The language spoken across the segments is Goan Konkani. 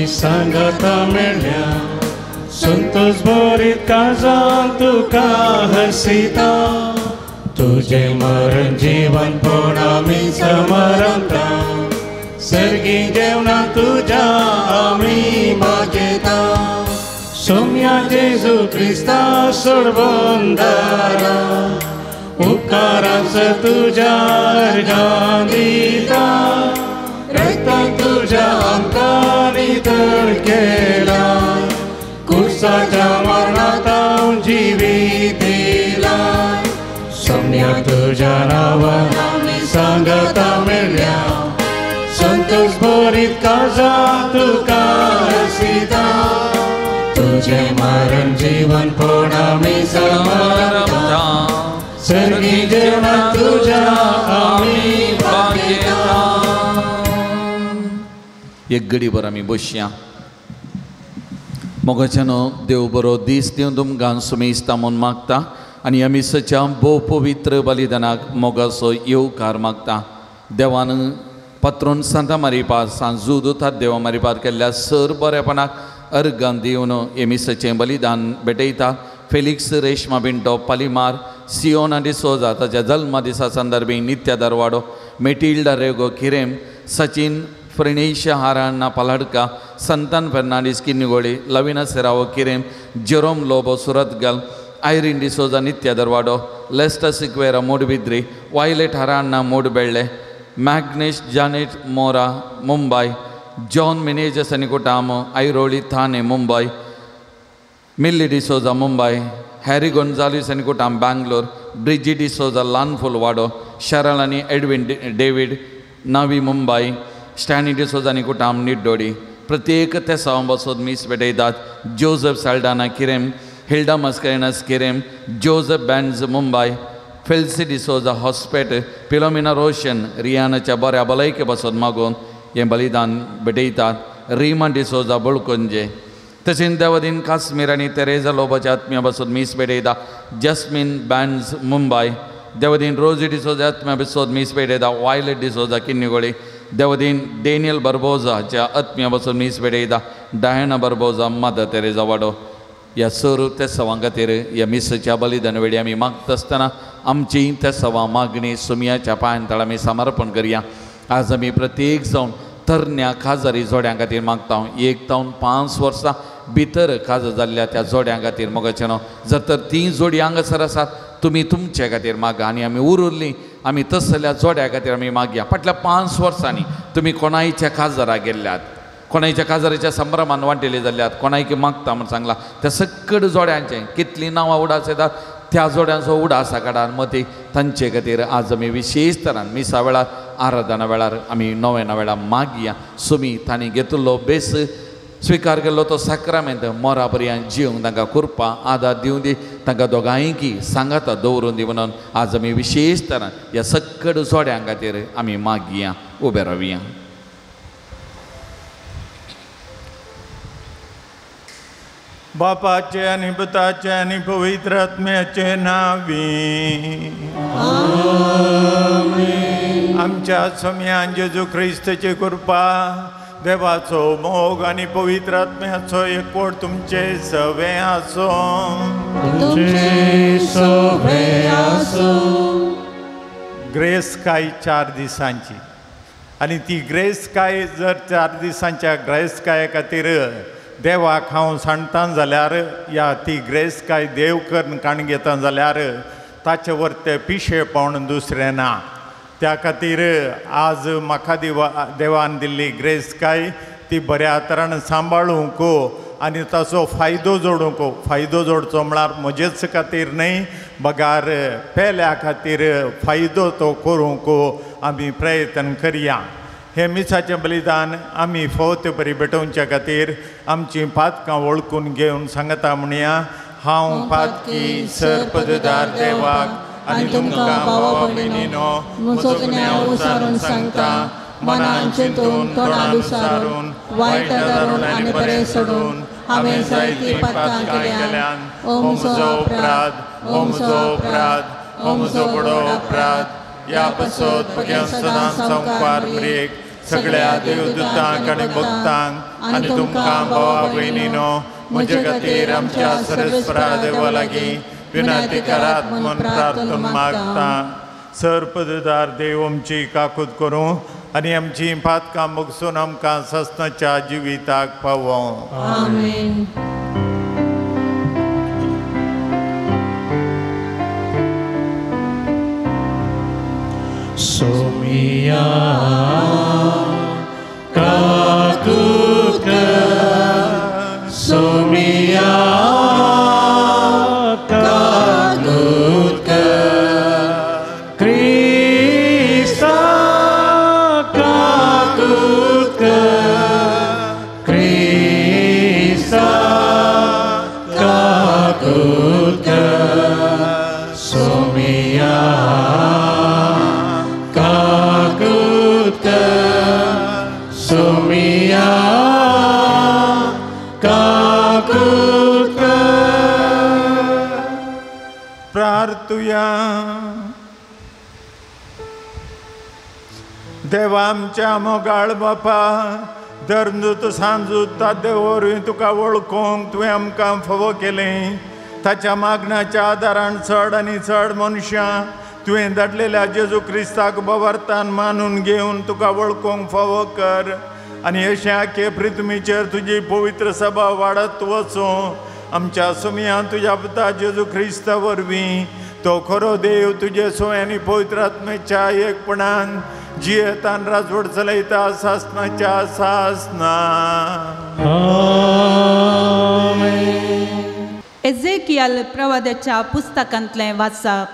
सांगाता मेळ्या संतोष भरीत काळजान तुका हसिता तुझे मरण जीवन पण आमी समारंभता सर्गी जेवणा तुझ्या आमी मागेता सोम्या जेजू क्रिस्ता सोडबंदारा उपकारांच तुझ्या अर्घां दिता रक्तान तुझ्या आमकां नितळ केला कुर्साच्या मरणांत जिवीत दिला सोम्या तुझ्या नांवान आमी सांगाता मेळ्या संतोष भरीत काळजान तुका हसिता तुझे मरण जीवन पण आमी समारंभता सर्गी जेवणा तुझ्या आमी भागेता. एक घडीभर आमी बसया. मोगाच्यानो देव बरो दीस दिवन तुमकां सुमेस्ता म्हूण मागता आनी आमी सच्या भोव पवित्र बलिदानाक मोगाचो येवकार मागता. देवान पात्रोन सांता मारिपाद सांजू देवा मारिपाद केल्ल्या सर बरेपणाक अर्गां दिवन हे मिसाचें बलिदान भेटयता. फेलिक्स रेश्मा पिंटो पालिमार सियोना डिसोजा ताच्या जल्मा दिसा संदर्भी नित्या दरवाडो मेटिल्डा रेगो किरेम सचिन फ्रेणेश हाराण्णा पालाडका संतान फेर्नांडीस किन्निगोळी लविना सेरावो किरेम जेरोम लोबो सुरतगल आयरीन डिसोजा नित्या दरवाडो लेस्टा सिक्वेरा मोडबिद्री वायलेट हाराण्णा मोडबेळ्ळे मॅग्नेश जानेट मोरा मुंबय जॉन मिनेजस आनी कुटाम ऐरोळी थाने मुंबय मिल्ली डिसोजा मुंबय हॅरी गोन्झालिस आनी कुटाम बँगलोर ब्रिजी डिसोजा लानफुल वाडो शरल आनी एडविन डेवीड नवी मुंबय स्टॅनी डिसोजा आनी कुटाम निड्डोडी. प्रत्येक तेसांव बसोद मीस भेटयतात. जोजफ साल्डाना किरेम हिल्डा मस्करेनस किरेम जोजफ बँज मुंबय फेल्सी डिसोजा हॉस्पेट फिलोमिना रोशन रियानाच्या बऱ्या भलायके बसोद मागून हें बलिदान भेटयतात. रिमा डिसोजा बोळकुंजे तशेंच देवदीन काश्मीर आनी तेरेजा लोबाच्या आत्म्या बसोद मीस भेटयता. जस्मीन बँज मुंबय देवदीन रोजी डिसोजा आत्म्या बसोद मीस भेटयता. वायलेट डिसोजा किन्निगोळी देवदीन डेनियल बर्बोजाच्या आत्म्या बसोद मीस भेटयता. डायना बर्बोजा मदर तेरेजा वाडो. ह्या सर तेसांवां खातीर ह्या मिसाच्या बलिदान वेळी आमी मागता आसतना आमची तेसांवां मागणी सुमयाच्या पांयां तळा आमी समर्पण करया. आज आमी प्रत्येक जावन तरण्या खाजारी जोड्यां खातीर मागता. 1 जावन 5 वर्सां भितर खाजा जाल्ल्या त्या जोड्यां खातीर मोगाचें न्हू जर तर ती जोडी हांगासर आसात तुमी तुमचे खातीर मागा आनी आमी उरुल्ली आमी तसल्या जोड्या खातीर आमी मागया. फाटल्या 5 वर्सांनी तुमी कोणायच्या खाजरा गेल्ल्यात कोणायच्या काजाराच्या संभ्रमान वांटेली जाल्यात कोणायकी मागता म्हूण सांगला त्या सकट जोड्यांचें कितलीं नांवां उडास येतात त्या जोड्यांचो उडास काडा मती तांचे खातीर आज आमी विशेश तरान मिसा वेळार आराधना वेळार आमी नोवेना वेळार मागया. सुमी तांणी घेतिल्लो बेस स्विकार केल्लो तो साक्रामेंत मोरा पर्यंत जिवंक तांकां कृपा आदार दिवं दी तांकां दोगांयकी सांगाता दवरून दी म्हणून आज आमी विशेश तरान ह्या सकट जोड्यां खातीर आमी मागया. उबे रावया. बापाचे आनी पुताचे आनी पवित्र आत्म्याचे नांवी आमच्या स्वाम्यान जेजू क्रिस्ताची कृपा देवाचो मोग आनी पवित्र आत्म्याचो एकवट तुमचे सवे आसो. ग्रेसकाय 4 दिसांची आनी ती ग्रेसकाय जर 4 दिसांच्या ग्रेसकाये खातीर देवाक हांव सांडटा जाल्यार या ती ग्रेसकाय देव करून काण घेता जाल्यार ताचे वरते पिशेपण दुसरें ना. त्या खातीर आज म्हाका देवान दिल्ली ग्रेसकाय ती बऱ्या तरान सांबाळूंक आनी ताचो फायदो जोडूंक. फायदो जोडचो म्हळ्यार म्हजेच खातीर न्हय बगार पेल्या खातीर फायदो तो करूंक आमी प्रयत्न करया. हें मिसाचें बलिदान आमी फावते बरी भेटोवच्या खातीर आमचीं पातकां वळखून घेवन सांगता म्हणया. हांव पातकी सर पददार देवाक आनी तुमकां भावा भयणीनो म्हजो गुन्यांव उसारून सांगता. मनान चिंतून तोंडान उसारून वायट धरून आनी बरें सोडून हांवें जायतीं पातकां केल्यान. ओ म्हजो अपराध, ओ म्हजो अपराध, ओ म्हजो व्हडो अपराध. ह्या पासत म्हज्या सदां संवकार मरेक सगळ्या देवदूतांक आनी भक्तांक आनी तुमकां भावा भयणीनो म्हजे खातीर आमच्या सर्वेस्परा देवा लागीं विनंती करात म्हूण प्रार्थना मागता. सर्पदार देव आमची काकूत करूं आनी आमची पातकां भोगसून आमकां सस्नाच्या जिविताक पावों. आमेन. सोमिया काकूत कर, सोमिया काकूत कर, क्रिस्ता काकूत कर, क्रिस्ता काकूत कर, सोमिया सोमिया काकूत कर. प्रार्थुया. देवा आमच्या मोगाळ बापा, धर्मदूत सांजूत तादे वरवीं तुका वळखूंक तुवें आमकां फावो केलें. ताच्या मागण्याच्या आदारान चड आनी चड मनशां तुवें धाडलेल्या जेजू क्रिस्ताक बवार्थान मानून घेवन तुका वळखूंक फावो कर आनी अशें आखे पृथ्वीचेर तुजी पवित्र सभा वाडत वचूं. आमच्या सुमयान तुज्या पुता जेजू क्रिस्ता वरवीं तो खरो देव तुजे सोय आनी पवित्र आत्म्याच्या एकपणान जियेतान राजवट चलयता सासनाच्या सासना. एझेकियल प्रवादाच्या पुस्तकांतलें वाचप.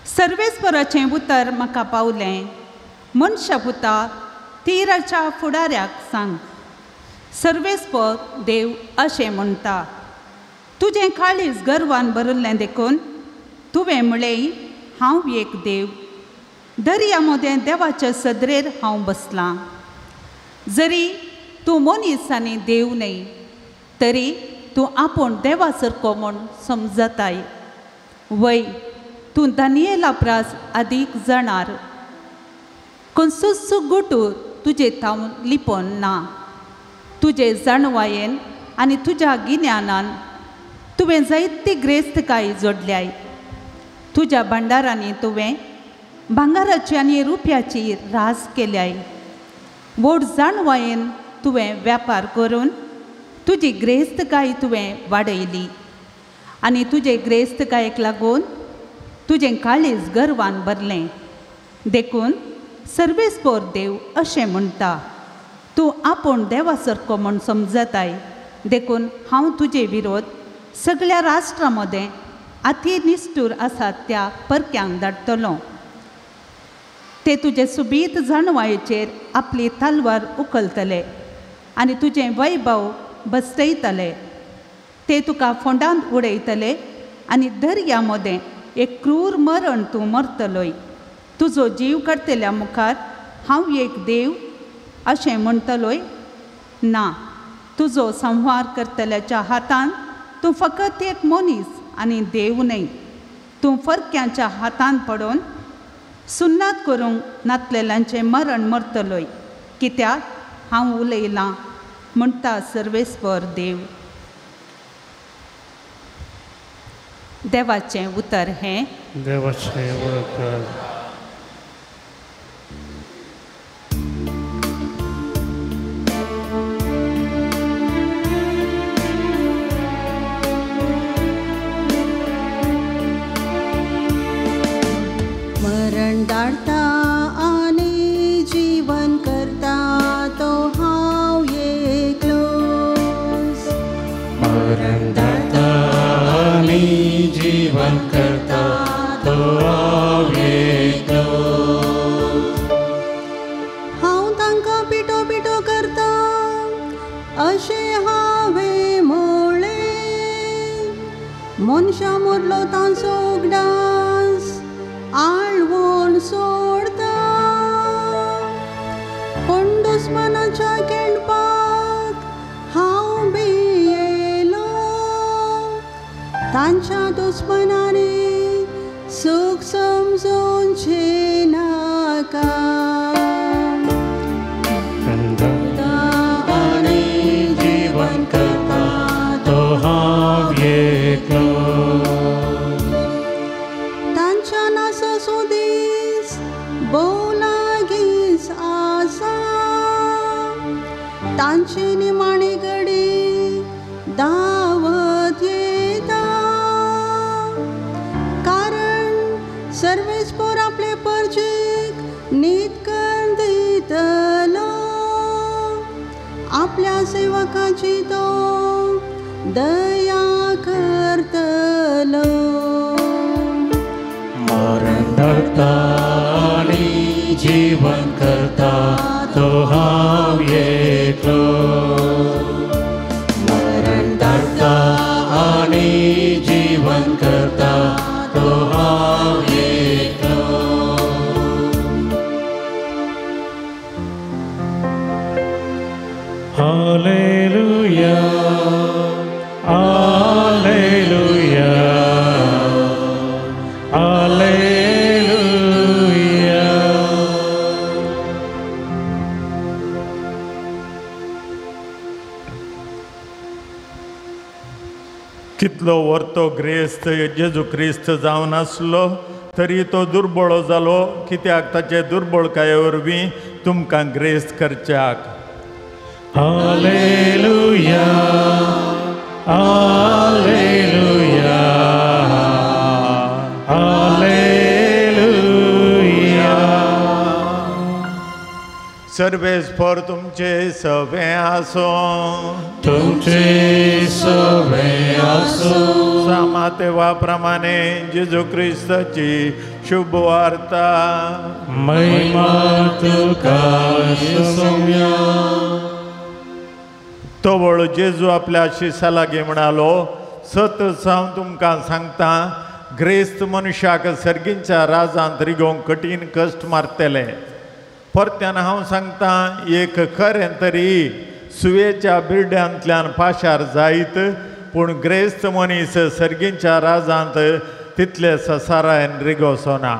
सर्वेस्पराचें उतर म्हाका पावलें, मनशा पुता तिराच्या फुडाऱ्याक सांग, सर्वेस्पर देव अशें म्हणटा, तुजें काळीज गर्वान भरिल्लें देखून तुवें म्हळें हांव एक देव, दर्या मदें देवाच्या सदरेर हांव बसलां. जरी तूं मनीस आनी देव न्हय तरी तूं आपूण देवा सारको म्हूण समजताय. वय तूं दानियेला प्रास आदीक जाणार, खंयचोच गुटू तुजे थावन लिपोन ना. तुजे जाणवायेन आनी तुज्या गिन्यानान तुवें जायती ग्रेस्तकाय जोडल्याय. तुज्या भांडारांनी तुवें भांगाराची आनी रुपयाची रास केल्याय. व्हड जाणवायेन तुवें व्यापार करून तुजी ग्रेस्तकाय तुवें वाडयली आनी तुजे ग्रेस्तकायेक लागून तुजें काळीज गर्वान भरलें. देखून सर्वेस्पर देव अशें म्हणटा, तूं आपूण देवा सारको म्हूण समजताय, देखून हांव तुजे विरोध सगळ्या राष्ट्रां मदें अती निश्ठूर आसात त्या परक्यांक धाडटलो. ते तुजे सुबीत जाणवायेचेर आपली तलवार उखलतले आनी तुजें वैभव बसयतले. ते तुका फोंडांत उडयतले आनी दर्या मदें एक क्रूर मरण तूं मरतलोय. तुजो जीव काडटल्या मुखार हांव एक देव अशें म्हणटलोय ना. तुजो संहार करतल्याच्या हातान तूं फकत एक मनीस आनी देव न्हय. तूं फरक्यांच्या हातान पडून सुन्नात करूंक नातलेल्यांचें मरण मरतलोय, कित्याक हांव उलयलां म्हणटा सर्वेस्पर देव. देवाचें उतर हें. देवाचें उतर. मरण धाडता आनी जीवन करता तो हांव एकलोच. मरण धाडता आनी जीवन करता तो हांव एकलोच. हांव तांकां पिटो पिटो करता अशें हांवें म्हळें. मनशां मदलो तांचो उगडास आळवण सोडता, पूण दुस्मानाच्या केंडपाक हांव भियेलो. तांच्या दुस्मनांनी सूख समजूनचें नाका. दुस्मानाची तो दया करतलो. मरण धाडता आनी जीवन करता तो हांव एकलो. मरण धाडता आनी जीवन करता तो हांव एकलो. Hallelujah hallelujah hallelujah. कितलो वर्तो ग्रेस्त जेजू क्रिस्त जावन आसलो तरी तो दुर्बळो जालो, कित्याक ताचे दुर्बळकाये वरवीं तुमकां ग्रेस्त करच्याक. Hallelujah hallelujah hallelujah. सर्वेस्पर तुमचे सवे आसो, तुमचे सवे आसो. सामातेवा प्रमाणे जेजू क्रिस्ताची शुभ वार्ता. महिमा तुका सोम्या. तवळ जेजू आपल्या शिसा लागीं म्हणालो, सत हांव तुमकां सांगता, ग्रेस्त मनशाक सर्गींच्या राजांत रिगोवंक कठीण कश्ट मारतले. परत्यान हांव सांगता, एक खरें तरी सुयेच्या बिरड्यांतल्यान पाशार जायत, पूण ग्रेस्त मनीस सर्गींच्या राजांत तितले ससारायन रिगोवचो ना.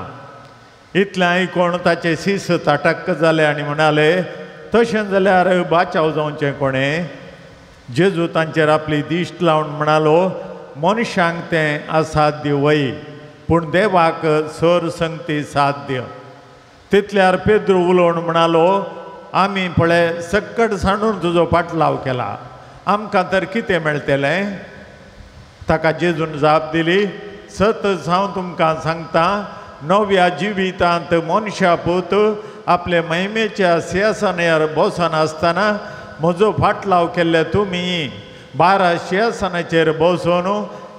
इतलें आयकून ताचे शीस ताटक्क जाले आनी म्हणाले, तशें जाल्यार बाचाव जावचें कोणें? जेजू तांचेर आपली दिश्ट लावन म्हणालो, मनशांक तें असाध्य वय, पूण देवाक सर संगती साध्य. तितल्यार पेद्रू उलोवन म्हणालो, आमी पळय सक्कट सांडून तुजो पाटलाव केला, आमकां तर कितें मेळटलें? ताका जेजून जाप दिली, सत हांव तुमकां सांगता, नव्या जिवितांत मनशा पूत आपले महिमेच्या सिंहासनार बसून आसतना म्हजो फाटलाव केल्ले तुमी 12 सिंहासनाचेर बसून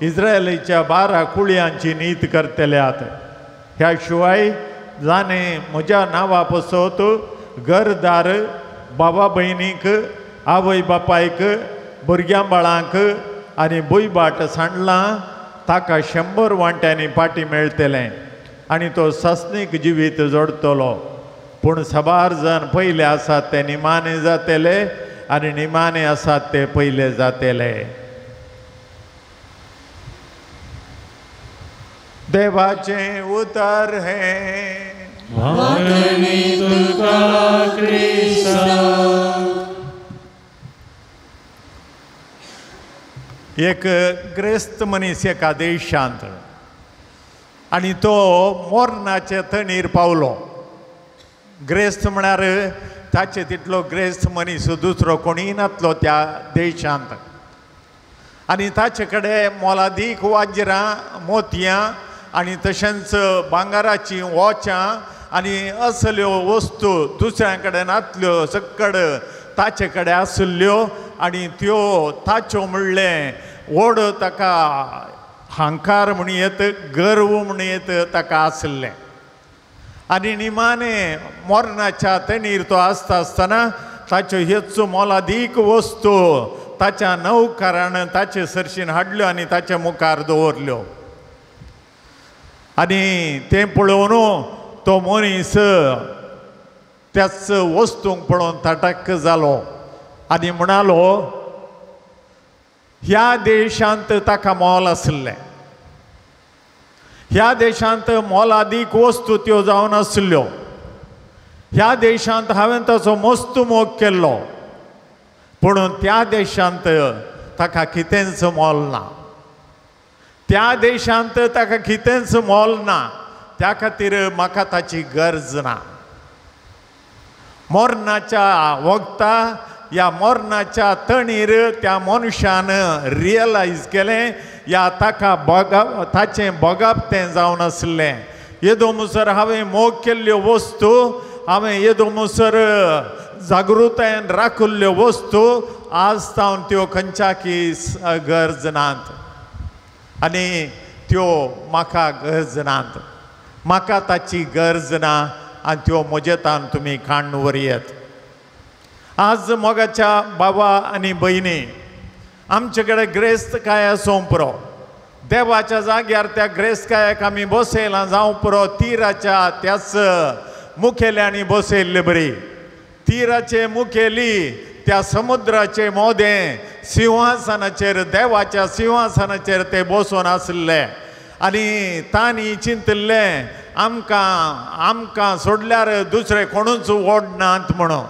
इस्रायलीच्या 12 कुळयांची नीत करतल्यात. ह्या शिवाय जाणें म्हज्या नांवा पसत घरदार, बाबा भयणीक, आवय बापायक, भुरग्यां बाळांक आनी भुंयबाट सांडलां ताका 100 वांट्यांनी पाटी मेळटलें आनी तो सासणीक जिवीत जोडटलो. पूण साबार जाण पयले आसात ते निमाणे जातले आनी निमाणे आसात ते पयले जातले. देवाचें उतर हें. वाणी तुका क्रिस्ता. एक ग्रेस्त मनीस एका देशांत आनी तो मोरनाचे तणीर पावलो. ग्रेस्त म्हळ्यार ताचे तितलो ग्रेस्त मनीस दुसरो कोणीय नातलो त्या देशांत. आनी ताचे कडेन मोलादीक वाज्रां, मोतयां आनी तशेंच भांगराचीं वॉचां आनी असल्यो वस्तू दुसऱ्यां कडेन नातल्यो सक्कड ताचे कडेन आशिल्ल्यो आनी त्यो ताच्यो म्हणलें व्हड ताका हांकार म्हणयेत, गर्व म्हणयेत ताका आशिल्लें. आनी निमाणे मरणाच्या तणीर तो आसता आसतना ताच्यो ह्योच मोलादीक वस्तू ताच्या नौकरान ताचे सरशीन हाडल्यो आनी ताच्या मुखार दवरल्यो. आनी तें पळोवन तो मनीस त्याच वस्तूंक पळोवन ताटक जालो आनी म्हणालो, ह्या देशांत ताका मोल आशिल्लें, ह्या देशांत मोलादीक वस्तू त्यो जावन आशिल्ल्यो, ह्या देशांत हांवें ताचो मस्त मोग केल्लो, पूण त्या देशांत ताका कितेंच मोल ना, त्या देशांत ताका कितेंच मोल ना, त्या खातीर म्हाका ताची गरज ना. मरणाच्या वखता ह्या मरणाच्या तणीर त्या मनशान रियलायज केलें या ताका भोगप ताचें भोगप तें जावन आसलें. येदो मुसर हांवें मोग केल्ल्यो वस्तू, हांवें येदो मुसर जागृतायेन राखिल्ल्यो वस्तू आज तावन त्यो खंयच्याकी गरज नात आनी त्यो म्हाका गरज नात, म्हाका ताची गरज ना आनी त्यो म्हजे तान तुमी काडून व्हरयत। आज मोगाच्या बाबा आनी भयणी, आमचे कडेन ग्रेस्तकाय आसूं पुरो, देवाच्या जाग्यार त्या ग्रेस्तकायेक आमी बसयलां जावं पुरो, तिराच्या त्याच मुखेल्यांनी बसयल्ले बरी, तिराचे मुखेली त्या समुद्राचे मोदें सिंहासनाचेर, देवाच्या सिंहासनाचेर ते बसून आसले आनी तांणी चिंतिल्लें आमकां आमकां सोडल्यार दुसरे कोणूच ओडनात म्हणून।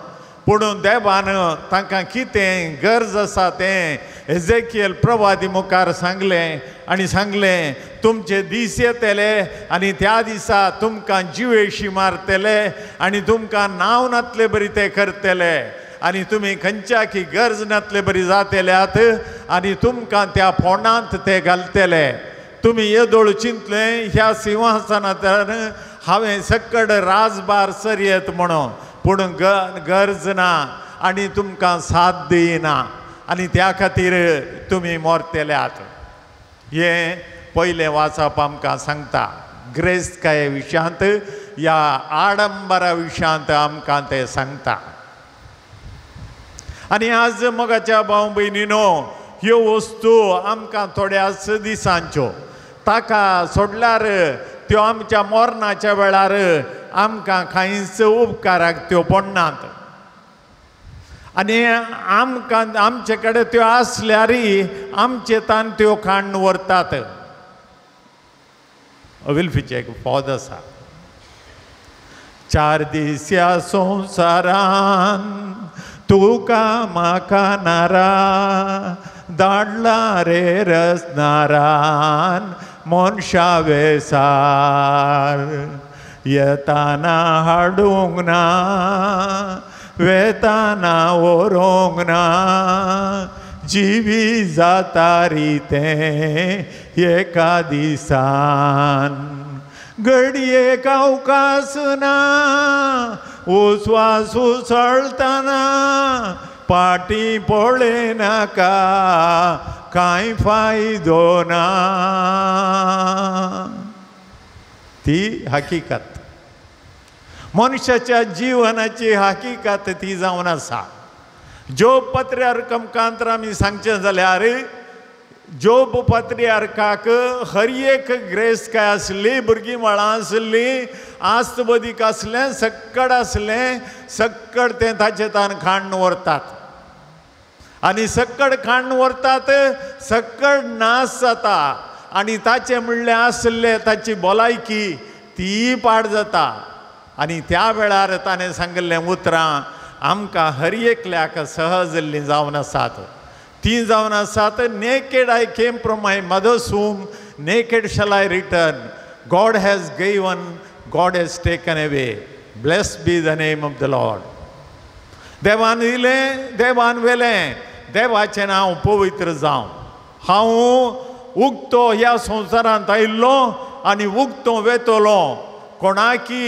पूण देवान तांकां कितें गरज आसा तें एजेकियल प्रवादी मुखार सांगलें आनी सांगलें तुमचे दीस येतले आनी त्या दिसा तुमकां जिवेशी मारतले आनी तुमकां नांव नातले बरी ते करतले आनी तुमी खंयच्याकी गरज नातले बरी जातल्यात आनी तुमकां त्या फोंडांत ते घालतले। तुमी येदोळ चिंतलें ह्या सिंहासनांतल्यान हांवें सकड राजभार सरयत म्हणून, पूण गरज ना आनी तुमकां साथ दिना आनी त्या खातीर तुमी मरतल्यात। हें पयलें वाचप आमकां सांगता ग्रेस्तकाये विशयांत, ह्या आडंबरा विशयांत आमकां तें सांगता। आनी आज मोगाच्या भाव भयणीनो, ह्यो वस्तू आमकां थोड्याच दिसांच्यो, ताका सोडल्यार त्यो आमच्या मरणाच्या वेळार आमकां कांयच उपकाराक त्यो पडनात आनी आमकां आमचे कडेन त्यो आसल्यारय आमचे तान त्यो काडून व्हरतात। विल्फीचें एक पद आसा, चार दीस ह्या संवसारान तुका म्हाका नारा धाडला रे रसनारान मनशा वेसार, येताना हाडूंक ना वेताना व्हरूंक ना, जिवी जाता री तें एका दिसान, घडयेक अवकाश ना उस्वास उसळतना पाटी पळयनाका कांय फायदो ना। ती हकीकत मनशाच्या जिवनाची हकीकत ती जावन आसा। जोब पत्र्यार कमकांतर आमी सांगचें जाल्यार जोब पत्रियार्काक हर एक ग्रेस्तकाय आसली, भुरगीं मळां आसलीं, आस्त बदीक आसलें, सक्कड आसलें, सक्कड तें ताचें तान खाण व्हरतात आनी सक्कड खाण व्हरतात, सक्कड नाश जाता आनी ताचें म्हणलें आसलें ताची भलायकी ती पाड जाता। आनी त्या वेळार ताणें सांगिल्लें उतरां आमकां हर एकल्याक सहजल्लीं जावन आसात, ती जावन आसात, naked I came from my mother's womb, naked shall I return, God has given, God has taken away, blessed be the name of the Lord. देवान दिलें, देवान व्हेलें, देवाचें नांव पवित्र जावं। हांव उगतो ह्या संवसारांत आयिल्लो आनी उगतो वेतलो, कोणाकी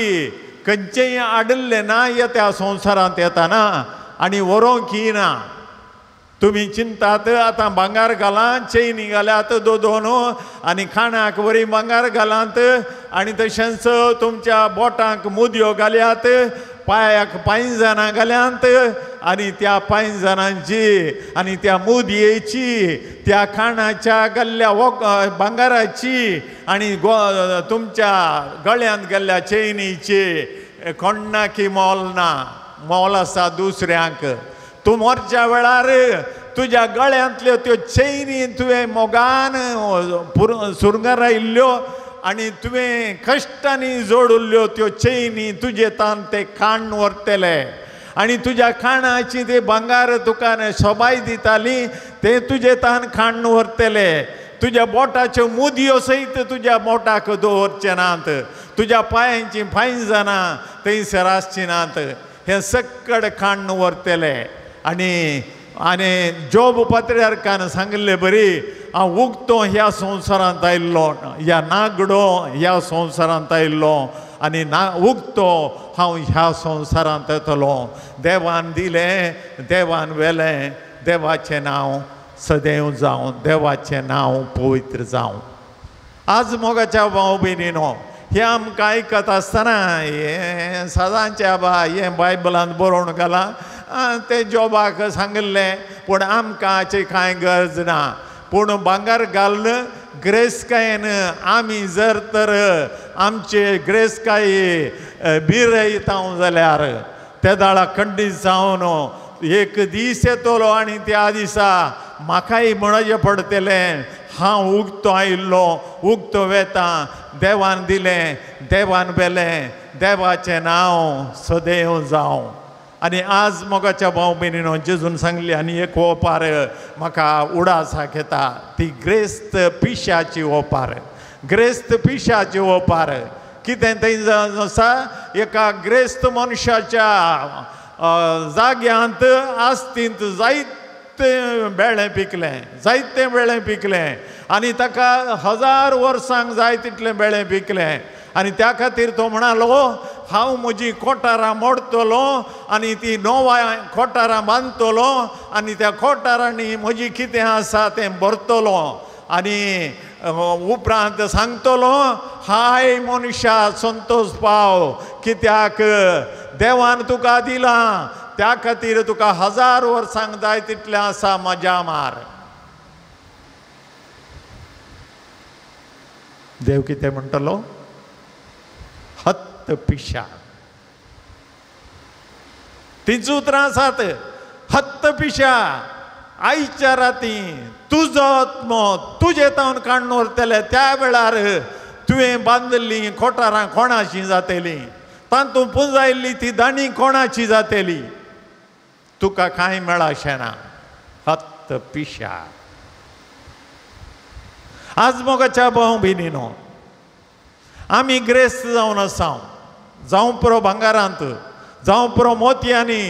खंयचेंय आडिल्लें ना त्या संवसारांत येताना आनी व्हरूंक ना। तुमी चिंतात आतां भांगार घालां, चेनी घाल्यात दोन आनी खाणाक बरी भांगार घालात आनी तशेंच तुमच्या बोटांक मुदयो घाल्यात, पांयाक पांयजणां घाल्यांत आनी त्या पांयजणांची आनी त्या मुदयेची, त्या खाणाच्या गल्ल्या भांगाराची आनी तुमच्या गळ्यांत गेल्ल्या चेनीची कोण्णाकी मोल ना, मोल आसा दुसऱ्यांक। तूं मरच्या वेळार तुज्या गळ्यांतल्यो त्यो चेनी तुवें मोगान सुरंगारायल्ल्यो आनी तुवें कश्टांनी जोडिल्ल्यो त्यो चेनी तुजे तान ते खाण व्हरतले आनी तुज्या खाणाची ते भांगार तुका सोबाय दिताली ते तुजे तान खाण व्हरतले। तुज्या बोटाच्यो मुदयो सयत तुज्या बोटाक दवरचे नात, तुज्या पांयांची पांयजणां थंयसर आसची नात, हें सक्कड खाण व्हरतले। आनी आनी जोब पत्रियार्कान सांगिल्ले बरी हांव उगतो ह्या संवसारांत आयिल्लो, ह्या नागडो ह्या संवसारांत आयिल्लो आनी ना उगतो हांव ह्या संवसारांत येतलो. देवान दिलें, देवान व्हेलें, देवाचें नांव सदैव जावं, देवाचें नांव पवित्र जावं. आज मोगाच्या भाव भयणीनो, हें आमकां आयकत आसतना हें सदांचें बा हें बायबलांत बरोवन घालां तें जॉबाक सांगिल्लें, पूण आमकां हाची कांय गरज ना. पूण भांगर घालून ग्रेसकायेन आमी जर तर आमचे ग्रेसकाय बिरयता जाल्यार तेदाळा खंडीत जावन एक दीस येतलो आनी त्या दिसा म्हाकाय म्हणचें पडटलें, हांव उगतो आयिल्लो, उगतो वेता, देवान दिलें, देवान व्हेलें, देवाचें नांव सदैव जावं. आनी आज मोगाच्या भाव भयणीनो, जेजून सांगली आनी एक ओपार म्हाका उडासाक येता, ती ग्रेस्त पिश्याची ओपार. ग्रेस्त पिश्याची ओपार कितें थंय आसा, एका ग्रेस्त मनशाच्या जाग्यांत आस्तींत जायते बेळें पिकलें, जायतें बेळें पिकलें आनी ताका 1000 वर्सांक जाय तितलें बेळें पिकलें. आनी त्या खातीर तो म्हणालो, हांव म्हजी कोठारां मोडटलो आनी ती नोवा कोठारां बांदतलो आनी त्या कोठारांनी म्हजी कितें आसा तें भरतलो आनी उपरांत सांगतलो, हाय मनशा संतोष पाव, कित्याक देवान तुका दिलां, त्या खातीर तुका 1000 वर्सांक जाय तितलें आसा, मजा मार. देव कितें म्हणटलो? हत्त पिशा. तींच उतरां आसात, हत्त पिशा, आयच्या राती तुजो आत्मो तुजे तावन काडून व्हरतले, त्या वेळार तुवें बांदिल्लीं कोठारां कोणाची जातलीं, तातूंत पुंजायल्ली ती दाणी कोणाची जातली, तुका कांय मेळाशें ना. हत्त पिशा. आज मोगाच्या भाव भयणीनो, आमी ग्रेस्त जावन आसा, जावं पुरो भांगारांत, जावं पुरो मोतयांनी,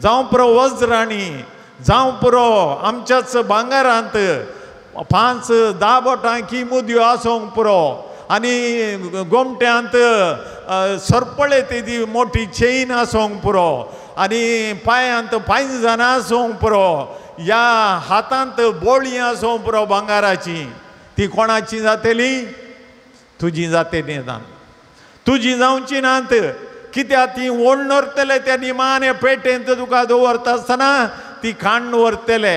जावं पुरो वज्रांनी, जावं पुरो आमच्याच भांगारांत 5-10 बोटां की मुदयो आसूंक पुरो आनी गोमट्यांत सरपळे तेदी मोठी चेन आसूंक पुरो आनी पांयांत पांयजणां आसूंक पुरो, ह्या हातांत बोळी आसूंक पुरो भांगाराची, ती कोणाची जातली? तुजी जातली ना, तुजी जावची नात. कित्याक ती ओडून व्हरतले त्या निमाणे पेटेंत तुका दवरता आसतना ती काडून व्हरतले,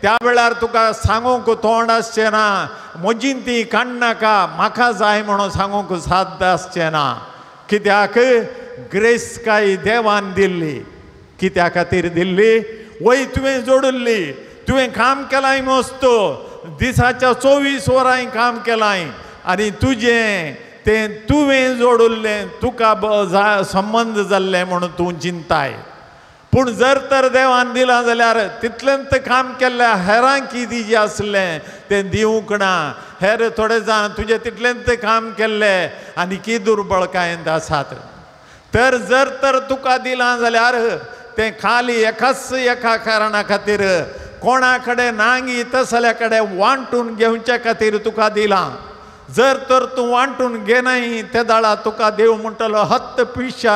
त्या वेळार तुका सांगूंक तोंड आसचें ना, म्हजीन ती काडनाका, म्हाका जाय म्हणून सांगूंक साध्य आसचें ना. कित्याक ग्रेसकाय देवान दिल्ली. कित्या खातीर दिल्ली? वय तुवें जोडिल्ली, तुवें काम केलां मस्त, दिसाच्या 24 वरां काम केलां आनी तुजें तें तुवें जोडिल्लें, तुका संबंद जाल्लें म्हणून तूं चिंताय. पूण जर तर देवान दिलां जाल्यार तितलेंच काम केल्लें हेरांक कितें जें आसलें तें दिवंक ना. हेर थोडे जाण तुजें तितलेंच काम केल्लें आनी की दुर्बळकायेंत आसात. तर जर तर तुका दिलां जाल्यार तें खाली एकाच एका कारणा खातीर, कोणा कडेन नांगी तसल्या कडेन वांटून घेवचे खातीर तुका दिलां. जर तर तूं वांटून घेनाय ते दाळा तुका देव म्हणटलो, हत्त पिशा,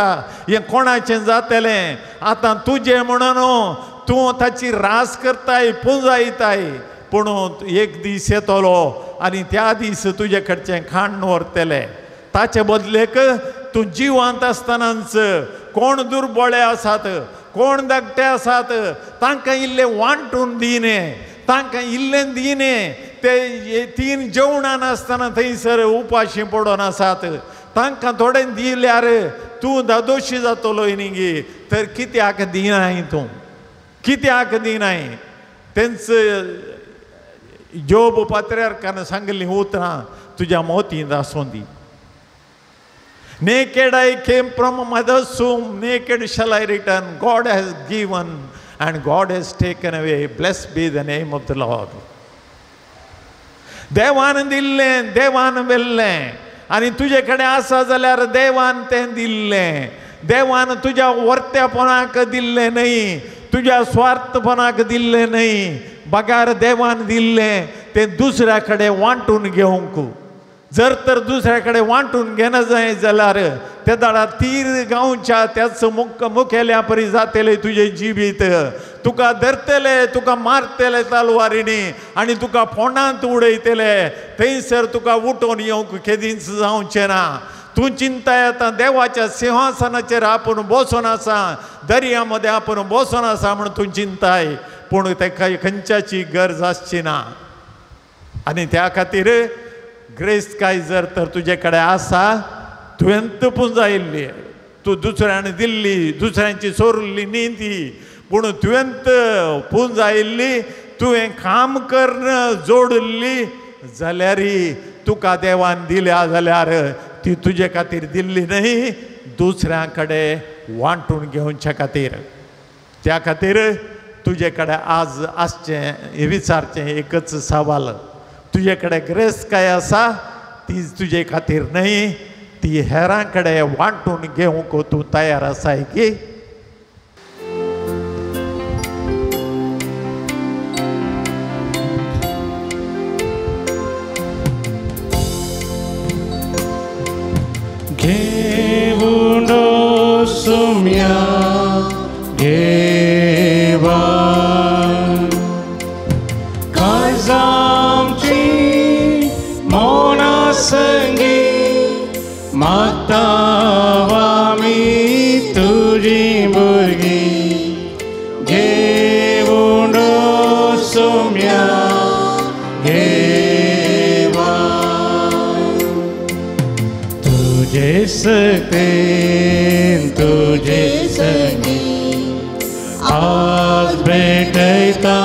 हें कोणाचें जातलें आतां तुजें म्हणून तूं ताची रास करताय, पुंजायताय, पूण एक दीस येतलो आनी त्या दीस तुजे कडचें खाण व्हरतलें. ताचे बदलेक तूं जिवांत आसतनाच कोण दुर्बळे आसात, कोण धाकटे आसात, तांकां इल्लें वांटून दिने, तांकां इल्लें दिने, ते तीन जेवणां नासतना थंयसर उपाशी पडून आसात, तांकां थोडें दिल्यार तूं धादोशी जातलो न्ही. तर कित्याक दिनाय तूं, कित्याक दिनाय? तेंच जोब पात्र्यार्कान सांगिल्लीं उतरां तुज्या मोतींत आसूं दी. Naked I came from mother's womb, naked shall I return. God has given and God has taken away. Blessed be the name of the Lord. देवान दिल्लें, देवान व्हेल्लें आनी तुजे कडेन आसा जाल्यार देवान तें दिल्लें. देवान तुज्या वर्त्यापणाक दिल्लें न्हय, तुज्या स्वार्थपणाक दिल्लें न्हय, बगार देवान दिल्लें तें दुसऱ्या कडेन वांटून घेवंक. जर तर दुसऱ्या कडेन वांटून घेना जाय जाल्यार त्या दाडा तीर गांवच्या त्याच मुखेल्या परी जातले तुजें जिवीत. तुका धरतले, तुका मारतले तलवारीनी आनी तुका फोंडांत उडयतले. थंयसर तुका उठोवन येवंक केदींच जावचें ना. तूं चिंताय आतां देवाच्या सिंहासनाचेर आपूण बसून आसा, दर्या मदें आपूण बसून आसा म्हूण तूं चिंताय, पूण तेका खंयच्याची गरज आसची ना. आनी त्या खातीर ग्रेस्तकाय जर तर तुजे कडेन आसा, तुवें पुंजायल्ली, तूं दुसऱ्यान दिल्ली, दुसऱ्यांची चोरली न्ही ती, पूण तुवें पुंजायल्ली, तुवें काम करून जोडिल्ली जाल्यार तुका देवान दिल्या जाल्यार ती तुजे खातीर दिल्ली न्हय, दुसऱ्यां कडेन वांटून घेवच्या खातीर. त्या खातीर तुजे कडेन आज आसचें विचारचें एकच सवाल, तुजे कडेन ग्रेस्तकाय आसा ती तुजे खातीर न्हय, ती हेरां कडेन वांटून घेवंक तूं तयार आसाय की? घेऊन सुम्या घेवा काळजांची मौना संगी मागता आमी तुजी भुरगीं. घेऊन सुम्या घेवा तुझे सकतेन तुझे संगी आज भेटयता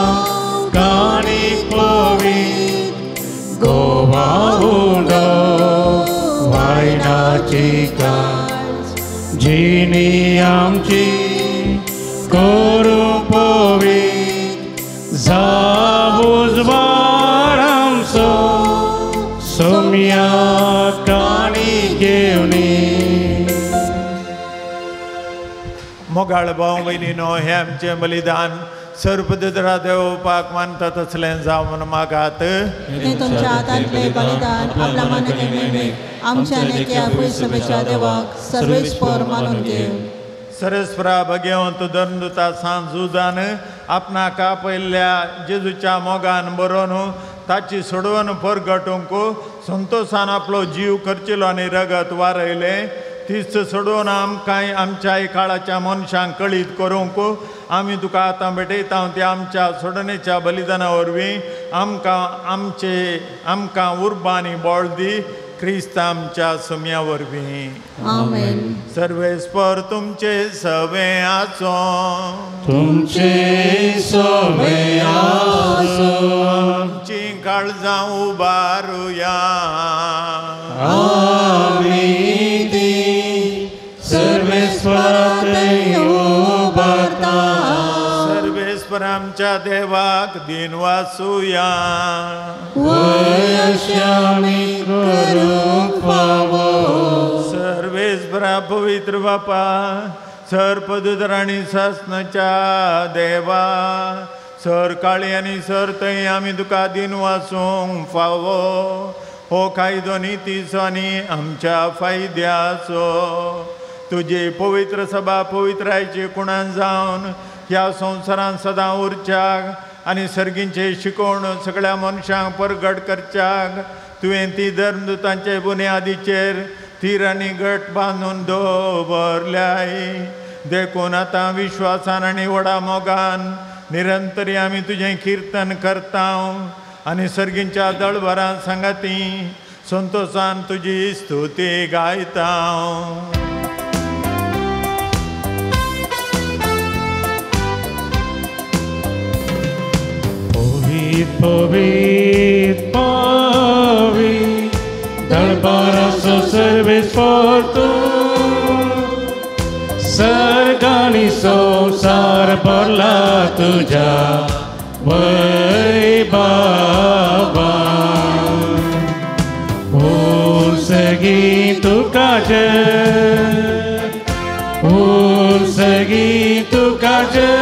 काणी पोवी गोवा उंडो वायनाची काज जिणी आमची करूं पोवी जावुजवार आमचो सोम्या काणी घेवनी. मोगाळ भाव भयणीनो, हें आमचें बलिदान सर्वदरा देवपाक मानता तसलें जावन मागात. हें तुमच्या हातांतलें बलिदान आपल्या मानके मेळ्ळें आमच्या नेक्या पयसभेच्या देवाक सर्वेस्पर मानून घेव. सरस्वरा भगवंत दंदुता सांजुदान आपणाक आपयल्ल्या जेजूच्या मोगान बरोवन ताची सोडवण परगटूंक संतोशान आपलो जीव खर्चिलो आनी रगत वारयलें. तीच सोडून आमकां आमच्या काळाच्या मनशांक कळीत करूंक आमी तुका आतां भेटयता ते आमच्या सोडणेच्या बलिदाना वरवीं आमकां आमचे आमकां उर्बा आनी बळ दी, क्रिस्त आमच्या सुम्या वरवीं. आमेन. सर्वेस्पर तुमचे सवे आसो, तुमचे सवे आसो, आमची काळजां उबारुया. आमी ती सर्वेस्पराथंय उबारता. सर्वेस्पर आमच्या देवाक दिन वासुया. वयश्यामी करूंक फावो. सर्वेस्परा पवित्र बापा, सर पदुतर आनी सासनाच्या देवा, सर काळी आनी सर थंय आमी तुका दिन वासूंक फावो. हो कायदो नितीचो आनी आमच्या फायद्याचो. तुजी पवित्र सभा पवित्रायची कुणान जावन ह्या संवसारांत सदां उरच्याक आनी सर्गींचे शिकवण सगळ्या मनशांक परगट करच्याक तुवें ती धर्मदूतांचे बुन्यादीचेर थीर आनी घट बांदून दवरल्याय. देखून आतां विश्वासान आनी व्हडा मोगान निरंतरी आमी तुजें किर्तन करता आनी सर्गींच्या दळभरान सांगाती संतोशान तुजी स्तुती गायता. पवित पवित दरबाराचो सर्वेस्पर तूं, सर्ग आनी संवसार भरला तुज्या वैभवान. उलसगी तुका जय, उलसगी तुका जय,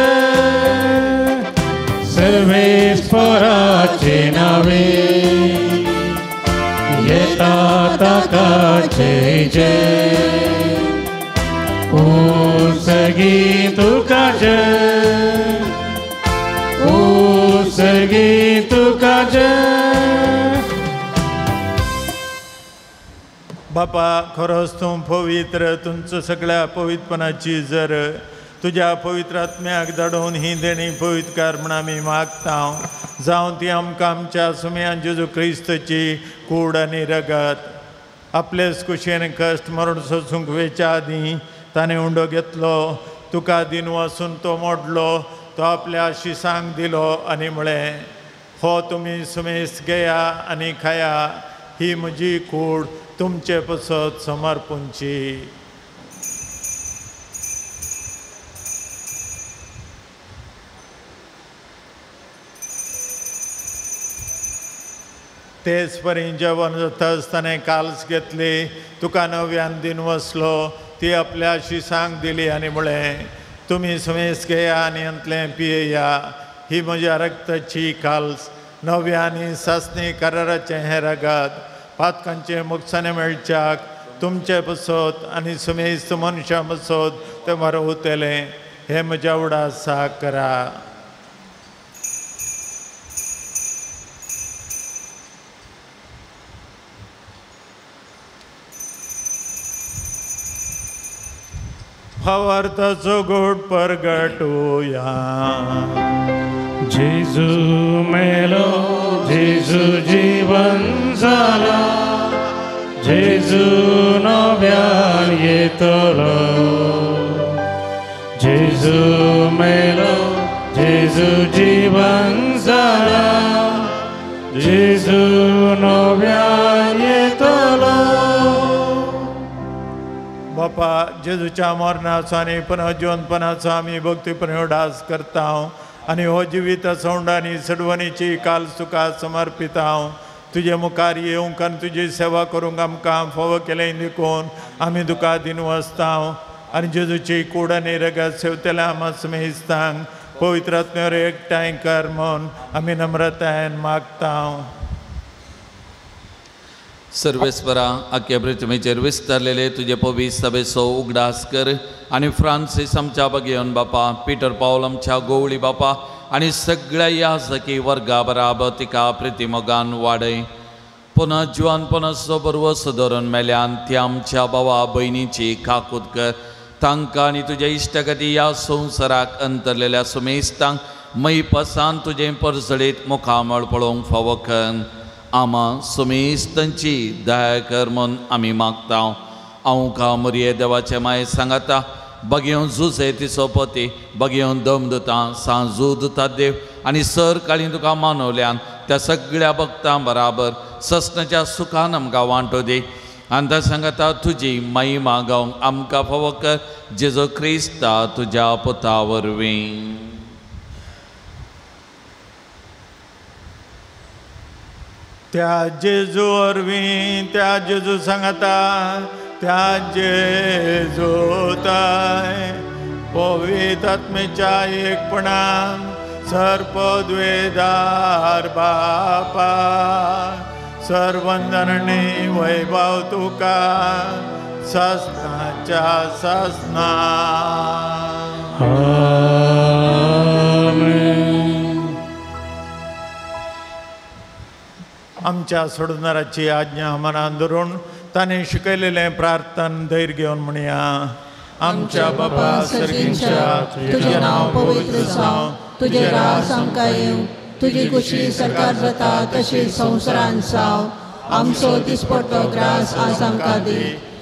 सर्वेस्पराचे नावे येता ताका जय जय. सगी तुका जय, ओ सगी तुका जय। बापा खरोच तूं पवित्र, तुमचो सगळ्या पवित्रपणाची जर तुज्या पवित्र आत्म्याक धाडून ही देणी पवित्रकार म्हण आमी मागता। जावं ती आमकां आमच्या सुमयान जेजू क्रिस्तची कूड आनी रगत आपलेच कुशेन कश्ट मरण सोसूंक वेच्या आदीं ताणें उंडो घेतलो, तुका दिन वासून तो मोडलो, तो आपल्या शिसांक दिलो आनी म्हळें, हो तुमी सुमेस घेया आनी खाया, ही म्हजी कूड तुमचे पसत समर्पूंची। तेच परी जेवण जाता आसतना काल्स घेतली, तुका नव्यान दिन वसलो, ती आपल्या शिसांक दिली आनी म्हळें, तुमी सुमेस घेया आनी अंतलें पियेया, ही म्हज्या रक्ताची काल्स, नव्या आनी सासणी कराराचें हें रगत, पातकांचें मुकसाणें मेळच्याक तुमचे पसत आनी सुमेस्त मनशां पसत तें मरवतलें, हें म्हज्या उडासाक करा। भावार्थाचो गोड परगटूया। जेजू मेलो, जेजू जीवन जाला, जेजू नव्यान येतलो। जेजू मेलो, जेजू जीवन जाला, जेजू नव्यान येतलो। बापा जेजूच्या मरणाचो आनी पुनर्जिवनपणाचो आमी भक्तीपणे उडास करता आनी हो जिवीत सौंड आनी सडवणीची काल तुका समर्पिता। तुजे मुखार येवंक आनी तुजी सेवा करूंक आमकां फावो केलें देखून आमी तुका दिनवासता आनी जेजूची कूड आनी रगत सेवतल्या आमा समेस्तांक पवित्र आत्म्यार एकठांय कर म्हूण आमी नम्रतायेन मागता। सर्वेस्परा आख्या पृथ्वीचेर विस्तारलेले तुजे पवित्र सभेचो उगडास कर आनी फ्रांसीस आमच्या बगेवन बापा, पिटर पावल आमच्या गोवळी बापा आनी सगळ्या याजकी वर्गा बराबर तिका प्रितीमोगान वाडय। पुनः जिवानपणाचो बरवसो धरून मेल्यान ती आमच्या भावा भयणीची काकूत कर, तांकां आनी तुज्या इश्टागती ह्या संवसाराक अंतरलेल्या सुमेस्तांक मैपसान तुजें परजळीत मुखामळ पळोवंक फावो कर। आमा सुमेस्तांची दया कर म्हूण आमी मागता। हांव का मोरये देवाचे माये सांगाता, बगेवन जुजे तिचो पती, बगेवन दम दिता सांजू दिता देव आनी सर काळी तुका मानवल्यान त्या सगळ्या भक्तां बराबर ससनाच्या सुखान आमकां वांटो दी आनी त्या सांगाता तुजी महिमा गावंक आमकां फावो कर, जेजू क्रिस्ता तुज्या पुता वरवीं। त्या जेजू वरवीं, त्या जेजू सांगता, त्या जेजू ताय पवित्र आत्म्याच्या एकपणान सर्पद्वेदार बापा सर्वंदरणी वैभव तुका ससनाच्या ससना। आमच्या सोडणाराची आज्ञा मनान धरून ताणें शिकयलेलें प्रार्थन धैर्य घेवन म्हणया। आमच्या बाबा सर्गींच्या, तुजें नांव पवित्र जावं, तुजें राज आमकां येवं, तुजी खुशी सरकार जाता तशी संवसारांत जावं। आमचो दिसपडतो ग्रास आज आमकां दी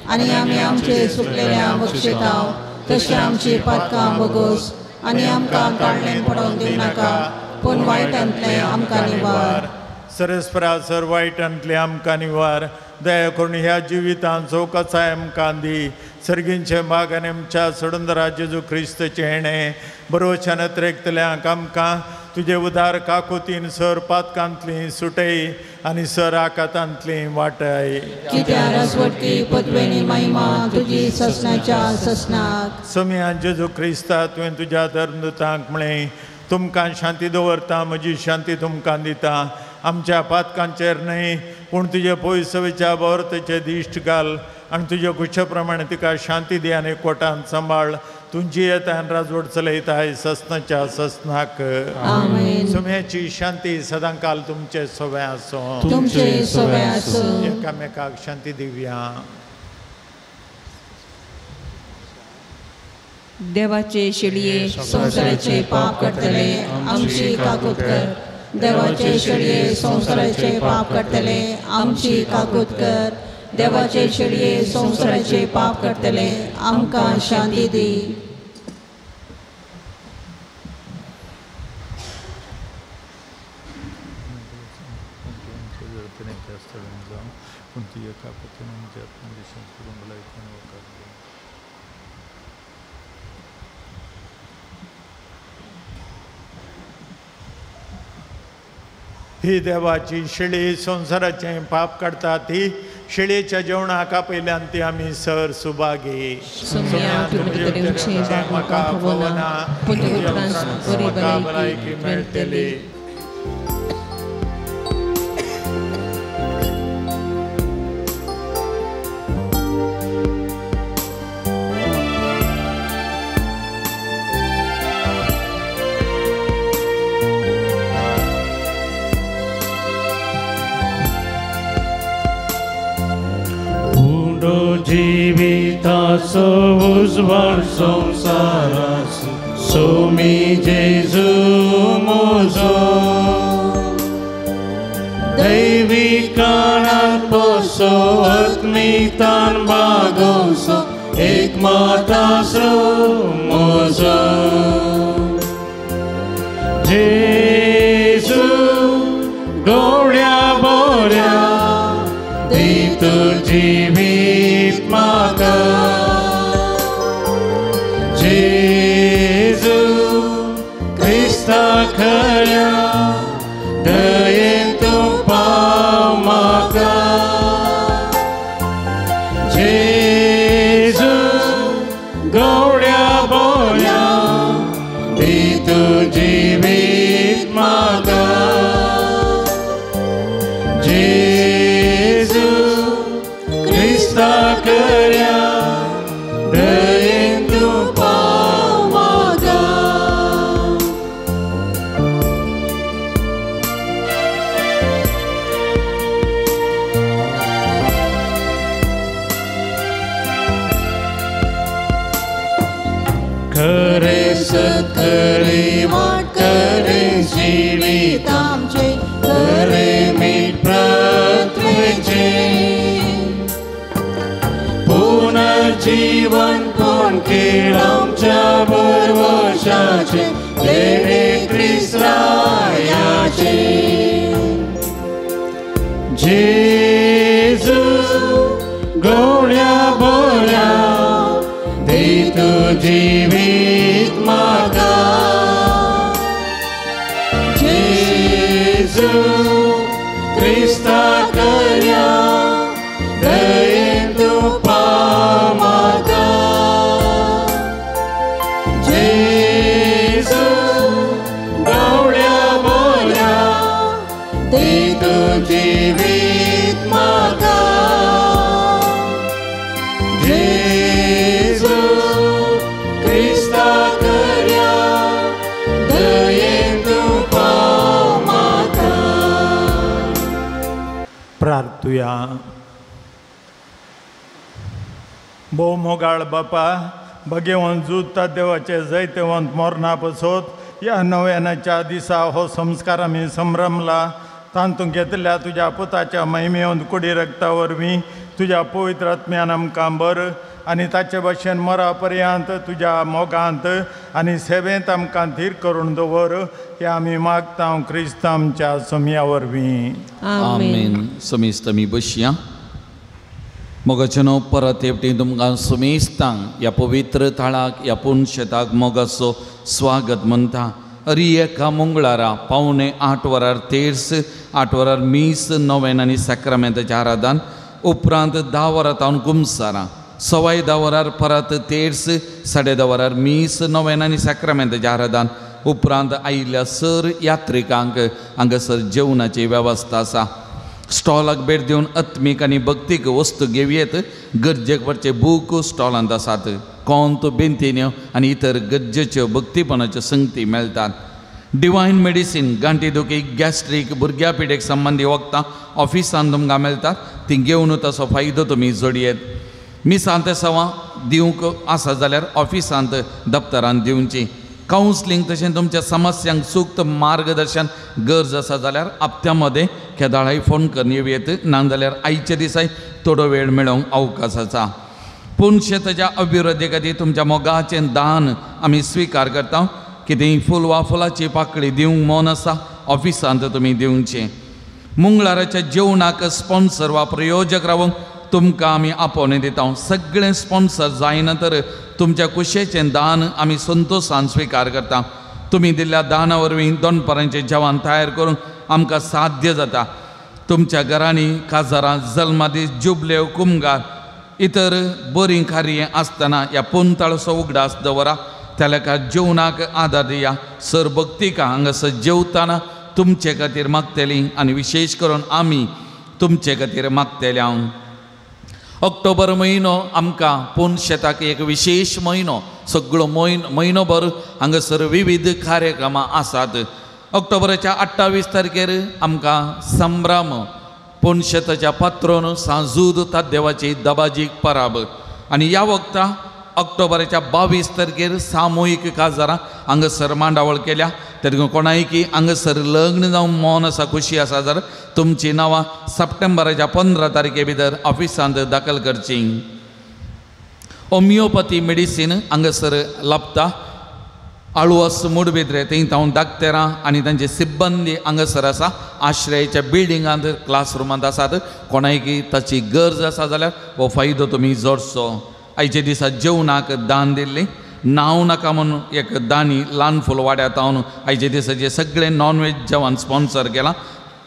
आनी आमी आमचे सुकलेल्या बक्षिताव तशें आमची पातकां बगोस आनी आमकां काडलें पडोवंक दिवनाका, पूण वायटांतलें आमकां निवार। सरस्परा सर वायटांतलें आमकां निवार। दया करून ह्या जिवितांत चौकसाय आमकां दी। सर्गींचे भाग आनी आमच्या सोडंदरा जेजू क्रिस्तचें हेणें बरोवच्यान अत्रेकतल्यांक आमकां तुजे उदार काकुतीन सर पातकांतली सुटय आनी सर आकातांतली वाटय। कित्याक राजवटकी पदवेनी महिमा तुजी ससनाच्या ससनाक। सोम्या जेजू क्रिस्ता तुवें तुज्या धर्मदूतांक म्हळें, तुमकां शांती दवरता, म्हजी शांती तुमकां दिता। आमच्या पातकांचेर न्हय पूण तुजे पयसवेच्या बवरतेचे दिश्ट घाल आनी तुजे कुशे प्रमाणे तिका शांती दी आनी कोटान सांबाळ। तुमची येतान राजवट चलयताय ससनाच्या ससनाक। आमेन। सुम्याची शांती सदांकाल तुमचे सोवे आसूं, तुमचे सोवे आसूं। एकामेकाक शांती दिवया। देवाचे शेळये संवसाराचे पाप करतले आमची काकूत कर, देवाचे शेळये संवसाराचे पाप करतले आमची काकूत कर, देवाचे शेळये संवसाराचे पाप करतले आमकां शांती दी। ही देवाची शेळी संवसाराचें पाप काडटा ती शेळयेच्या जेवणाक आपयल्यान ती आमी सर सुभागी। म्हाका पवना म्हाका भलायकी मेळटली। जीविताचो उजवाड संवसाराचो सोमी जेजू म्हजो, दैवी काणांत पोसो आत्मितान बागोवचो एक मातासो म्हजो। जेजू गोड्या बोऱ्या दी तूं जिवीत म्हाका, जेजू क्रिस्ता खऱ्या दयेन तूं पाव म्हाका, जेजू गोड्या बोऱ्या दी तूं जिवीत म्हाका, जेजू क्रिस्ता खऱ्या दयेन तूं पाव म्हाका। खरें सत खरी वाट खरें जिवीत आमचें, खरें मीठ पृथ्वेचें, पुनर्जीवन कोण खेळ आमच्या भरवशाचें देणे क्रिस्तायाचें। जेजू गोड्या बोऱ्या दी तूं जिवीत म्हाका, जेजू क्रिस्ता खऱ्या दयेन तूं पाव म्हाका, जेजू गोड्या बोऱ्या दी तूं जिवीत म्हाका, जेजू क्रिस्ता खऱ्या दयेन तूं पाव म्हाका। प्रार्थुया। भोव मोगाळ बापा, भगेवंत जुता देवाचे जैतेवंत मोरना पसोत ह्या नव्यानाच्या दिसा हो संस्कार आमी संभ्रमला तांतूंत घेतल्या तुज्या पुताच्या महिमेवंत कुडी रक्ता वरवीं तुज्या पवित्र आत्म्यान आमकां बर आनी ताचे भशेन मरा पर्यंत तुज्या मोगांत आनी सेवेंत आमकां धीर करून दवर हे आमी मागता क्रिस्त आमच्या सोमया वरवीं। आमेन। समेस्त आमी बसया। मोगाचें परत एकटी तुमकां सुमेस्तांक ह्या पवित्र थळाक ह्या पुनशेताक मोगाचो स्वागत म्हणटा। अरी एका मंगळारा 7:45 वरार तेर्स, 8 वरार मीस, नोवेन आनी साक्रामेंताच्या आराधन, उपरांत 10 वरां तावन कुमसारां, 10:15 वरार परत तेर्स, 10:30 वरार मीस, नोवेन आनी साक्रामेंताच्या आराधन, उपरांत आयिल्ल्या सर यात्रिकांक हांगासर जेवणाची वेवस्था आसा। स्टॉलाक भेट दिवन आत्मीक आनी भक्तीक वस्तू घेवयेत. गरजेक पडचे बूक स्टॉलांत आसात. कोंत बेंतिन्यो आनी इतर गरजेच्यो भक्तीपणाच्यो संगती मेळटात. डिवायन मेडिसीन गांठी दुखी गॅस्ट्रीक भुरग्या पिडेक संबंदी वखदां ऑफिसान तुमकां मेळटात. ती घेवन ताचो फायदो तुमी जोडयेत. मिसांत सवां दिवंक आसा जाल्यार ऑफिसांत दप्तरांत दिवची. कावन्सलींग तशें तुमच्या समस्यांक सूक्त मार्गदर्शन गरज आसा जाल्यार हप्त्या मदें केदाळाय फोन करून येवयेत. ना जाल्यार आयच्या दिसाय थोडो वेळ मेळोवंक अवकाश आसा. पूण शेताच्या अभिवृद्धी खातीर तुमच्या मोगाचें दान आमी स्विकार करता. कितेंय फूल वा फुलाची पाकळी दिवंक मन आसा ऑफिसांत तुमी दिवचें. मंगळाराच्या जेवणाक स्पॉन्सर वा प्रयोजक रावंक तुमकां आमी आपोवणें दिता. सगळें स्पॉन्सर जायना तर तुमच्या कुशेचें दान आमी संतोशान स्विकार करता. तुमी दिल्ल्या दाना वरवीं दनपारांचें जेवण तयार करूंक आमकां साध्य जाता. तुमच्या घरांनी काजारां जल्मादीस जुबले कुमगार इतर बरीं कार्यां आसतना ह्या पोंताळसो उगडास दवरा. त्या लेखा जेवणाक आदार दिया. सर भक्तिका हांगासर जेवतना तुमचे खातीर मागतली आनी विशेश करून आमी तुमचे खातीर मागतले. हांव ऑक्टोबर म्हयनो आमकां पूण शेताक एक विशेश म्हयनो. सगळो म्हयनोभर हांगासर विविध कार्यक्रमां आसात. ऑक्टोबराच्या 28 तारखेर आमकां संभ्रम पूण शेताच्या पात्रोन सांजूद तादेवाची दबाजीक पराब आनी ह्या वखता ऑक्टोबराच्या 22 तारखेर सामुहीक काजारां हांगासर मांडावळ केल्या. तरी कोणायकी हांगासर लग्न जावं मन आसा खुशी आसा जाल्यार तुमचीं नांवां सप्टेंबराच्या 15 तारखे भितर ऑफिसांत दाखल करचीं. होमियोपथी मेडिसीन हांगासर लाभता. आळवास मुडबिद्रे थंय तावन दाक्तेरां आनी तांचे सिब्बंदी हांगासर आसा. आश्रयाच्या बिल्डिंगांत क्लासरुमांत आसात. कोणायकी ताची गरज आसा जाल्यार हो फायदो तुमी जोडचो. आयच्या दिसा जेवणाक दान दिल्ली नांव नाका म्हणून एक दानी ल्हान फूल वाड्यार तावन आयच्या दिसाचे सगळें नॉनव्हेज जेवण स्पॉन्सर केलां.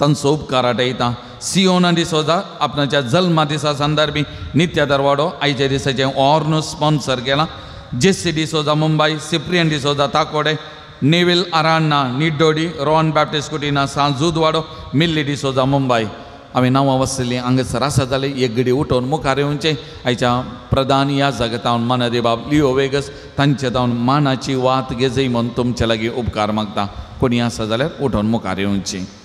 तांचो उपकार आटयता. सियोना डिसोजा आपणाच्या जल्मा दिसा संदर्भी नित्या दरवाडो आयच्या दिसाचें ऑर्न स्पॉन्सर केलां. Jesse D'Souza Mumbai, Cyprian D'Souza Takode, Neville Aranha Niddodi, Rohan Baptist Coutinho Sanjudwado, Millie D'Souza Mumbai. हांवें नांवां वसलेलीं हांगासर आसा जाल्यार एक घडी उठोवन मुखार येवचें. आयच्या प्रधान ह्या जगतावन मानादी बाब लिओ वेगस तांचे तावन मानाची वात घेजय म्हूण तुमचे लागीं उपकार मागता. कोणी आसा जाल्यार उठोवन मुखार येवचें.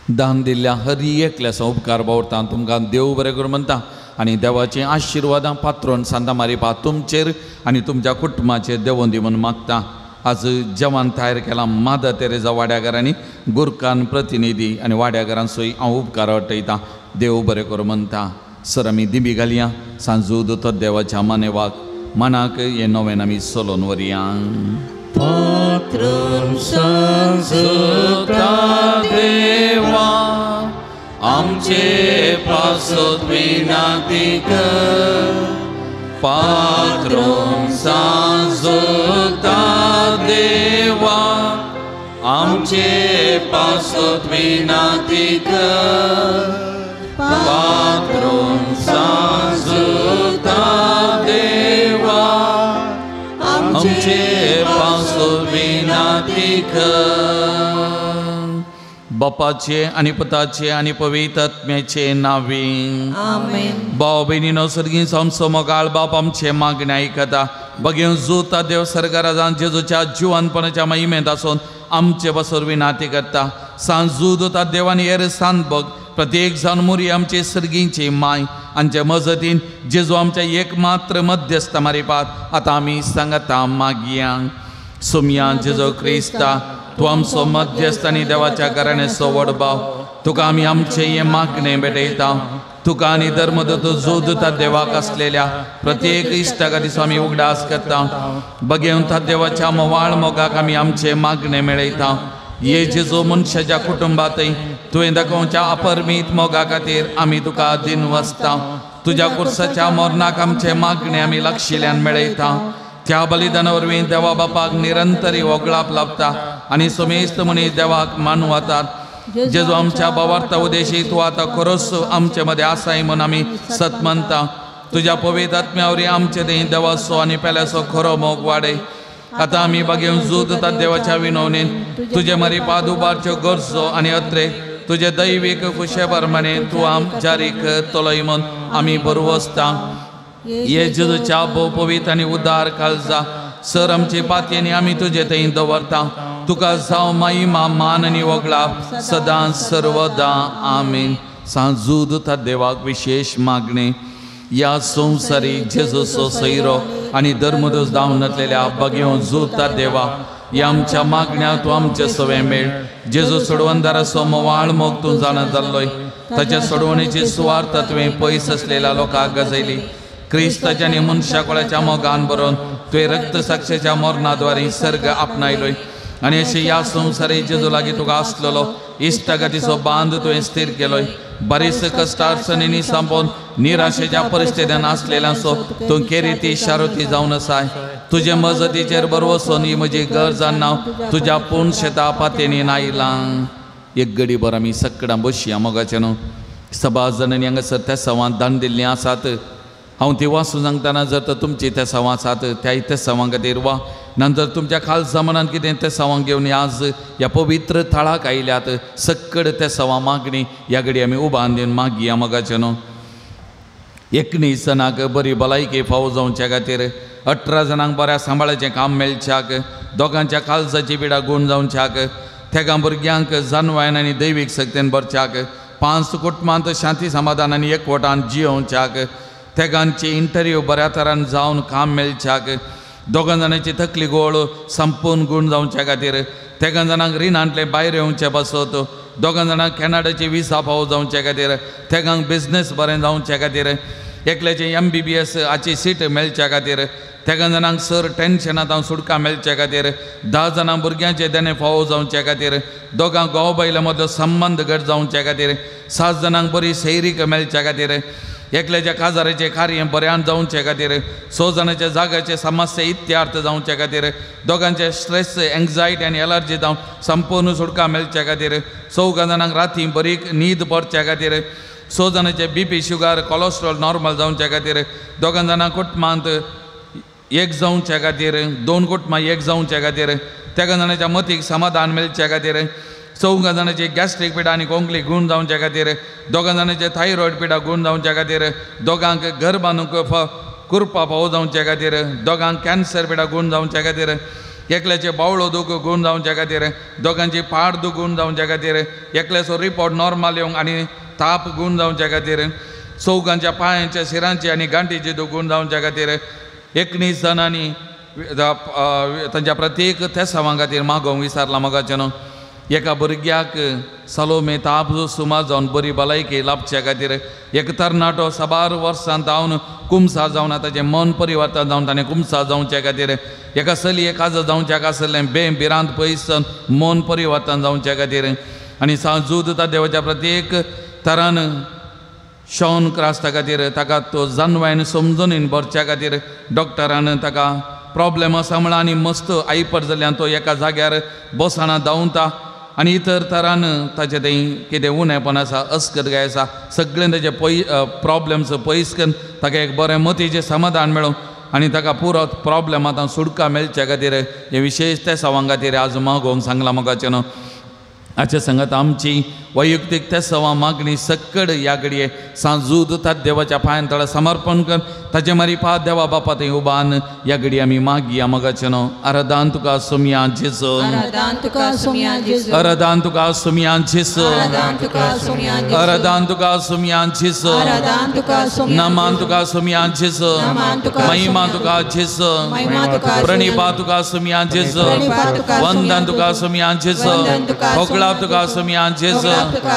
दान दिल्ल्या हरी एकल्याचो उपकार बावरता. तुमकां देव बरें करूं म्हणटा आनी देवाचीं आशिर्वादां पात्रोन सांता मारिपा तुमचेर आनी तुमच्या कुटुंबाचेर देवोन दी म्हूण मागता. आज जेवण तयार केलां मादर तेरेजा वाड्याघरांनी गुरकान प्रतिनिधी आनी वाड्याघरांचोय हांव उपकार वाटयतां. देव बरें करूं म्हणटा. सर आमी दिबी घालया. सांजू दोतोर देवाच्या मानेवाक मनाक हें नवें आमी चलोवन व्हरया. पात्रोन सांजुता देवा आमचे पासत विनंती कर. पात्रोन सांजुता देवा आमचे पासत विनंती कर. पात्रोन सांजुता देवा आमचे पासत विनंती कर. बापाचे आनी पुताचे आनी पवित्र आत्म्याचे नांवी आमेन. भाव भयणीनो सर्गीं आमचो मोगाळ बाप आमचे मागणें आयकता. बगेवन जोता देव सरकारान जेजूच्या जिवनपणाच्या महिमेंत आसून आमचे बसोर विनाती करता. सांजू दोता देवान येर सांत बग प्रत्येक जावन मुरी आमचे सर्गींची माय आमचे मजतीन जेजू आमच्या एकमात्र मध्यस्थ मारिपात आतां आमी सांगता मागया. सुमया जेजू क्रिस्ता तूं आमचो मध्यस्थ आनी देवाच्या घराण्याचो व्हड भाव. तुका आमी आमचें हें मागणें भेटयता. तुका आनी धर्मदूत जोदता देवाक आसलेल्या प्रत्येक इश्टा खातीर आमी उगडास करता. बगेवन देवाच्या मोवाळ मोगाक आमी आमचें मागणें मेळयता. ये जेजू मनशाच्या कुटुंबांतय तुवें दाखोवच्या अपरमीत मोगा खातीर आमी तुका दिनवासता. तुज्या कुर्साच्या मरणाक आमचें मागणें आमी लागशिल्ल्यान मेळयता. त्या बलिदाना वरवीं देवा बापाक निरंतरी वगळाप लाभता आनी समेस्त मनीस देवाक मानवतात. जेजू आमच्या बावार्ता उदेशी तूं आतां खरोच आमचे मदें आसाय म्हूण आमी सत मानता. तुज्या पवित्र आत्म्यावरी आमचे थंय देवाचो आनी पेल्याचो खरो मोग वाडय. आतां आमी बागेवन जूद देवाच्या विनवणेन तुजे मरी पाद उबारच्यो गरजो आनी अत्रे तुजे दैवीक खुशे प्रमाणे तूं आम जारी करतलोय म्हूण आमी बरवसता. हे जेजूच्या भोव पवित्र आनी उदार काळजा सर आमची पातयेनी आमी तुजे थंय दवरता. तुका जावं महिमा मान आनी वगळाप सदां सर्वदा. आमीन. सांजूद देवाक विशेश मागणें ह्या संवसारी जेजूचो सैरो आनी धर्मदोस जावन नासलेल्या बगेवन जुता देवा ह्या आमच्या मागण्या तूं आमचे सवें मेळ. जेजू सोडवणदाराचो मोवाळ मोग तूं जाणा जाल्लोय. ताच्या सोडवणेची सुवार्थ तुवें पयस आसलेल्या लोकांक गजयली. क्रिस्ताच्या आनी मनशा कोळाच्या मोगान बरोवन तुवें रक्तसाक्षेच्या मरणाद्वारे सर्ग आपणायलोय आनी अशें ह्या संवसारी जेजू लागीं तुका आसलेलो इश्टागतीचो बांद तुवें स्थीर केलोय. बरेच कश्ट अडचणींनी सांपोवन निराशेच्या परिस्थितीन आसलेल्यांचो तूं केरिती शारुती जावन आसाय. तुजे मजतीचेर बरवसून ही म्हजी गरज नांव तुज्या पूर्ण शेता पातेनी नायलां. एक गडी भर आमी सकडां बसया मोगाचें न्हू. सभा जणांनी हांगासर त्या सवांत दान दिल्लीं आसात. हांव ती वाचून सांगतना जर तर तुमची त्या सवां आसात त्याय त्या सवां खातीर वा नंतर तुमच्या खालसा मनान कितें त्या सवांक घेवन आज ह्या पवित्र थळाक आयल्यात सक्कड त्या सवां मागणी ह्या घडी आमी उबान दिवन मागया मोगाचें न्हू. 19 जाणांक बरी भलायकी फावो जावच्या खातीर, 18 जाणांक बऱ्या सांबाळाचें काम मेळच्याक, दोगांच्या काळजाची पिडा गूण जावच्याक, तेगां भुरग्यांक जानवायन आनी दैवीक शक्तेन भरच्याक, 5 कुटुंबांत शांती समाधान आनी एकवटान जियोवच्याक, तेगांची इंटरव्यू बऱ्या तरान जावन काम मेळच्याक, दोगां जाणांची तकली गोळ संपूर्ण गूण जावच्या खातीर, तेगां जाणांक रिणांतले भायर येवचे पासत, दोगां जाणांक कॅनडाची विसा फावो जावचे खातीर, तेगांक बिजनेस बरें जावचे खातीर, एकल्याचे MBBS हाची सीट मेळच्या खातीर, तेगां जाणांक सर टेन्शनांत हांव सुटका मेळच्या खातीर, 10 जाणां भुरग्यांचे देणें फावो जावचे खातीर, दोगां घोव बायले मदलो संबंद घट जावचे खातीर, 7 जाणांक बरी सैरीक मेळच्या खातीर, एकल्याच्या काजाराचें कार्य बऱ्यान जावचे खातीर, 6 जाणांच्या जाग्याचे समस्या इत्यार्थ जावचे खातीर, दोगांचे स्ट्रेस एंग्जायटी आनी एलर्जी जावन संपूर्ण सुटका मेळच्या खातीर, 4 जाणांक राती बरी न्हीद पडच्या खातीर, 6 जाणांचे BP sugar cholesterol normal जावच्या खातीर, 2 जाणां कुटुंबांत एक जावच्या खातीर, 2 कुटुंबां एक जावच्या खातीर, 3 जाणांच्या मतीक समाधान मेळच्या खातीर, 4 जाणांची गॅस्ट्रीक पिडा आनी कोंकली गूण जावच्या खातीर, 2 जाणांचे थायरॉयड पिडा गूण जावच्या खातीर, दोगांक घर बांदूंक कुरपा फावो जावच्या खातीर, दोगांक कॅन्सर पिडा गूण जावच्या खातीर, एकल्याचे बावळो दूख गूण जावच्या खातीर, दोगांची पाड दूख गूण जावच्या खातीर, एकल्याचो रिपोर्ट नॉर्मल येवंक आनी ताप गूण जावच्या खातीर, 4 पांयांच्या शिरांची आनी गांठीची दूख गूण जावच्या खातीर, 19 जाणांनी तांच्या प्रत्येक तेसावां खातीर मागोवंक विसारला मोगाचें न्हू. एका भुरग्याक सलोमे ताप सुमार जावन बरी भलायकी लाभच्या खातीर, एक तरणाटो साबार वर्सां जावन कुमसार जावन ताचें मन परिवर्तन जावन ताणें कुमसार जावच्या खातीर, एका चलयेक काजार जावच्याक आसलें बें भिरांत पयस जावन मन परिवर्तन जावच्या खातीर आनी सांजूद देवाच्या प्रत्येक तरान शौन क्रास्ता खातीर ताका तो जानवायन समजून भरच्या खातीर डॉक्टरान ताका प्रॉब्लेम आसा म्हळ्यार आनी मस्त आयपट जाल्ल्यान तो एका जाग्यार बसना धांवता आनी इतर तरान ताचें थंय कितें उणेपण आसा अस्कत आसा सगळें ताचे प्रॉब्लम्स पयस करून ताका एक बरें मतीचें समाधान मेळूं आनी ताका पुरो प्रॉब्लम आतां सुटका मेळच्या खातीर हे विशेश त्या सवां खातीर आज मागोवंक सांगलां मोगाचें न्हू. हाचे सांगात आमची वैयक्तीक त्या सवां मागणी सक्कड ह्या घडये सांजूद तात देवाच्या पांयान तळा समर्पण कर ताचे मारी पा देवा बापा थंय उबान ह्या घडये आमी मागया मोगाचें न्हू. आराधान तुका सुमया जेजू, आराधान तुका सुमया जेजू, आराधान तुका सुमया जेजू, आराधान तुका सुमया जेजू, आराधान तुका सुमया जेजू, आराधान तुका सुमया, नमन तुका सुमया जेजू, महिमा तुका जेजू, महिमा तुका, प्रणिपा तुका सुमया जेजू, वंदन तुका सुमया जेजू, होगळा तुका सुमया जेजू,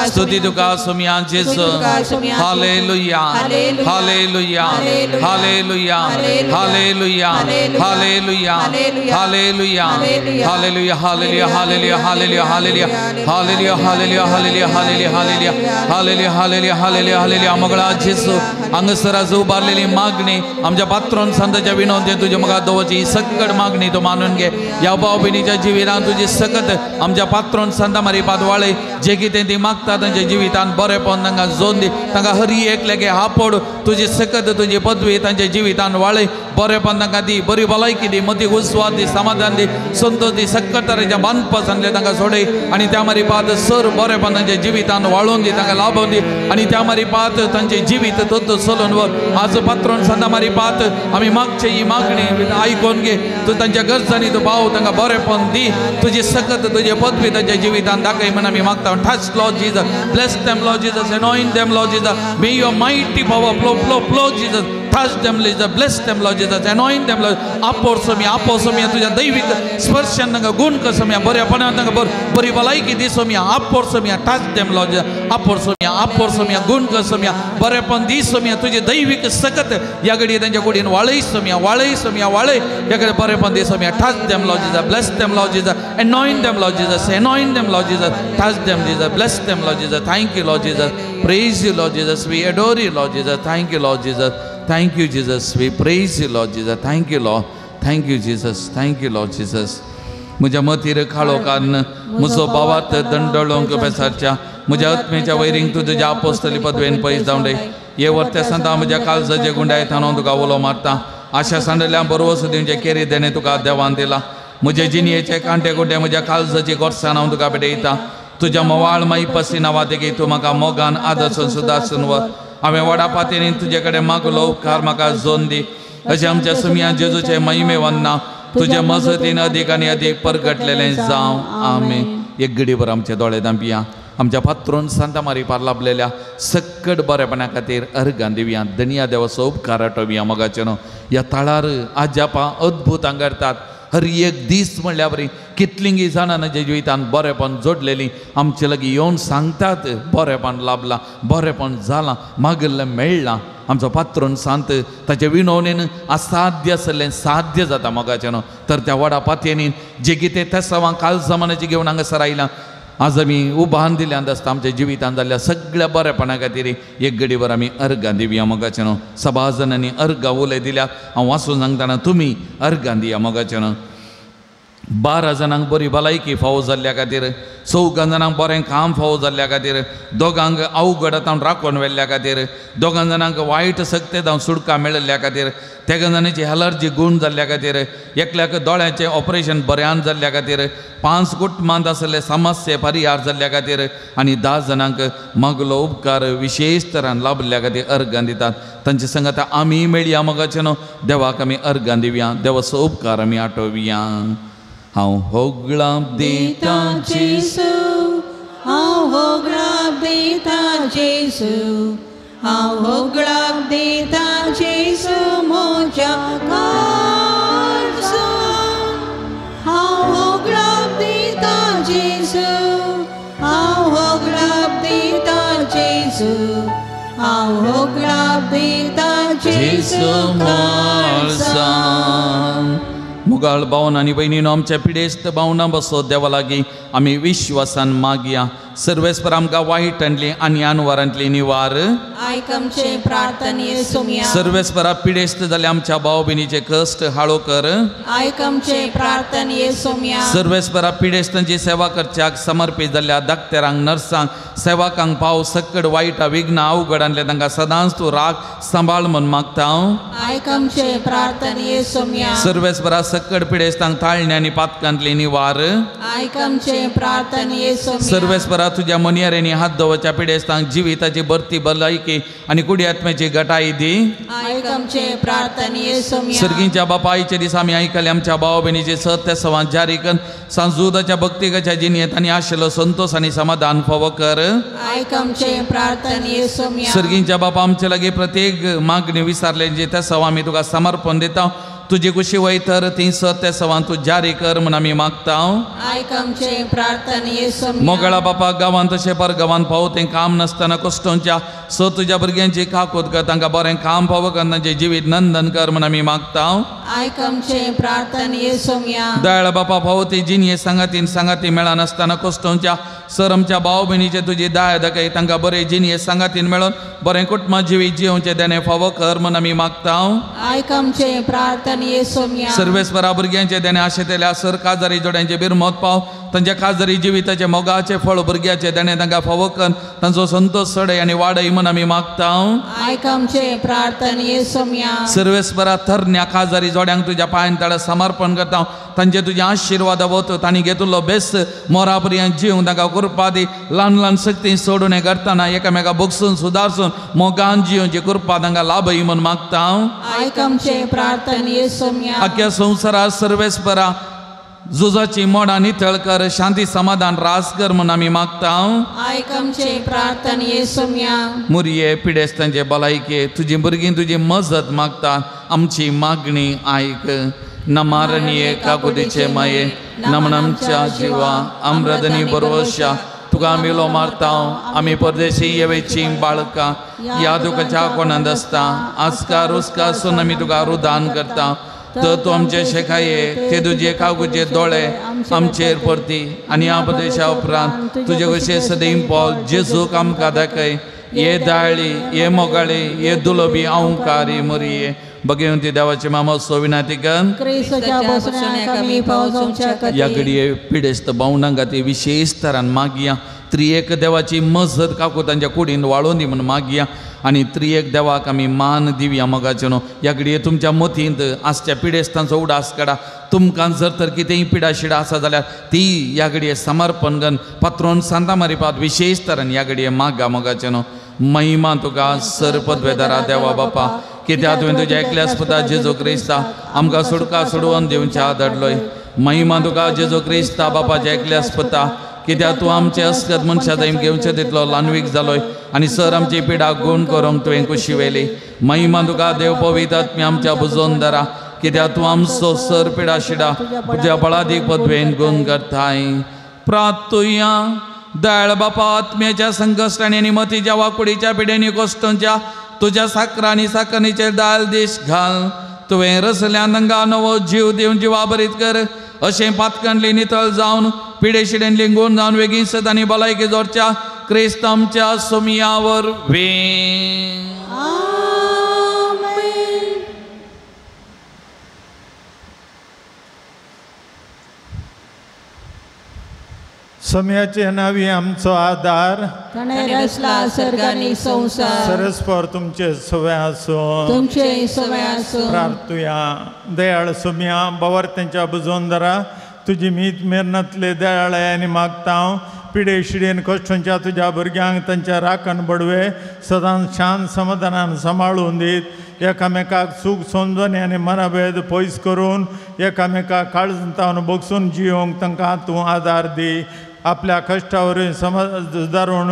स्तुती तुका सोम्या जेजू. Hallelujah hallelujah hallelujah hallelujah hallelujah hallelujah hallelujah hallelujah hallelujah hallelujah hallelujah hallelujah hallelujah hallelujah hallelujah hallelujah hallelujah hallelujah hallelujah hallelujah. मगळा जेजू हांगासर आज उबारलेली मागणी आमच्या पात्रोन संताच्या विनवते तुज्या मुखार दवरची सकट मागणी तूं मानून घे. ह्या भाव भयणीच्या जिवितान तुजी सकत आमच्या पात्रोन संता मारी पादवाळे जे कितें ती मागता तांच्या जिवितान बरेपण तांकां जोन दी. तांकां हरी एक लेगे हापोड तुजी सकत तुजी पदवी तांच्या जिवितान वाळे बरेपण तांकां दी, बरी भलायकी दी, मती उस्वाद दी, समाधान दी, संतोष दी. सकट तरेच्या बांदपा सांगले तांकां सोडय आनी त्या मारी पाद सर बरेपण तांच्या जिवितान वाळोवन दी, तांकां लाभोवन दी आनी त्या मारी पाद तांचे जिवीत तत्व चलोवन वर. आज पात्रोन संता मारी पात आमी मागचे ही मागणी आयकोन घे. तूं तांच्या गरजांनी तूं पाव, तांकां बरेपण दी, तुजी सकत तुजी पदवी तांच्या जिवितान दाखय म्हण आमी मागता. Touch Lord Jesus, bless them Lord Jesus, anoint them Lord Jesus, may your mighty power flow flow flow Jesus. Touch them Jesus, bless them Lord Jesus, anoint them Lord. आपोर Saumya तुज्या दैवीक स्पर्शान तांकां गुण कर सोम्या, बऱ्यापणान तांकां बरी भलायकी दी सोम्या. आपोर सोम्या, टच देम लॉर्ड जीजस. आपोर सोम्या, आपोर सोम्या, गुण कर सोम्या, बरेपण दी सोम्या. तुजी दैवीक सकत ह्या घडये तांच्या कुडीन वाळय सोम्या, वाळय सोम्या, वाळय ह्या घडये बरेपण दी Saumya. Touch them Lord Jesus, bless them Lord Jesus, anoint them Lord Jesus, anoint them Lord Jesus. Touch them Jesus, bless them Lord Jesus. Thank you Lord Jesus, praise you Lord Jesus, we adore you Lord Jesus. Thank you Lord Jesus, thank you Jesus, we praise you Lord Jesus. Thank you Lord, thank you Jesus, thank you Lord Jesus. म्हज्या मतीर काळोखान म्हजो भावार्थ दंडळोंक बेसारच्या म्हज्या आत्मेच्या वैरींक तूं तुज्या आपोस्तली पदवेन पयस धांवडे. हे वर्त्या सांता म्हज्या काळजाचे गुंडाय थान तुका उलो मारता. आशा सांडल्या बरवस दिवचे केरी देणे तुका देवान दिला. म्हजे जिणयेचे कांटे गुंडे म्हज्या काळजाची गोडसाण हांव तुका भेटयता. तुज्या मोवाळ माई पसी नांवा देखी तूं म्हाका मोगान आदर्शन सुदासून वर. हांवें व्हडा पातयेन तुजे कडेन मागलो उपकार म्हाका जोन दी. अशें आमच्या सुमया जेजूचे महिमे वन्ना तुज्या मजतीन अदीक आनी अदीक परगटलेलें जावं. आमेन. एक घडीभर आमचे दोळे धांपया. आमच्या पात्रोन सांता मारी पार लाभलेल्या सकट बरेपणा खातीर अर्गां दिवया. धनया देवाचो उपकार आठोवया. मोगाचें न्हू ह्या ताळार आजापां अद्भुत करतात. हर एक दीस म्हणल्यार बरी कितलींगी जाणां जे जिवितान बरेपण जोडलेली आमचे लागीं येवन सांगतात बरेपण लाभलां, बरेपण जालां, मागिल्लें मेळ्ळां. आमचो पात्रोन सांत ताचे विनवणेन असाध्य आसलें साध्य जाता. मोगाचें न्हू तर त्या व्हडा पातयेनी जे कितें तेसांवां कालजमानाचें घेवन हांगासर आयलां आज आमी उबान दिल्यान आसता आमच्या जिवितान जाल्ल्या सगळ्या बरेपणा खातीर एक घडीभर आमी अर्गां दिवया. मोगाचें न्हू सभा जाणांनी अर्गां उलय दिल्या. हांव वाचून सांगतना तुमी अर्गां दिया. मोगाचें न्हू 12 जाणांक बरी भलायकी फावो जाल्ल्या खातीर, 4 जाणांक बरें काम फावो जाल्ल्या खातीर, दोगांक अवघड जावन राखून व्हेल्ल्या खातीर, 2 जाणांक वायट सक्ते जावन सुटका मेळिल्ल्या खातीर, 3 जाणांची एलर्जी गूण जाल्ल्या खातीर, एकल्याक दोळ्याचें ऑपरेशन बऱ्यान जाल्ल्या खातीर, 5 कुटुंबांत आसले समस्ये परिहार जाल्ल्या खातीर आनी 10 जाणांक मागलो उपकार विशेश तरान लाभल्या खातीर अर्गां दितात. तांचे संगता आमी मेळया. मोगाचें न्हू देवाक आमी अर्गां दिवया. देवाचो उपकार आमी आठोवया. हांव होगळां दिता जेजू, हांव होगळां दिता जेजू, हांव होगळां दिता जेजू म्हज्या काळजान. हांव होगळां दिता जेजू, हांव होगळां दिता जेजू, हांव होगळां दिता जेजू काळजान. मुगाळ भावन आनी भयणीनो आमच्या पिडेस्त भावना बसो देवा लागीं आमी विश्वासान मागया. सर्वेस्पर आमकां वायटांतली आनी अनवरांतली निवार. आयक आमचे प्रार्थने सोम्या. सर्वेस्परा पिडेस्त जाले आमच्या भाव भयणीचे कश्ट हाळो कर. आयक आमचे प्रार्थने सोम्या. सर्वेस्परा पिडेस्तांची सेवा करच्याक समर्पीत जाल्ल्या डाक्टरांक, नर्सांक, सेवकांक पाव सकट वायटा विघ्न अवघडांतले तांकां सदांच तूं राग सांबाळ म्हूण मागता. आयक आमचे प्रार्थने सोम्या. सर्वेस्परा सकट पिडेस्तांक ताळणे आनी पातकांतली निवार. आयक आमचे प्रार्थने सोम्या. सर्वेस्परा तुज्या मनयारेंनी हात दवरच्या पिडेस्तांक जिविताची भरती भलायकी आनी कुडी आत्म्याची गटाई दी. आयक आमचे प्रार्थने सोम्या. सर्गींच्या बापायचे दीस आमी आयकले आमच्या भाव भयणीचे सत्य सवां जारी कर. सांजुदाच्या भक्तिकाच्या जिणेंत आनी आशिल्लो संतोष आनी समाधान फावो कर. आयक आमचे प्रार्थने सोम्या. सर्गींच्या बापा आमचे लागीं प्रत्येक मागणी विसारले जे त्या सवा आमी तुका समर्पण दिता. तुजी कुशी वयतर ती सत्य सवान तूं जारी कर म्हूण आमी मागता. आयक आमचें प्रार्थने मोगळा बापा गांवांत तशें पर गांवांत पावो तें काम नासतना कश्टोंच्या स तुज्या भुरग्यांची काकूत कर तांकां बरें काम पावो कर तांचें जिवीत नंदन कर म्हूण आमी मागता. आयक आमचें प्रार्थने दयाळ बापा पावो ती जिणये सांगातीन सांगाती मेळनासतना कश्टोंच्या सर आमच्या भाव भयणीचे तुजी दया दाखय तांकां बरें जिणये सांगातीन मेळोन बरें कुटुंब जिवीत जिवचें देणें फावो कर म्हूण आमी मागता. आयक आमचें प्रार्थने सर्वेस्परा भुरग्यांचे देणें आशेतल्या सर काजारी जोड्यांचे बिरमत पाव तांच्या काजारी जिविताचे मोगाचे फळ भुरग्याचे देणें तांकां फावो कर तांचो संतोश सडय आनी वाडय म्हूण आमी मागता. आयक आमचें प्रार्थने सर्वेस्परा तरण्या काजारी जोड्यांक तुज्या पांयान ताळा समर्पण करता तांचे तुजे आशिर्वाद वत तांणी घेतिल्लो बेस मोरा पर्यंत जीवन तांकां कृपा दी ल्हान ल्हान शक्ती सोडून हें करतना एकामेका बगसून सुदारसून मोगान जिवची कृपा तांकां लाभय म्हूण मागता. आयक आमचें प्रार्थने आख्या संवसारात सर्वेस्परा झुजाची मोडां नितळ कर शांती समाधान रास कर म्हूण आमी मागता. आयक आमचें प्रार्थने मुरये पिडेस्तांचे भलायके तुजी भुरगीं तुजी मजत मागता आमची मागणी आयक. नमारणीये काकुतीचे माये नमन आमच्या जिवा आम्रदनी बरोवशा तुका आमी उलो मारता आमी परदेशी येवेची बाळकां ह्या दुखाच्या कोणांत आसता आसका रुसका सून आमी तुका रुदान करता तर तूं आमचे शेखाये ते तुजे काकुचे दोळे आमचेर परती आनी ह्या प्रदेशा उपरांत तुजे कशें सदैव पॉल जेजूक आमकां दाखय ये दाळी ये मोगाळी ये दुलोबी अंकारी मुरये बगेवंती देवाची मामा सोविनातिकन ह्या घडये पिडेस्त भावणां खातीर विशेश तरान मागया त्रिएक देवाची मजत काकू तांच्या कुडीन वाळोवन दी म्हूण मागया आनी त्रिएक देवाक आमी मान दिवया मोगाचे न्हू. ह्या घडये तुमच्या मतींत आसच्या पिडेस्तांचो उडास काडा तुमकां जर तर कितेंय पिडा शिडा आसा जाल्यार ती ह्या घडये समर्पण करून पात्रोन सांता मारिपात विशेश तरान ह्या घडये मागा मोगाचे न्हू. महिमा तुका सर पदवेदारा देवा बापा कित्याक तुवें तुज्या एकल्याच पुता जेजू क्रिस्ता आमकां सुटका सोडोवन दिवच्या धाडलोय. महिमा तुका जेजू क्रिस्ता बापाच्या एकल्याच पुता कित्याक तूं आमचे अस्कत मनशा दैम घेवचे तितलो ल्हानवीक जालोय आनी सर आमची पिडा गुण करूंक तुवें कुशी व्हेली. महिमा तुका देव पवित्र आत्म्या आमच्या बुजोवन दरा कित्याक तूं आमचो सर पिडा शिडा तुज्या बळादीक पदवेन गुण करताय. प्रार्थुया दयाळ बापा आत्म्याच्या संकश्टांनी आनी मतीच्या वाकुडीच्या पिडेनी कोश्टांच्या तुज्या साकरा आनी साकरणीचेर दाल देश घाल तुवें रसल्यान तांकां नवो जीव दिवन जिवाभरीत कर अशें पातकणली नितळ जावन पिडे शिडेन लिंगून जावन वेगीं सत आनी भलायकी जोडच्या क्रिस्त आमच्या सोमियावर वे. समयाचे नावी आमचो आदार सरस्पर तुमचे सवे आसूं तुमचे सवे आसूं. प्रार्थुया दयाळ सोम्या बवर तेंच्या बुजोवन तुजी मीत मेरनातले दयाळ आनी मागता हांव पिडे शिडेन कश्टांच्या तुज्या भुरग्यांक तांच्या राखण बडवे सदांच शांत समाधानान सांबाळून दीत एकामेकाक सूख समजून आनी मनाभेद पयस करून एकामेकाक काळजान बगसून जियोंक तांकां तूं आदार दी. आपल्या कश्टावर समजदारून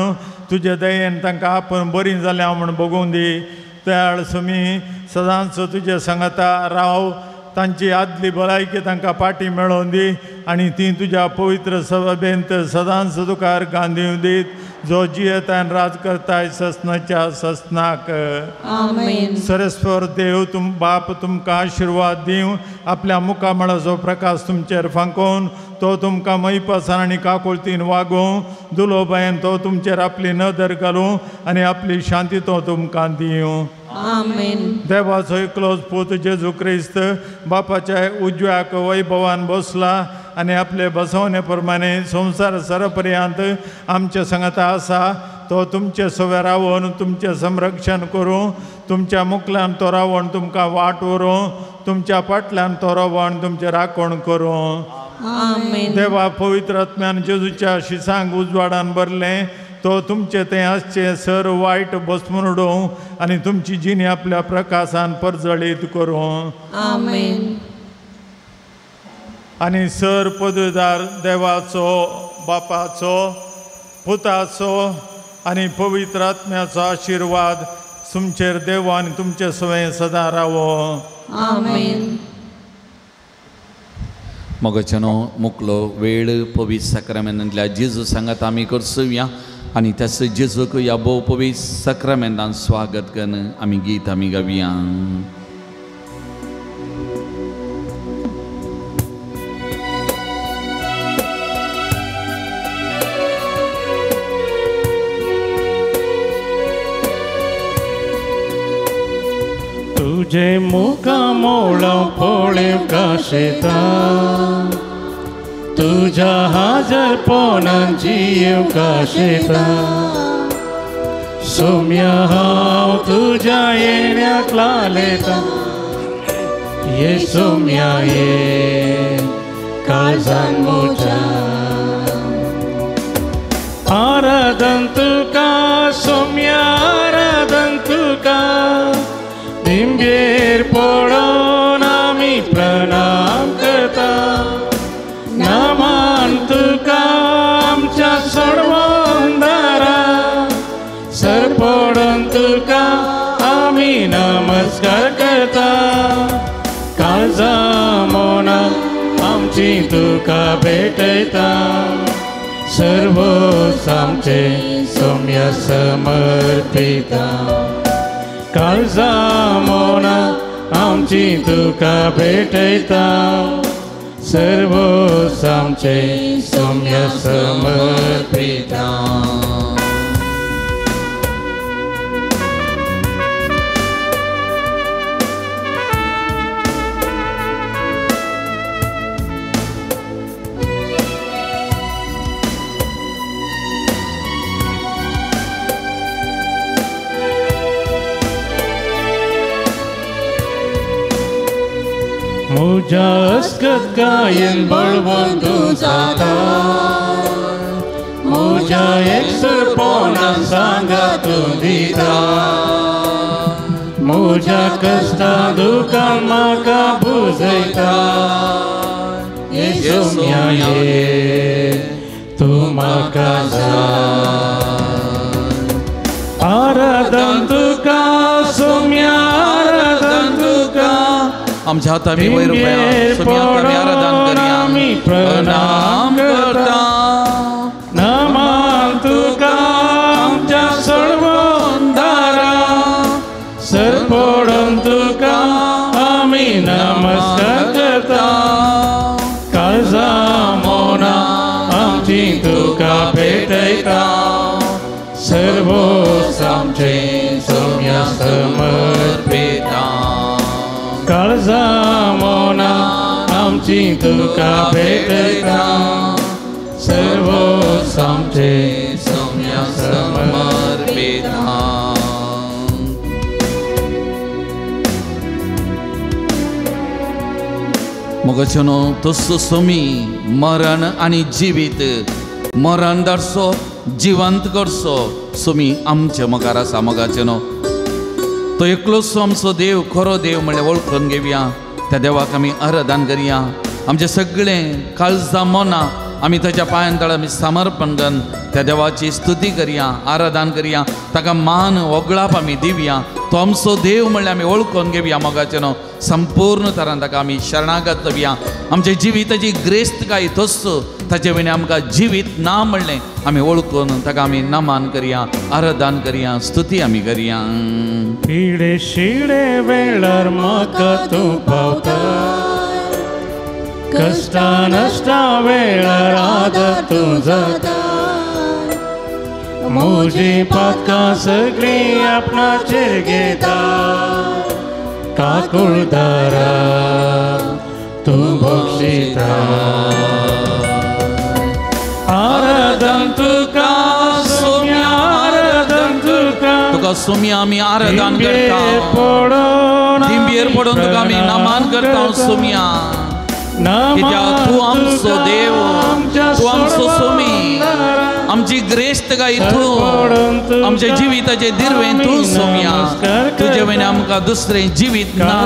तुजे दयेन तांकां आपूण बरीं जाल्या म्हूण बगून दी. दयाळ सुमी सदांच तुजे सांगाता राव तांची आदली भलायकी तांकां पाटी मेळोवन दी आनी ती तुज्या पवित्र सभेंत सदांच तुका अर्गां दिवं दीत जो जियेतान राज करताय ससनाच्या ससनाक. आमेन. सरस्वर देव तुम बाप तुमकां आशिर्वाद दिवं आपल्या मुखामळाचो प्रकाश तुमचेर फांकोवन तो तुमकां मैपासान आनी काकुळतीन वागोवं दुलोबायन तो तुमचेर आपली नदर घालूं आनी आपली शांती तो तुमकां दिवं. आमेन. देवाचो एकलोच पूत जेजू क्रिस्त बापाच्या उजव्याक वैभवान बसला आनी आपले बसवणे प्रमाणे संवसार सरपर्यंत आमचे सांगाता आसा तो तुमचे सवे रावन तुमचें संरक्षण करूं तुमच्या मुखल्यान तो रावन तुमकां वाट व्हरूं तुमच्या फाटल्यान तो रावन तुमचें राखण करूं. आमेन. देवा पवित्र आत्म्यान जेजूच्या शिसांक उजवाडान भरलें तो तुमचे तें आसचें सर वायट बसमून उडोवं आनी तुमची जिणी आपल्या प्रकाशान परजळीत करूं. आमेन. आनी सर पदवीदार देवाचो बापाचो पुताचो आनी पवित्र आत्म्याचो आशिर्वाद तुमचेर देव आनी तुमचे सवय सदां रावो. आमेन. मोगाच्यानो मुकलो वेळ पवित्र साक्रामेंतांतल्या जेजू सांगात आमी करसुया आनी त्याच जेजूक ह्या भोव पवित्र साक्रामेंतान स्वागत करून आमी गीत आमी गावया. तुझे मुखामोळ पळेव काशेता तुझ्या हाजरपणान जियेव काशेता सोम्या हांव तुझ्या येण्याक लालेता ये सोम्या ये काळजान म्हज्या आराधन तुका सोम्या आराधन तुका दिंबेर पडोन आमी प्रणाम करता नामान तुका आमच्या सोडवंदारा सर पडोन तुका आमी नमस्कार करता काळजा मोना आमची तुका भेटयता सर्व आमचे सोम्या समर्पिता काळजा मोना आमची तुका भेटयता सर्व आमचे सोम्या समर्पिता. म्हज्या अस्कत गायन बळवंत जाता म्हज्या एकसुरपणान सांगात तूं दिता म्हज्या कश्टा दुखान म्हाका बुजयता सोम्या ये तूं म्हाका जाय आराधन तुका सोम्या आराधन तुका आमच्या हात आमी वयर उबया आराधन करया प्रणाम करता नमान तुका आमच्या सोडवंदारा सर पडोन तुका आमी नमस्कार करता काळजा मोना आमची तुका भेटयता सर्व आमचे सोम्या समर्पिता काळजा मोना आमची तुका भेटयता सर्व आमचे सोम्या समर्पिता. मोगाच्यानो तसो सोमी मरण आनी जिवीत मरण धाडसो जिवंत करचो सोमी आमच्या मुखार आसा. मोगाच्यानो तो एकलोच आमचो देव खरो देव म्हणल्यार वळखून घेवया त्या देवाक आमी आराधन करया. आमचें सगळें काळजां मनां आमी ताच्या पांयां तळा आमी समर्पण करून त्या देवाची स्तुती करया आराधन करया ताका मान वगळाप आमी दिवया. तो आमचो देव म्हणल्यार आमी वळखून घेवया. मोगाचें संपूर्ण तरान ताका आमी शरणागत जावया. आमच्या जिविताची ग्रेस्तकाय तोच ताचे विणे आमकां जिवीत ना म्हणलें आमी वळखून ताका आमी नमान करया आराधन करया स्तुती आमी करया. पिडे शिडे वेळार म्हाका तूं पावता कश्टा नश्टा वेळार आदर तूं जाता म्हजी पातकां सगळीं आपणाचेर घेता काकुळदारा तूं बक्षिता आराधन तुका सोम्या आराधन तुका तुका सोम्या आमी आराधन करता दिंबेर पडून तुका आमी नमान करता सोम्या कित्याक तूं आमचो देव तूं आमचो सोमी आमची ग्रेस्तकाय तूं आमच्या जिविताचें दिर्वें तूं सोम्या तुजे वयल्यान आमकां दुसरें जिवीत ना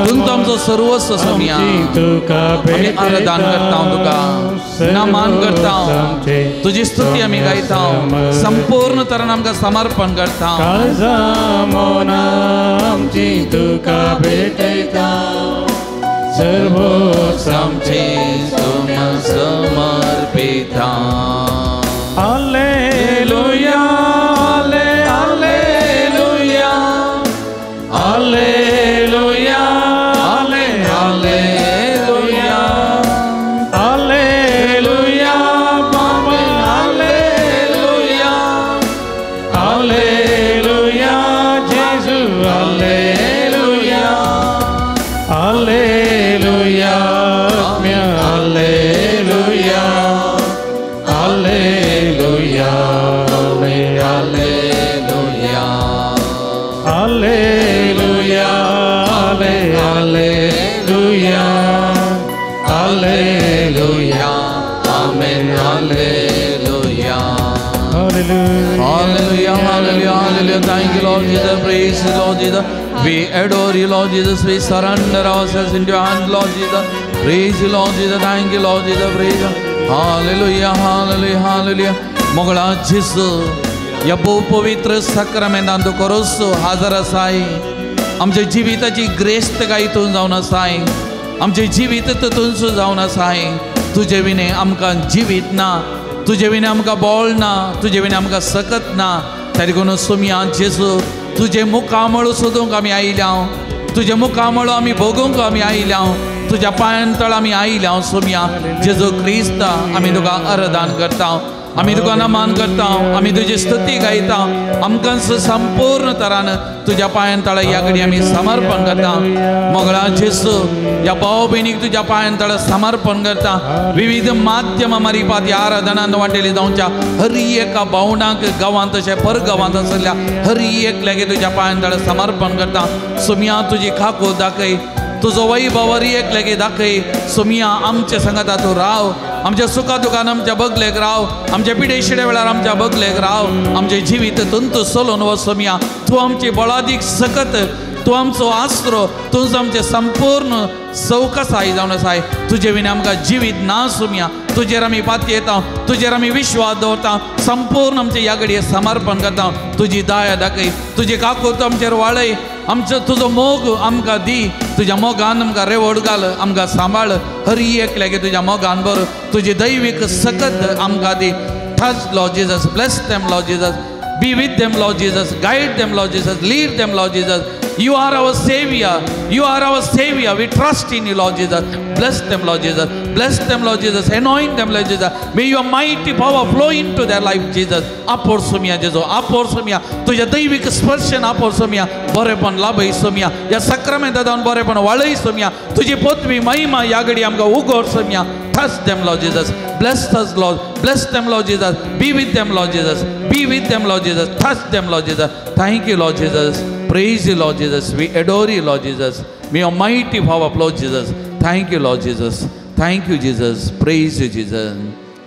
तूं आमचो सर्वस्व सोम्या. आमी आराधन करता तुका नमान करता तुजी स्तुती आमी गायता संपूर्ण तरान आमकां समर्पण करता. काळजा मोना आमची तुका भेटयता सर्वोच आमचे Saumya समर्पिता. Alleluia, alleluia, alleluia, alleluia, alleluia, alleluia, alleluia, Gesù, alleluia, alleluia, alleluia, alleluia, alleluia, alleluia, alleluia, alleluia, amen, alleluia. Hallelujah, Hallelujah, hallelujah, hallelujah. Thank you, Lord Jesus. Praise you, Lord Jesus. We adore you, Lord Jesus. We surrender ourselves into your hand, Lord Jesus. Praise you, Lord Jesus. Thank you, Lord Jesus. Praise you. Hallelujah, hallelujah, hallelujah. मोगळा जेजू ह्या भोव पवित्र साक्रामेंतान तूं करोस हाजर आसाय. आमच्या जिविताची ग्रेस्तकाय तूं जावन आसाय. आमचें जिवीत तूंच जावन आसाय. तुजे विणें आमकां जिवीत ना, तुजे विणें आमकां बोळ ना, तुजे विणें आमकां सकत ना. तरी देखून सोमया जेजू तुजें मुखामळ सोदूंक आमी आयल्या, तुजें मुखामळ आमी भोगूंक आमी आयल्या, तुज्या पांयां तळ आमी आयल्या. सोमया जेजू क्रिस्त आमी तुका अर्दान करता, आमी तुका नमान करता, आमी तुजी स्तुती गायता. आमकां संपूर्ण तरान तुज्या पांयां तळ ह्या घडी आमी समर्पण करता. मोगळा जेजू ह्या भाव भयणीक तुज्या पांयां तळ समर्पण करता. विविध माध्यमां मारिपात ह्या आराधनान वांटेली जावच्या हर एका भावणाक गांवांत तशें परगांवांत आसल्या हर एकल्याक तुज्या पांयां तळ समर्पण करता. सोमया तुजी खाको दाखय, तुजो वैभव हर एकल्याक दाखय. सोमया आमचे संगता तूं राव, आमच्या सुखा दुखान आमच्या बगलेक राव, आमच्या पिडेशिड्या वेळार आमच्या बगलेक राव. आमचें जिवीत तंतू चलोवन वच सोमया. तूं आमची बळादीक सकत, तूं आमचो आसरो, तूंच आमचें संपूर्ण सवकसाय जावन आसाय. तुजे विणें आमकां जिवीत ना सोमया. तुजेर आमी पातयेता, तुजेर आमी विश्वास दवरता. संपूर्ण आमचें ह्या घडये समर्पण करता. तुजी दया दाखय, तुजी काकूत आमचेर वाळय, आमचो तुजो मोग आमकां दी. तुज्या मोगान आमकां रेवड घाल, आमकां सांबाळ. हर एकल्याक तुज्या मोगान भर, तुजी दैवीक सकत आमकां दी. Touch Lord Jesus, bless them Lord Jesus, be with them Lord Jesus, guide them Lord Jesus, lead them Lord Jesus. You are our Savior. You are our Savior. We trust in you, Lord Jesus. Bless them, Lord Jesus. Bless them, Lord Jesus. Anoint them, Lord Jesus. May your mighty power flow into their life, Jesus. आपोर Somaiya जेजू, आपोर सोमया. तुज्या दैवीक स्पर्शन आपोर सोमया. बरेपण लाभय सोमया. ह्या साक्रामेंता जावन बरेपण वाळय सोमया. तुजी पदवी महिमा ह्या घडी आमकां उगड Somaiya. Touch them, Lord Jesus. Bless us, Lord. Bless them, Lord Jesus. Be with them, Lord Jesus. Be with them, Lord Jesus. Touch them, Lord Jesus. Thank you, Lord Jesus. Praise you, Lord Jesus. We adore you, Lord Jesus. May your mighty power flow, Jesus. Thank you, Lord Jesus. Thank you, Jesus. Praise you, Jesus.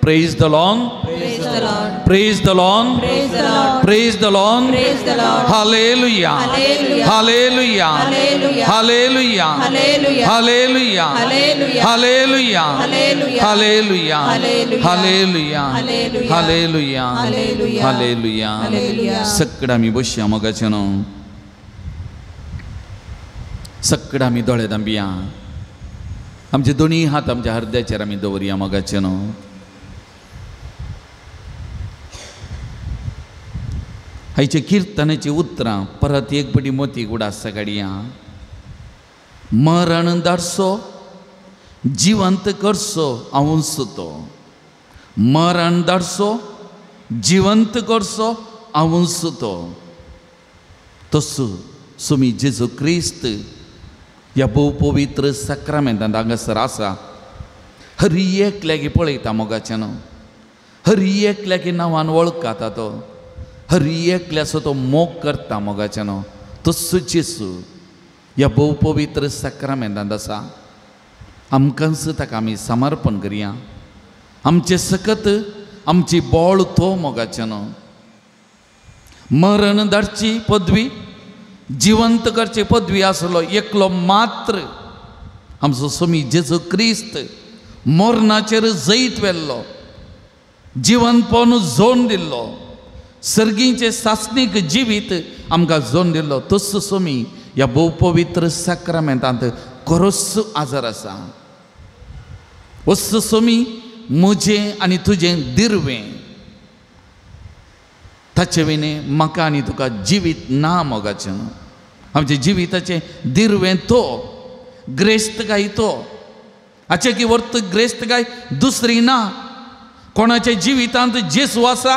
Praise the Lord. Praise the Lord. Praise the Lord. Praise the Lord. Praise the Lord. Praise the Lord. Hallelujah. Hallelujah. Hallelujah. Hallelujah. Hallelujah. Hallelujah. Hallelujah. Hallelujah. Hallelujah. Hallelujah. Hallelujah. Hallelujah. Hallelujah. Hallelujah. Hallelujah. Hallelujah. Hallelujah. Hallelujah. सगळं आमी बसया मोगाचें न्हू. सगळं आमी दोळे दांबया. आमचे दोनी हात आमच्या हृदयाचेर आमी दवरया मोगाचें न्हू. आयच्या किर्तनाची उतरां परत एक पटी मोती उडास काडया. मरण धाडसो जिवंत करसो हांवूच तो. मरण धाडसो जिवंत करसो हांवूच तो. तसो सुमी जेजू क्रिस्त ह्या भोव पवित्र साक्रामेंतांत हांगासर आसा. हर एकल्याक पळयता मोगाचें न्हू. हर एकल्याक नांवान वळखता तो. हर एकल्याचो तो मोग करता मोगाचें न्हू. तसो जेजू ह्या भोव पवित्र साक्रामेंतांत आसा. आमकांच ताका आमी समर्पण करया. आमचें सकत आमची बोळ तो मोगाचें न्हू. मरण धाडची पदवी जिवंत करची पदवी आसलो एकलो मात्र आमचो स्वामी जेजू क्रिस्त मरणाचेर जैत व्हेल्लो, जिवंतपण जोन दिल्लो, सर्गींचें सासणीक जिवीत आमकां जोन दिल्लो. तसो स्वामी ह्या भोव पवित्र साक्रामेंतांत खरोच आजार आसा. वस्त सोमी म्हजें आनी तुजें दिरवें, ताचे विणे म्हाका आनी तुका जिवीत ना मोगाचें. आमच्या जिविताचें दिरवें तो, ग्रेस्त काय तो, हाचे की वर्त ग्रेस्त काय दुसरी ना. कोणाच्या जिवितांत जेजू आसा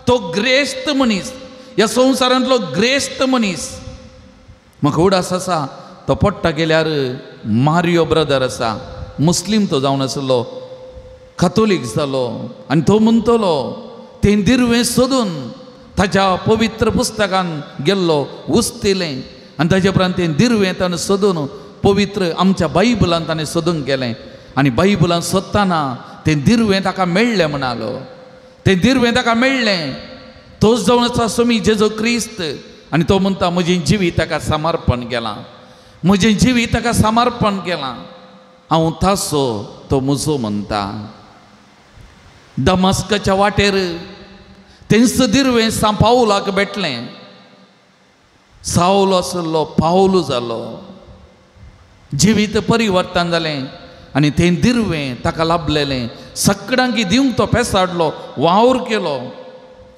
तो ग्रेस्त मनीस, ह्या संवसारांतलो ग्रेस्त मनीस. म्हाका उडास आसा तो पडटा गेल्यार मारियो ब्रदर आसा, मुस्लीम तो जावन आसलो, कातोलीक जालो आनी तो म्हणटलो तें दिरवें सोदून ताच्या पवित्र पुस्तकान गेल्लो उस्तिलें आनी ताचे उपरांत तें दिरवें ताणें सोदून पवित्र आमच्या बायबलान ताणें सोदूंक गेलें आनी बायबलान सोदतना तें दिरवें ताका मेळ्ळें म्हणालो. तें दिरवें ताका मेळ्ळें, तोच जावन आसा स्वामी जेजू क्रिस्त. आनी तो म्हणटा म्हजें जिवीत ताका समर्पण केलां, म्हजें जिवीत ताका समर्पण केलां, हांव तासो तो म्हजो म्हणटा. दमास्काच्या वाटेर तेंच दिरवें सांव पावलाक भेटलें. सावलो आसलो पावलू जालो, जिवीत परिवर्तन जालें आनी तें दिरवें ताका लाभलेलें. सगळ्यांकी दिवंक तो पेसाडलो, वावर केलो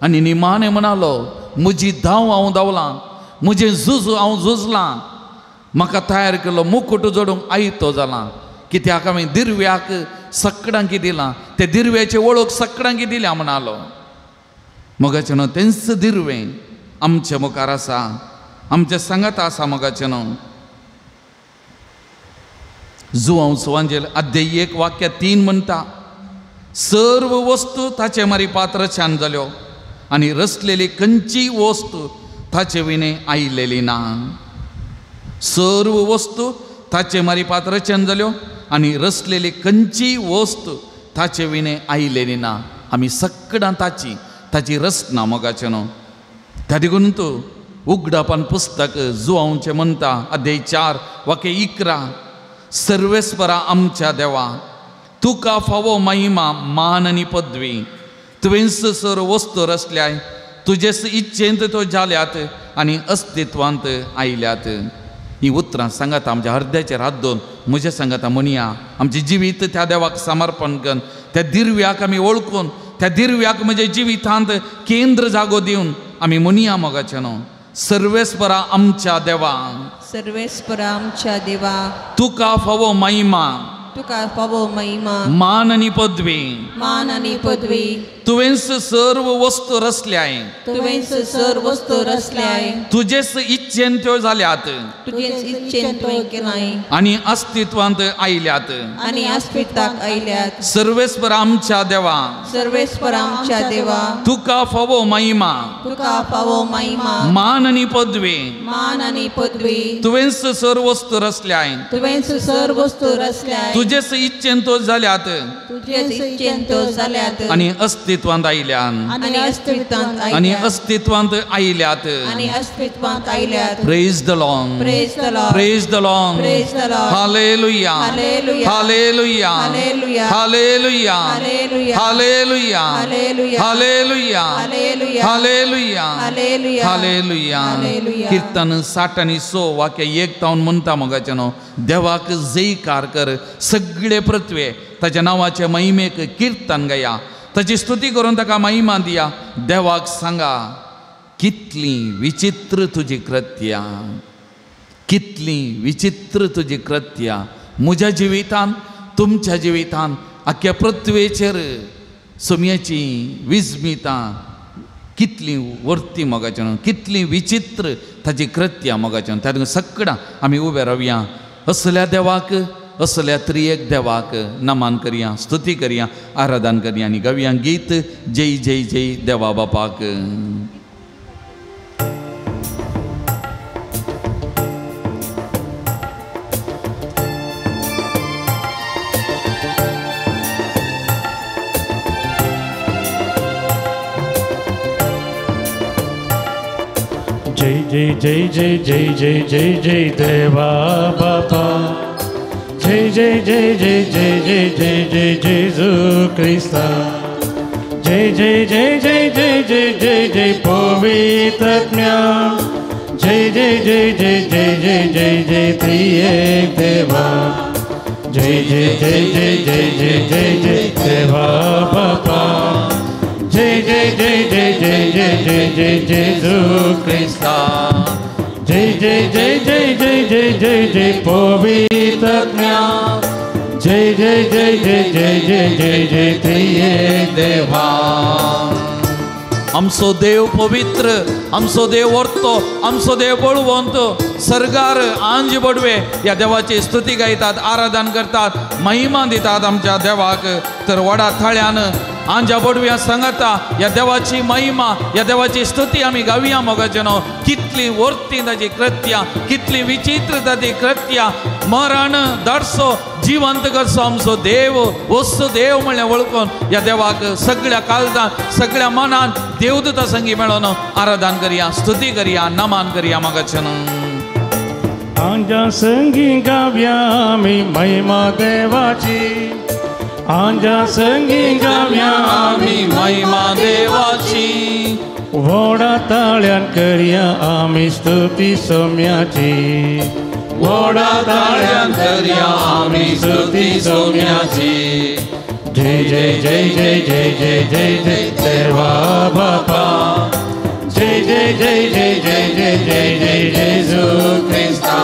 आनी निमाणें म्हणालो म्हजी धांव हांव धांवलां, म्हजें झूज हांव झुजलां, म्हाका तयार केलो मुकुट जोडूंक आयतो जालां, कित्याक हांवें दिरव्याक सगळ्यांकी दिलां, ते दिरव्याची वळख सगळ्यांकी दिल्या म्हणालो. मोगाचें न्हू तेंच दिरवें आमच्या मुखार आसा, आमच्या सांगात आसा. मोगाचें न्हू जुवांव सुवांजेल अध्याय 1 वाक्य 3 म्हणटा, सर्व वस्तू ताचे मारी रचन जाल्यो आनी रचलेली खंयची वस्तू ताचे विणे आयलेली ना. सर्व वस्तू ताचे मारी रचन जाल्यो आनी रचलेली खंयची वस्तू ताचे विणे आयलेली ना. आमी सगळ्यां ताची ताची रचना मोगाचें न्हू. त्या देखून तूं उगडापान पुस्तक जुवांवचें म्हणटा अध्याय 4 वाक्य 11, सर्वेस्परा आमच्या देवा तुका फावो महिमा मान आनी पदवी, तुवेंच सर्व वस्तू रचल्याय, तुजेच इच्छेंत त्यो जाल्यात आनी अस्तित्वांत आयल्यात. ही उतरां सांगात आमच्या हृदयाचेर हात दवरून म्हज्या सांगाता म्हणया, आमचें जिवीत त्या देवाक समर्पण करून त्या दिरव्याक आमी वळखून त्या दिरव्याक म्हज्या जिवितांत केंद्र जागो दिवन आमी म्हणया मोगाचें न्हू, सर्वेस्परा आमच्या देवा, सर्वेस्परा आमच्या देवा, तुका फावो महिमा, तुका फावो महिमा, मान आनी पदवी, मान आनी पदवी, तुवेंच सर्व वस्तू रचल्याय, तुवेंच सर्व वस्तू रचल्याय, तुजेच इच्छेन त्यो जाल्यात, तुजेच इच्छेन तुवें केलाय आनी अस्तित्वांत आयल्यात, आनी अस्तित्वाक आयल्यात. सर्वेस्पर आमच्या देवा, सर्वेस्पर आमच्या देवा, तुका फावो महिमा, तुका फावो महिमा, मान आनी पदवी, मान आनी पदवी, तुवेंच सर्व वस्तू रचल्याय, तुवेंच सर्व वस्तू रचल्याय, तुजेच इच्छेन त्यो जाल्यात, तुजेच इच्छेन त्यो जाल्यात आनी अस्तित्वांत आयल्यात, आनी अस्तित्वांत आनी अस्तित्वांत आयल्यात, आनी अस्तित्वांत आयल्यात. Praise the Lord, praise the Lord, praise the Lord, praise the Lord. Hallelujah, hallelujah, hallelujah, hallelujah, hallelujah, hallelujah, hallelujah, hallelujah, hallelujah, hallelujah, hallelujah, hallelujah. Hallelujah. कीर्तन 60 आनी 100 वाक्य 1 तावन म्हणटा मोगाचें न्हू, देवाक जयकार कर सगळे पृथ्वे, ताच्या नांवाचे महिमेक कीर्तन गाया, ताची स्तुती करून ताका महिमा दिया. देवाक सांगा कितली विचित्र तुजी कृत्या, कितली विचित्र तुजी कृत्या म्हज्या जिवितान, तुमच्या जिवितान, आख्या पृथ्वेचेर सोम्याची विस्मितां कितली वर्ती मोगाचें न्हू, कितली विचित्र ताची कृत्या मोगाचें न्हू. त्या सगळ्यां आमी उबे रावया, असल्या देवाक, असल्या त्रियेक देवाक नमन करया, स्तुती करया, आराधन करया आनी गावया गीत जय जय जय देवा बापाक. जय जय जय जय जय जय जय जय देवा बापा, जय जय जय जय जय जय जय जय जेजू क्रिस्ता, जय जय जय जय जय जय जय जय पवित्रात्म्या, जय जय जय जय जय जय जय जय त्रिएक देवा जय जय जय जय जय जय जय जय देवा बापा जय जय जय जय जय जय जय जय जेजू क्रिस्ता जय जय जय जय जय जय जय जय पवित्र जय जय जय जय जय जय जय जय त्रिएक देवा। आमचो देव पवित्र, आमचो देव वर्तो, आमचो देव बळवंत, सरगार आंज बडवे ह्या देवाची स्तुती गायतात, आराधन करतात, महिमा दितात आमच्या देवाक। तर व्हडा थाळ्यान आंजा बडव्या सांगता ह्या देवाची महिमा, ह्या देवाची स्तुती आमी गावया मोगाचे न्हू। कितली वर्ती ताजी कृत्या, कितली विचित्र ताजी कृत्या, मरण धाडसो जिवंत करचो आमचो देव, वस्तू देव म्हणल्यार वळखून ह्या देवाक सगळ्या काळजान सगळ्या मनान देवदूता संगी मेळोन आराधन करया, स्तुती करया, नमन करया मोगाचे न्हू। आंजा संगी गावया आमी महिमा देवाची, आंजा संगी गावया आमी महिमा देवाची, व्हडा ताळ्यान करया आमी स्तुती सोम्याची, व्हडा ताळ्यान करया आमी स्तुती सोम्याची। जय जय जय जय जय जय जय जय देवा बापा जय जय जय जय जय जय जय जय जेजू क्रिस्ता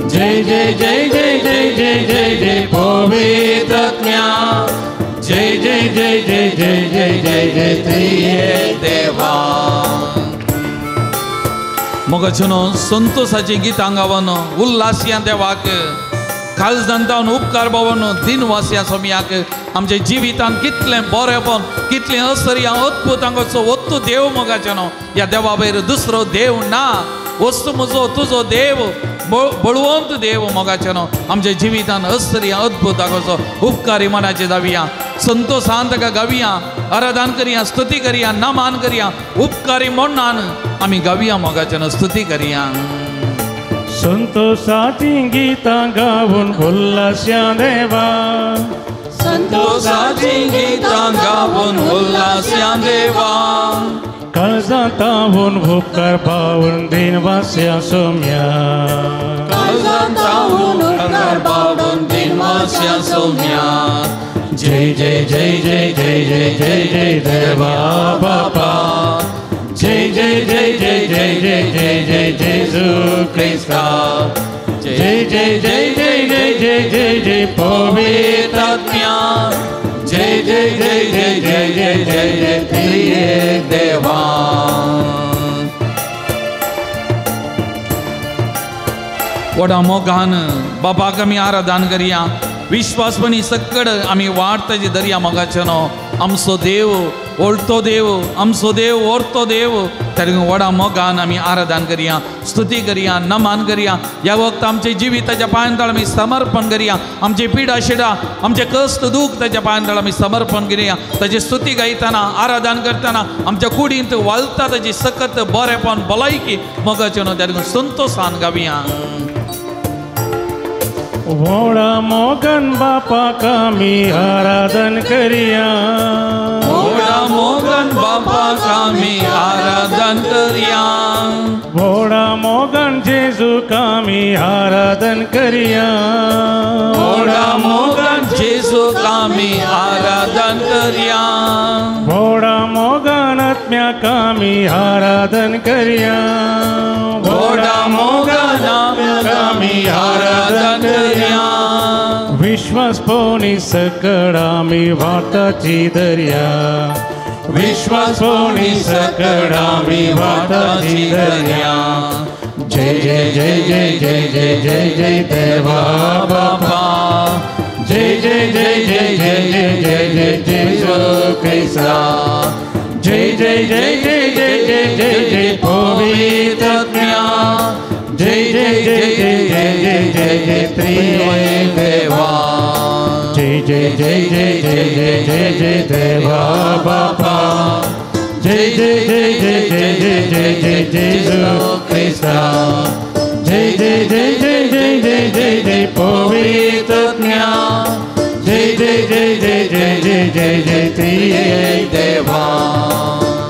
जय जय जय जय जय जय जय जय पवित्र जय जय जय जय जय जय जय जय त्रिएक देवा। मोगाचे न्हू संतोषाची गितां गावन उल्हासया देवाक, काळजान जावन उपकार बावन दिनवासया सोम्याक। आमच्या जिवितान कितलें बरेंपण, कितलें असर्या अद्भुत हांगाचो वत्तू देव मोगाचे न्हू। ह्या देवा भायर दुसरो देव ना, वस्तू म्हजो तुजो देव, बळवंत देव मोगाचे न्हू। आमच्या जिवितान असर्या अद्भुत हांगाचो उपकारी मनाचे जावया, संतोषान ताका गावया, आराधन करया, स्तुती करया, नमन करया, उपकारी मनान आमी गावया मोगाचे न्हू, स्तुती करया। संतोषाची गीतां गावन उल्हास्या देवा, संतोषाची गीतां गावन उल्हास्या देवा, काळजां तावून उपकार पावून दिनवास्या सोम्या, काळजां तावून उपकार पावून दिनवास्या सोम्या। जय जय जय जय जय जय जय जय देवा बापा जय जय जय जय जय जय जय जय जेजू क्रिस्ता जय जय जय जय जय जय जय जय पवित्र जय जय जय जय जय जय जय जय त्रिएक देवा। व्हडा मोगान बापाक आमी आराधन करया, विश्वासपणी सकड आमी वाट ताजी दर्या मोगाचे न्हू। आमचो देव ओळतो देव, आमचो देव ओरतो देव, तरी व्हडा मोगान आमी आराधन करया, स्तुती करया, नमन करया। ह्या वक्त आमच्या जिविताच्या पांयां आमी समर्पण करया, आमची पिडा शिडा, आमचे कश्ट दूख ताच्या पांयां आमी समर्पण करया। ताजी स्तुती गायतना, आराधन करतना आमच्या कुडींत वालता ताजी सकत बरेपण भलायकी मोगाचे न्हू, त्या संतोषान गावया। व्हडा मोगान बापाक आमी आराधन करया, व्हडा मोगान बापाक आमी आराधन करया, व्हडा मोगान जेजूक आमी आराधन करया, व्हडा मोगान जेजूक आमी आराधन करया, व्हडा मोगान आत्म्याक आमी आराधन करया, व्हडा मोगान आत्म्याक आमी आराधन करया। विश्वास पोवणी सकड आमी वाटाची दर्या, विश्वास पोवणी सकड आमी वाटाची दर्या। जय जय जय जय जय जय जय जय देवा बापा जय जय जय जय जय जय जय जय जेजू क्रिस्ता जय जय जय जय जय जय जय जय पवित्र जय जय जय जय जय जय जय जय त्रिएक देवा जय जय जय जय जय जय जय जय देवा बापा जय जय जय जय जय जय जय जय जेजू क्रिस्ता जय जय जय जय जय जय जय जय पवित्र जय जय जय जय जय जय जय जय त्रिएक देवा।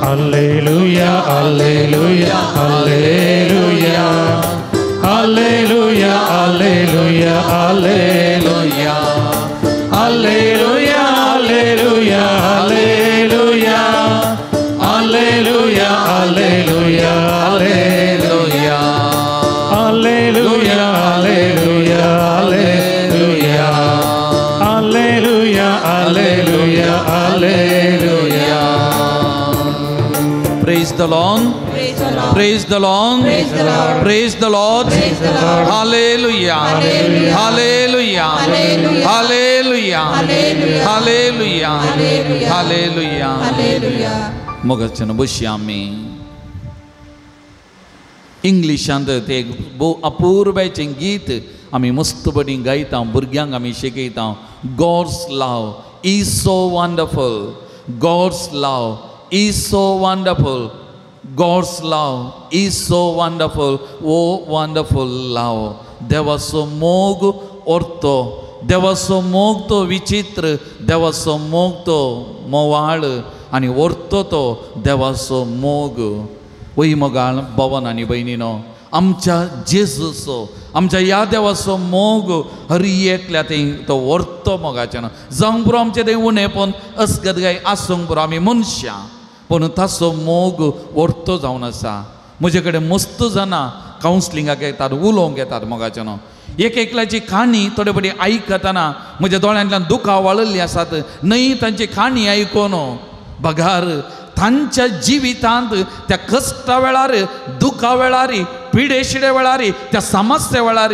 Alleluia, alleluia, alleluia. the Lord. Praise the Lord. Praise the Lord. Hallelujah. Hallelujah. Hallelujah. Hallelujah. Hallelujah. मोगाचें बसया आमी. इंग्लिशांत ते भोव अपूर्वाचें गीत आमी मस्त बरी गायता, भुरग्यांक आमी शिकयता. God's love is so wonderful. God's love is so wonderful. God's love is so wonderful. Oh wonderful love. देवाचो मोग orto, देवाचो मोग तो विचित्र, देवाचो मोग तो मोवाळ आनी orto तो देवाचो मोग. वय मोगाळ भवन आनी भयणीनो, आमच्या जेजूचो, आमच्या ह्या देवाचो मोग हर एकल्या थंय तो व्हरतो मोगाचें न्हू. जावंक पुरो आमचें थंय उणेपण अस्गत गाय आसूंक पुरो, आमी मनशां, पूण ताचो मोग व्हरतो जावन आसा. म्हजे कडेन मस्त जाणां कावन्सिलिंगाक येतात, उलोवंक येतात मोगाचें न्हू. एक एकल्याची काणी थोडे फावटी आयकतना म्हज्या दोळ्यांतल्यान दुकां वाळिल्लीं आसात न्हय तांची काणी आयकून. बगार तांच्या जिवितांत त्या कश्टा वेळार, दुखा वेळार, पिडेशिडे वेळार, त्या समस्ये वेळार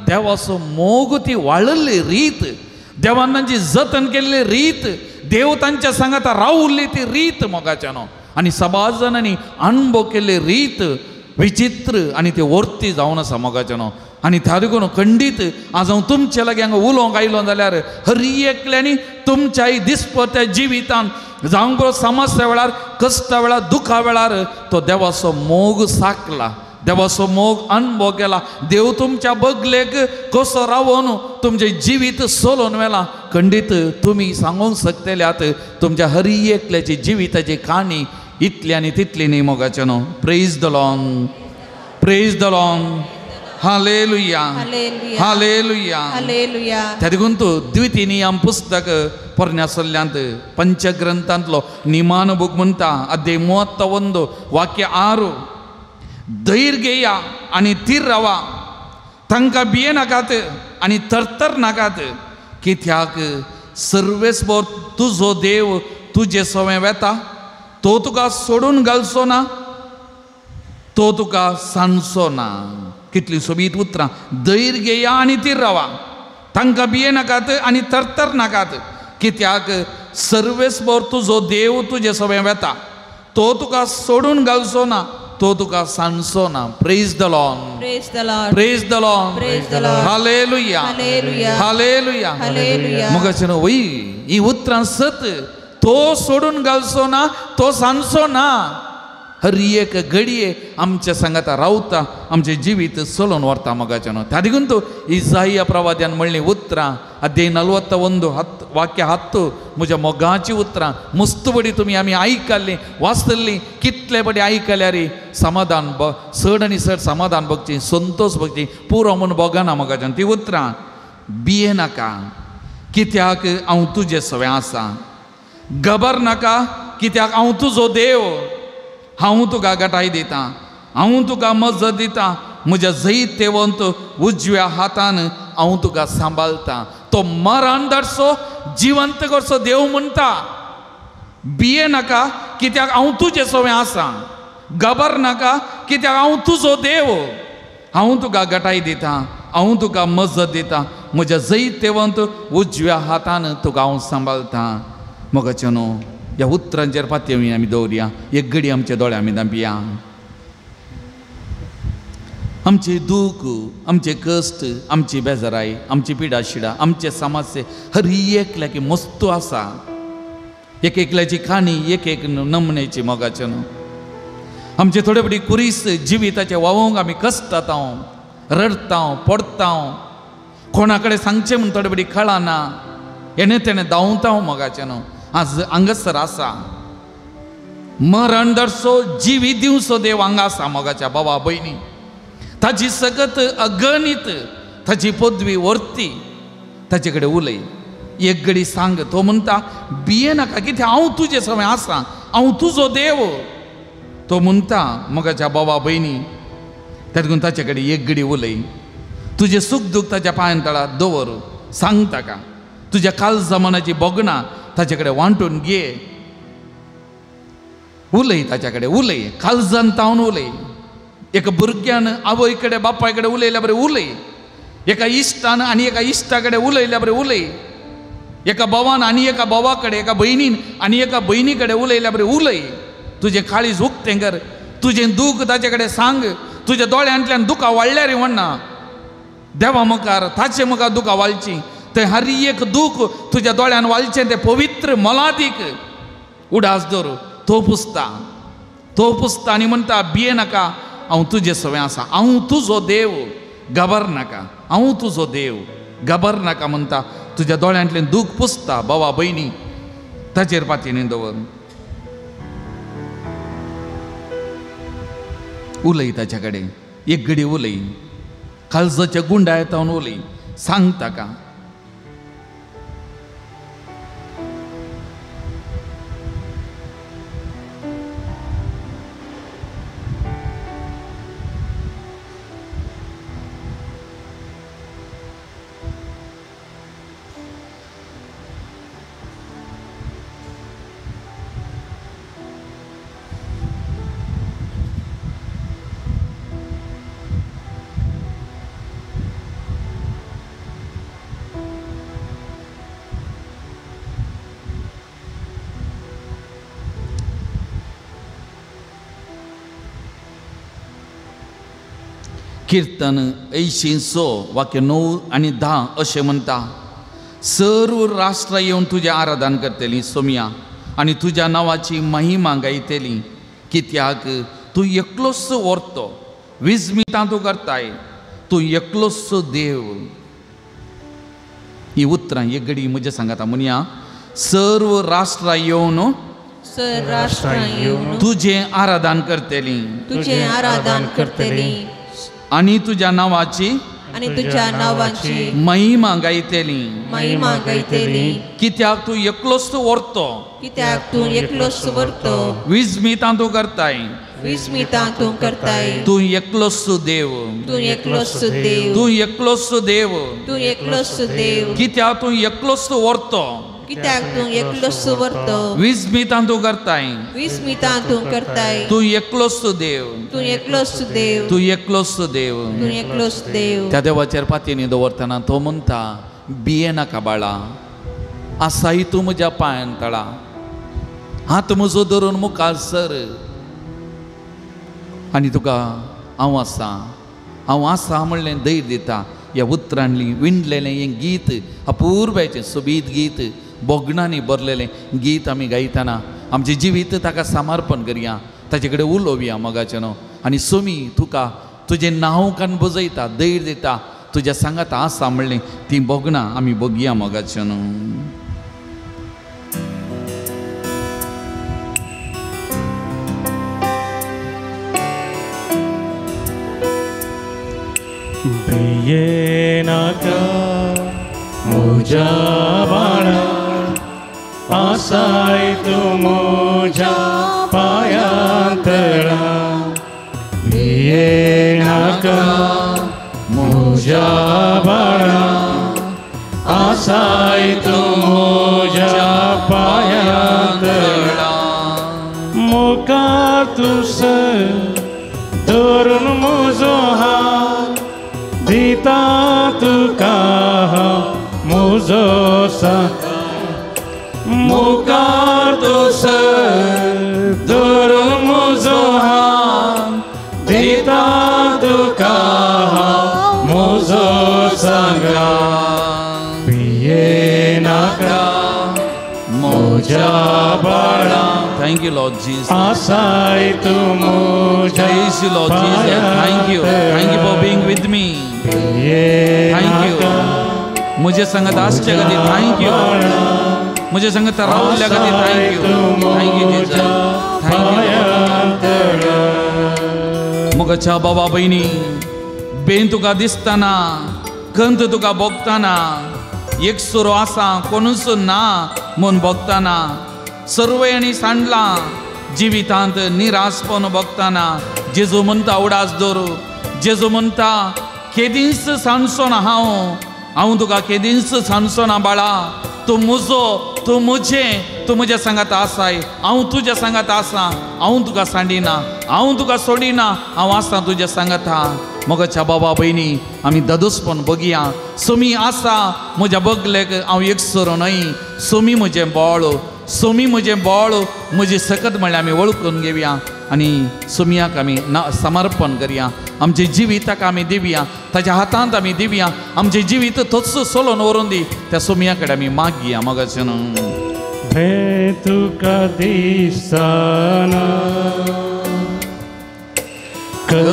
देवाचो मोग ती वाळिल्ली रीत, देवान तांची जतन केल्ली रीत, देव तांच्या सांगाता रावल्ली ती रीत मोगाच्या न्हू. आनी सबाज जाणांनी अणभव केल्ली रीत विचित्र आनी ती वर्ती जावन आसा मोगाच्या न्हू. आनी त्या देखून खंडीत आज हांव तुमचे लागीं हांगा उलोवंक आयलो जाल्यार हर एकल्यांनी तुमच्याय दिसपट्ट्या जिवितांत जावंक पुरो समस्या वेळार, कश्टा वेळार, दुखा वेळार तो देवाचो मोग साकला, देवाचो मोग अणभव केला. देव तुमच्या बगलेक कसो रावोन तुमचें जिवीत सोलोवन व्हेलां खंडीत तुमी सांगूंक शकतल्यात तुमच्या हर एकल्याची जिविताची काणी इतली आनी तितली न्ही मोगाचें न्हू. Praise the Lord. Praise the Lord. Hallelujah. Hallelujah. Hallelujah. त्या देखून तूं द्वितीय नियम पुस्तक पोरण्या सल्ल्यांत पंचग्रंथांतलो निमान बूक म्हणटा, अध्याय 31 वाक्य 6. धैर्य घेया आनी थीर रावा, तांकां भियेनाकात आनी थरथर नाकात, कित्याक सर्वेस्पर तुजो देव तुजे सवें वेता, तो तुका सोडून घालचो ना, तो तुका सांडचो ना. कितली सोबीत उतरां. धैर्य घेया आनी थीर रावा, तांकां भियेनाकात आनी थरथर नाकात, कित्याक सर्वेस्पर तुजो देव तुजे सवें वेता, तो तुका सोडून घालचो ना, तो तुका सांडचो ना. Praise the Lord. Praise the Lord. Praise the Lord. Praise the Lord. Hallelujah. Hallelujah. Hallelujah. Hallelujah. मोगाचें न्हू वय ही उतरां सत. तो सोडून घालचो ना, तो सांडचो ना. हर एक घडये आमच्या सांगाता रावता, आमचें जिवीत चलोवन व्हरता मोगाचें न्हू. त्या देखून तो इजाया प्रवाद्यान म्हणलीं उतरां अध्याय 41 वाक्य 10 म्हज्या मोगाचीं उतरां मस्त बडी तुमी आमी आयकल्लीं, वाचतलीं, कितले बडी आयकल्यार समाधान चड आनी चड समाधान भोगची, संतोश भोगची, पुरो म्हूण भोगना मोगाचें. ती उतरां भियेनाका कित्याक हांव तुजे सवें आसा, घबर नाका कित्याक हांव तुजो देव, हांव तुका गटाय दितां, हांव तुका मजत दितां, म्हज्या जैतवंत उजव्या हातान हांव तुका सांबाळटा. तो मरण धाडचो जिवंत करचो देव म्हणटा, भियेनाका कित्याक हांव तुजे सवें आसा, घबर नाका कित्याक हांव तुजो देव, हांव तुका गटाय दितां, हांव तुका मजत दितां, म्हज्या जैतवंत उजव्या हातान तुका हांव सांबाळटा. मोगाचें न्हू ह्या उतरांचेर पातयेवया आमी दवरया, एक घडी आमच्या दोळ्या आमी धांपया. आमचे दूख, आमचे कश्ट, आमची बेजाराय, आमची पिडा शिडा, आमचे समस्ये हर एकल्याक मस्तू आसा. एक एकल्याची काणी एक एक नमनेची मोगाचें न्हू. आमचे थोडे फावटी कुरीस जिविताचे वावोंक आमी कश्टाता, रडटा, पडटा, कोणा कडेन सांगचें म्हूण थोडे फावटी कळना, हेणें तेणें धांवता मोगाचें न्हू. आज हांगासर आसा मरण दर्सो जिवी दिवचो देव हांगा आसा मोगाच्या बाबा भयणी. ताजी सगत अगणीत, ताजी पदवी वर्ती, ताजे कडेन उलय, एक घडी सांग. तो म्हणटा भियेनाका कित्याक हांव तुजे सवें आसा, हांव तुजो देव. तो म्हणटा मोगाच्या बाबा भयणी, त्या ताचे कडेन एक घडी उलय, तुजें सूख दूख ताच्या पांयां तळा दवर, सांग ताका, तुज्या काल जमानाची भोगणां ताचे कडेन वांटून घे. उलय ताच्या कडेन, उलय काळजान तावन उलय. एका भुरग्यान आवय कडेन बापाय कडेन उलयल्या बरें उलय, एका इश्टान आनी एका इश्टा कडेन उलयल्या बरें उलय, एका भावान आनी एका भावा कडेन, एका भयणीन आनी एका भयणी कडेन उलयल्या बरें उलय. तुजें काळीज उक्तें कर, तुजें दूख ताचे कडेन सांग. तुज्या दोळ्यांतल्यान दुकां वाडल्यार म्हणना, देवा मुखार ताचे मुखार दुकां वाळची. थंय हर एक दूख तुज्या दोळ्यान वाळचें तें पवित्र मोलादीक. उडास दवर, तो पुसता, तो पुसता आनी म्हणटा भिये नाका, हांव तुजे सवें आसा, हांव तुजो देव, घाबर नाका, हांव तुजो देव, घाबर नाका म्हणटा. तुज्या दोळ्यांतल्यान दूख पुसता. बाबा भयणी ताचेर पातयेन दवर, उलय ताच्या कडेन, एक घडी उलय, काळजाच्या गुंडायतावन उलय, सांग ताका. कीर्तन 80 वाक्य 9 आनी 10 अशें म्हणटा, सर्व राष्ट्रां येवन तुजें आराधन करतलीं सोमया, आनी तुज्या नांवाची महिमा गायतली. कित्याक तूं एकलोच व्हरतो, विस्मितां तूं करताय, तूं एकलोच देव. ही उतरां एक घडी म्हज्या सांगाता म्हणया, सर्व राष्ट्रां येवन तुजें आराधन करतलीं, तुजें आराधन करतलीं, आनी तुज्या नांवाची महिमा गायतली, महिमा गायतली. कित्याक तूं एकलोच व्हरतो, कित्याक तूं एकलोच व्हरतो, विस्मितां तूं करताय, विस्मितां तूं करताय, तूं एकलोच देव, तूं एकलोच देव, तूं एकलोच देव, तूं एकलोच देव. कित्याक तूं एकलोच व्हरतो, कित्याक तूं एकलोच व्हरतो, विस्मितां तूं करताय, विस्मितां तूं करताय, तूं एकलोच देव, तूं एकलोच देव, तूं एकलोच देव, तूं एकलोच देव. त्या देवाचेर पातयेनी दवरतना तो म्हणटा, भिये नाका बाळा, आसाय तूं म्हज्या पांयान तळा, हात म्हजो धरून मुखार सर, आनी तुका हांव आसा, हांव आसा म्हणलें धैर्य दिता. ह्या उतरांनी विणलेलें हें गीत अपुर्बायेचें सोबीत गीत, भोगणांनी भरलेलें गीत आमी गायतना आमचें जिवीत ताका समर्पण करया, ताचे कडेन उलोवया मोगाचें न्हू. आनी सोमी तुका तुजें नांव कान बजयता, धैर्य दिता, तुज्या सांगाता आसा म्हणलें तीं भोगणां आमी भोगया मोगाचें न्हू. भिये नाका म्हज्या बाळा, आसाय तूं म्हज्या पांयां तळा. भिये नाका म्हज्या बाळा, आसाय तूं म्हज्या पांयां तळा. मुखार तूं सर धरून म्हजो हात, दिता तुका म्हजो सांगात. मुखार तूं सर धरून म्हजो हात, दिता तुका म्हजो सांगात. भिये नाका म्हज्या बाळा. Thank you, Lord Jesus. आसाय तूं म्हज्या. Praise you, Lord Jesus. Thank you. Thank you for being with me. Thank you. मुझे संगत आसच्या खातीर thank you. मुझे संगत रावल्या खातीर thank you. Thank you, Jesus. Thank you. मोगाच्या बाबा भयणी, बेन तुका दिसतना, कंत तुका भोगतना, एकसुरो आसा कोणूच ना म्हूण भोगतना, सर्वयांनी सांडलां जिवितांत निराशपण भोगतना, जेजू म्हणटा उडास दवरू. जेजू म्हणटा केदींच सांडचो ना हांव, हांव तुका केदींच सांडचो ना बाळा, तूं म्हजो, तूं म्हजें, तूं म्हज्या सांगात आसाय, हांव तुज्या सांगात आसा, हांव तुका सांडिना, हांव तुका सोडिना, हांव आसा तुज्या सांगाता। मोगाच्या बाबा भयणी आमी दादोसपण बगया, सोमी आसा म्हज्या बगलेक, हांव एकसरो न्हय, सोमी म्हजें बळ, सोमी म्हजें बळ, म्हजी सकत म्हळ्यार आमी वळखून घेवया आनी सोमयाक आमी समर्पण करया, आमचे जिविताक आमी दिवया, ताच्या हातांत आमी दिवया, आमचें जिवीत तोच सोलोवन व्हरून दी, त्या सोमया कडेन आमी मागया। मोगाचें भंय तुका दिसना, कल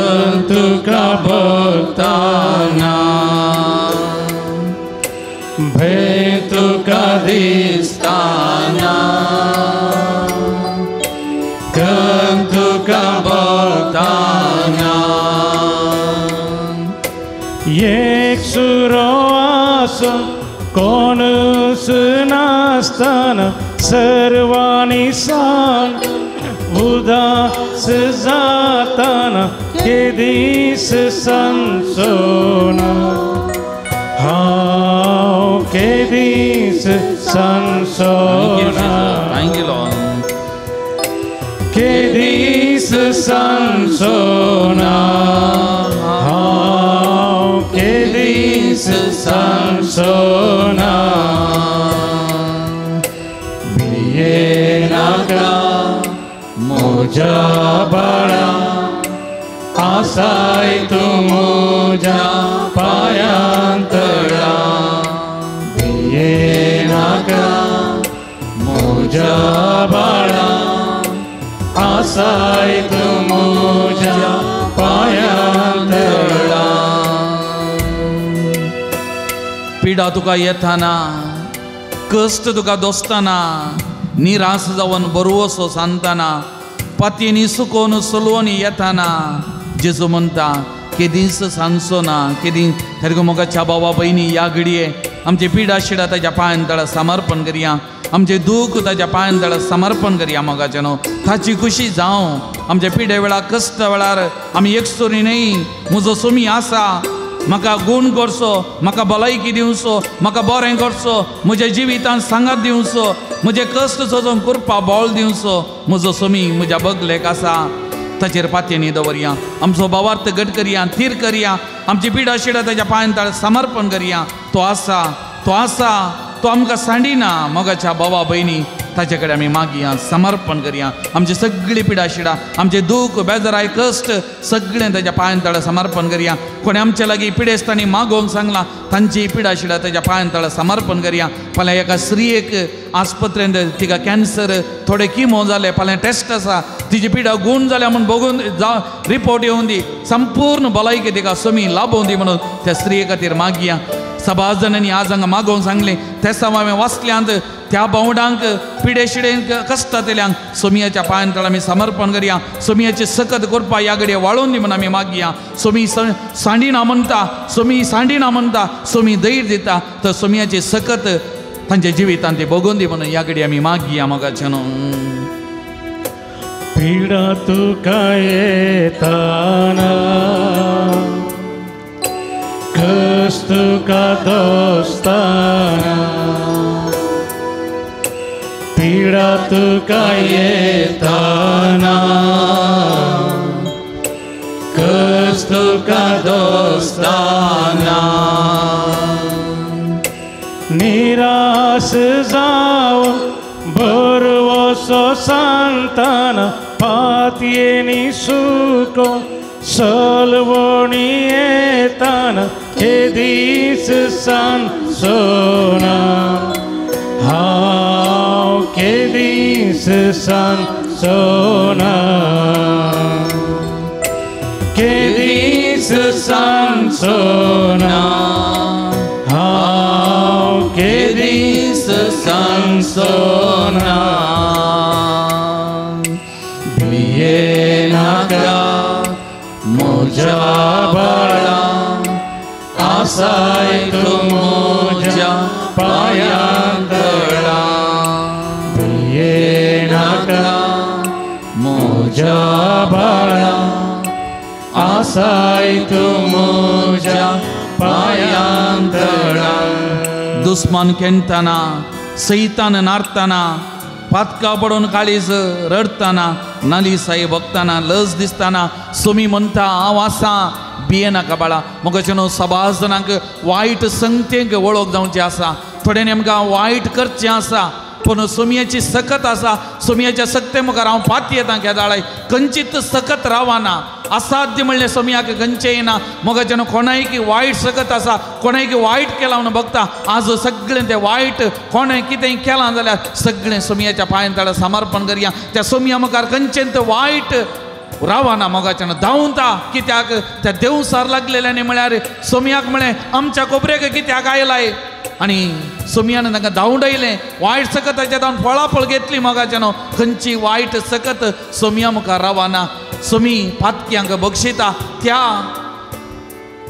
तुका भोगतना, भंय तुका दिसतना, कल तुका भोगतना, एक सुरो आसो कोणूच नासतना, सर्वांनी सांग उदास जातना, केदीस सांसोना, हांव केदीस सांसोना, केदीस सांसोना, हांव केदीस सांसोना, भियेनाका म्हज्या बाळा, आसाय तूं म्हज्या पांयांतळा, भियेनाका म्हज्या बाळा, आसाय तूं म्हज्या पांयांतळा। पिडा तुका येताना, कश्ट तुका दोसतना, निराश जावन बरवसो सांगतना, पातयेनी सुकोवन सलोवन येताना, जेजू म्हणटा केदींच सांगचो ना, केदी सारको मोगाच्या बाबा भयणी ह्या घडये आमचे पिडा शिडा ताच्या पांयान तळा समर्पण करया, आमचें दूख ताच्या पांयान तळा समर्पण करया। मोगाचें न्हू ताची खुशी जावं, आमच्या पिडे वेळार कश्ट वेळार आमी एकसुरी न्हय, म्हजो सोमी आसा, म्हाका गूण करचो, म्हाका भलायकी दिवचो, म्हाका बरें करचो, म्हज्या जिवितान सांगात दिवचो, म्हजें कश्ट सोजून करपा बळ दिवचो, म्हजो सोमी म्हज्या बगलेक आसा, ताचेर पातयेनी दवरया, आमचो भावार्थ घट करया, थीर करया, आमची पिडा शिडा ताच्या पांयान तळा समर्पण करया। तो आसा, तो आसा, तो आमकां सांडिना। मोगाच्या बाबा भयणी ताचे कडेन आमी मागया, समर्पण करया, आमची सगळी पिडा शिडा, आमचें दूख बेजाराय कश्ट सगळें ताच्या पांयान तळा समर्पण करया। कोणें आमच्या लागीं पिडेस्तांनी मागोवंक सांगलां तांची पिडा शिडा ताच्या पांयान तळा समर्पण करया। फाल्यां एका स्त्रियेक आस्पत्रेंत तिका कॅन्सर, थोडे किमो जाले, फाल्यां टेस्ट आसा, तिजी पिडा गूण जाल्या म्हूण बगून जा रिपोर्ट येवन दी, संपूर्ण भलायकी तिका समी लाभोवन दी म्हणून त्या स्त्रिये खातीर मागया। सभास जाणांनी आज हांगा मागोवंक सांगलें, ते सभा हांवें वाचल्यांत त्या बावडांक पिडे शिडेंक कश्टांतल्यांक सोमियाच्या पांयान तळा आमी समर्पण करया, सोमियाची सकत करपा ह्या घडये वाळोवन दी म्हूण आमी मागया। सोमी सांडिना म्हणटा, सोमी सांडिना म्हणटा, सोमी धैर्य दिता, तर सोमियाची सकत तांच्या जिवितांत ती बगोवन दी म्हणून ह्या घडये आमी मागया। मोगाचें न्हू पिडा तुका येताना, कश्ट तुका दोसताना, पिडा तुका येताना, कश्ट तुका दोसताना, निराश जावन बरवसो सांगताना, पातयेनी सुको सलवणी येताना, केदीस सांसोना, हांव केदीस सांसोना, केदीस सांसोना, हांव केदीस सांसोना, भियेनाका म्हज्या बाळा, आसाय तूं म्हज्या पांयांतळा, भियेनाका म्हज्या बाळा, आसाय तूं म्हज्या पांयांतळा। दुस्मान केंतना, सैतान नारतना, पातका पडून काळीज रडटाना नालिसाई बघताना लज दिसताना सोमी म्हणटा हांव आसा भियेनाका बाळा. मोगाचे न्हू सबाज जाणांक वायट संगतेक वळख जावची आसा, थोड्यांनी आमकां वायट करचें आसा, पूण सोमयाची सकत आसा. सोमयाच्या सक्ते मुखार हांव पातयेतां केदाळाय खंयचीच सकत रावना. असाध्य म्हणलें सोमयाक खंयचें येना. मोगाचें न्हू कोणायकी वायट सकत आसा, कोणायकी वायट केलां म्हणून बघता. आज सगळें तें वायट कोणें कितें केलां जाल्यार सगळें सोमयाच्या पांयां तळा समर्पण करया. त्या सोमया मुखार खंयचें तें वायट रावना. मोगाचें न्हू धांवता कित्याक त्या देवसार लागलेल्यांनी म्हळ्यार सोमयाक म्हळें आमच्या कोबरेक कित्याक आयलाय आनी सोमयान तांकां धांवडायलें. वायट सकताच्या धांवन फळाफळ घेतली. मोगाचें न्हू खंयची वायट सकत सोमया मुखार रावना. सोमी पातक्यांक बक्षिता. त्या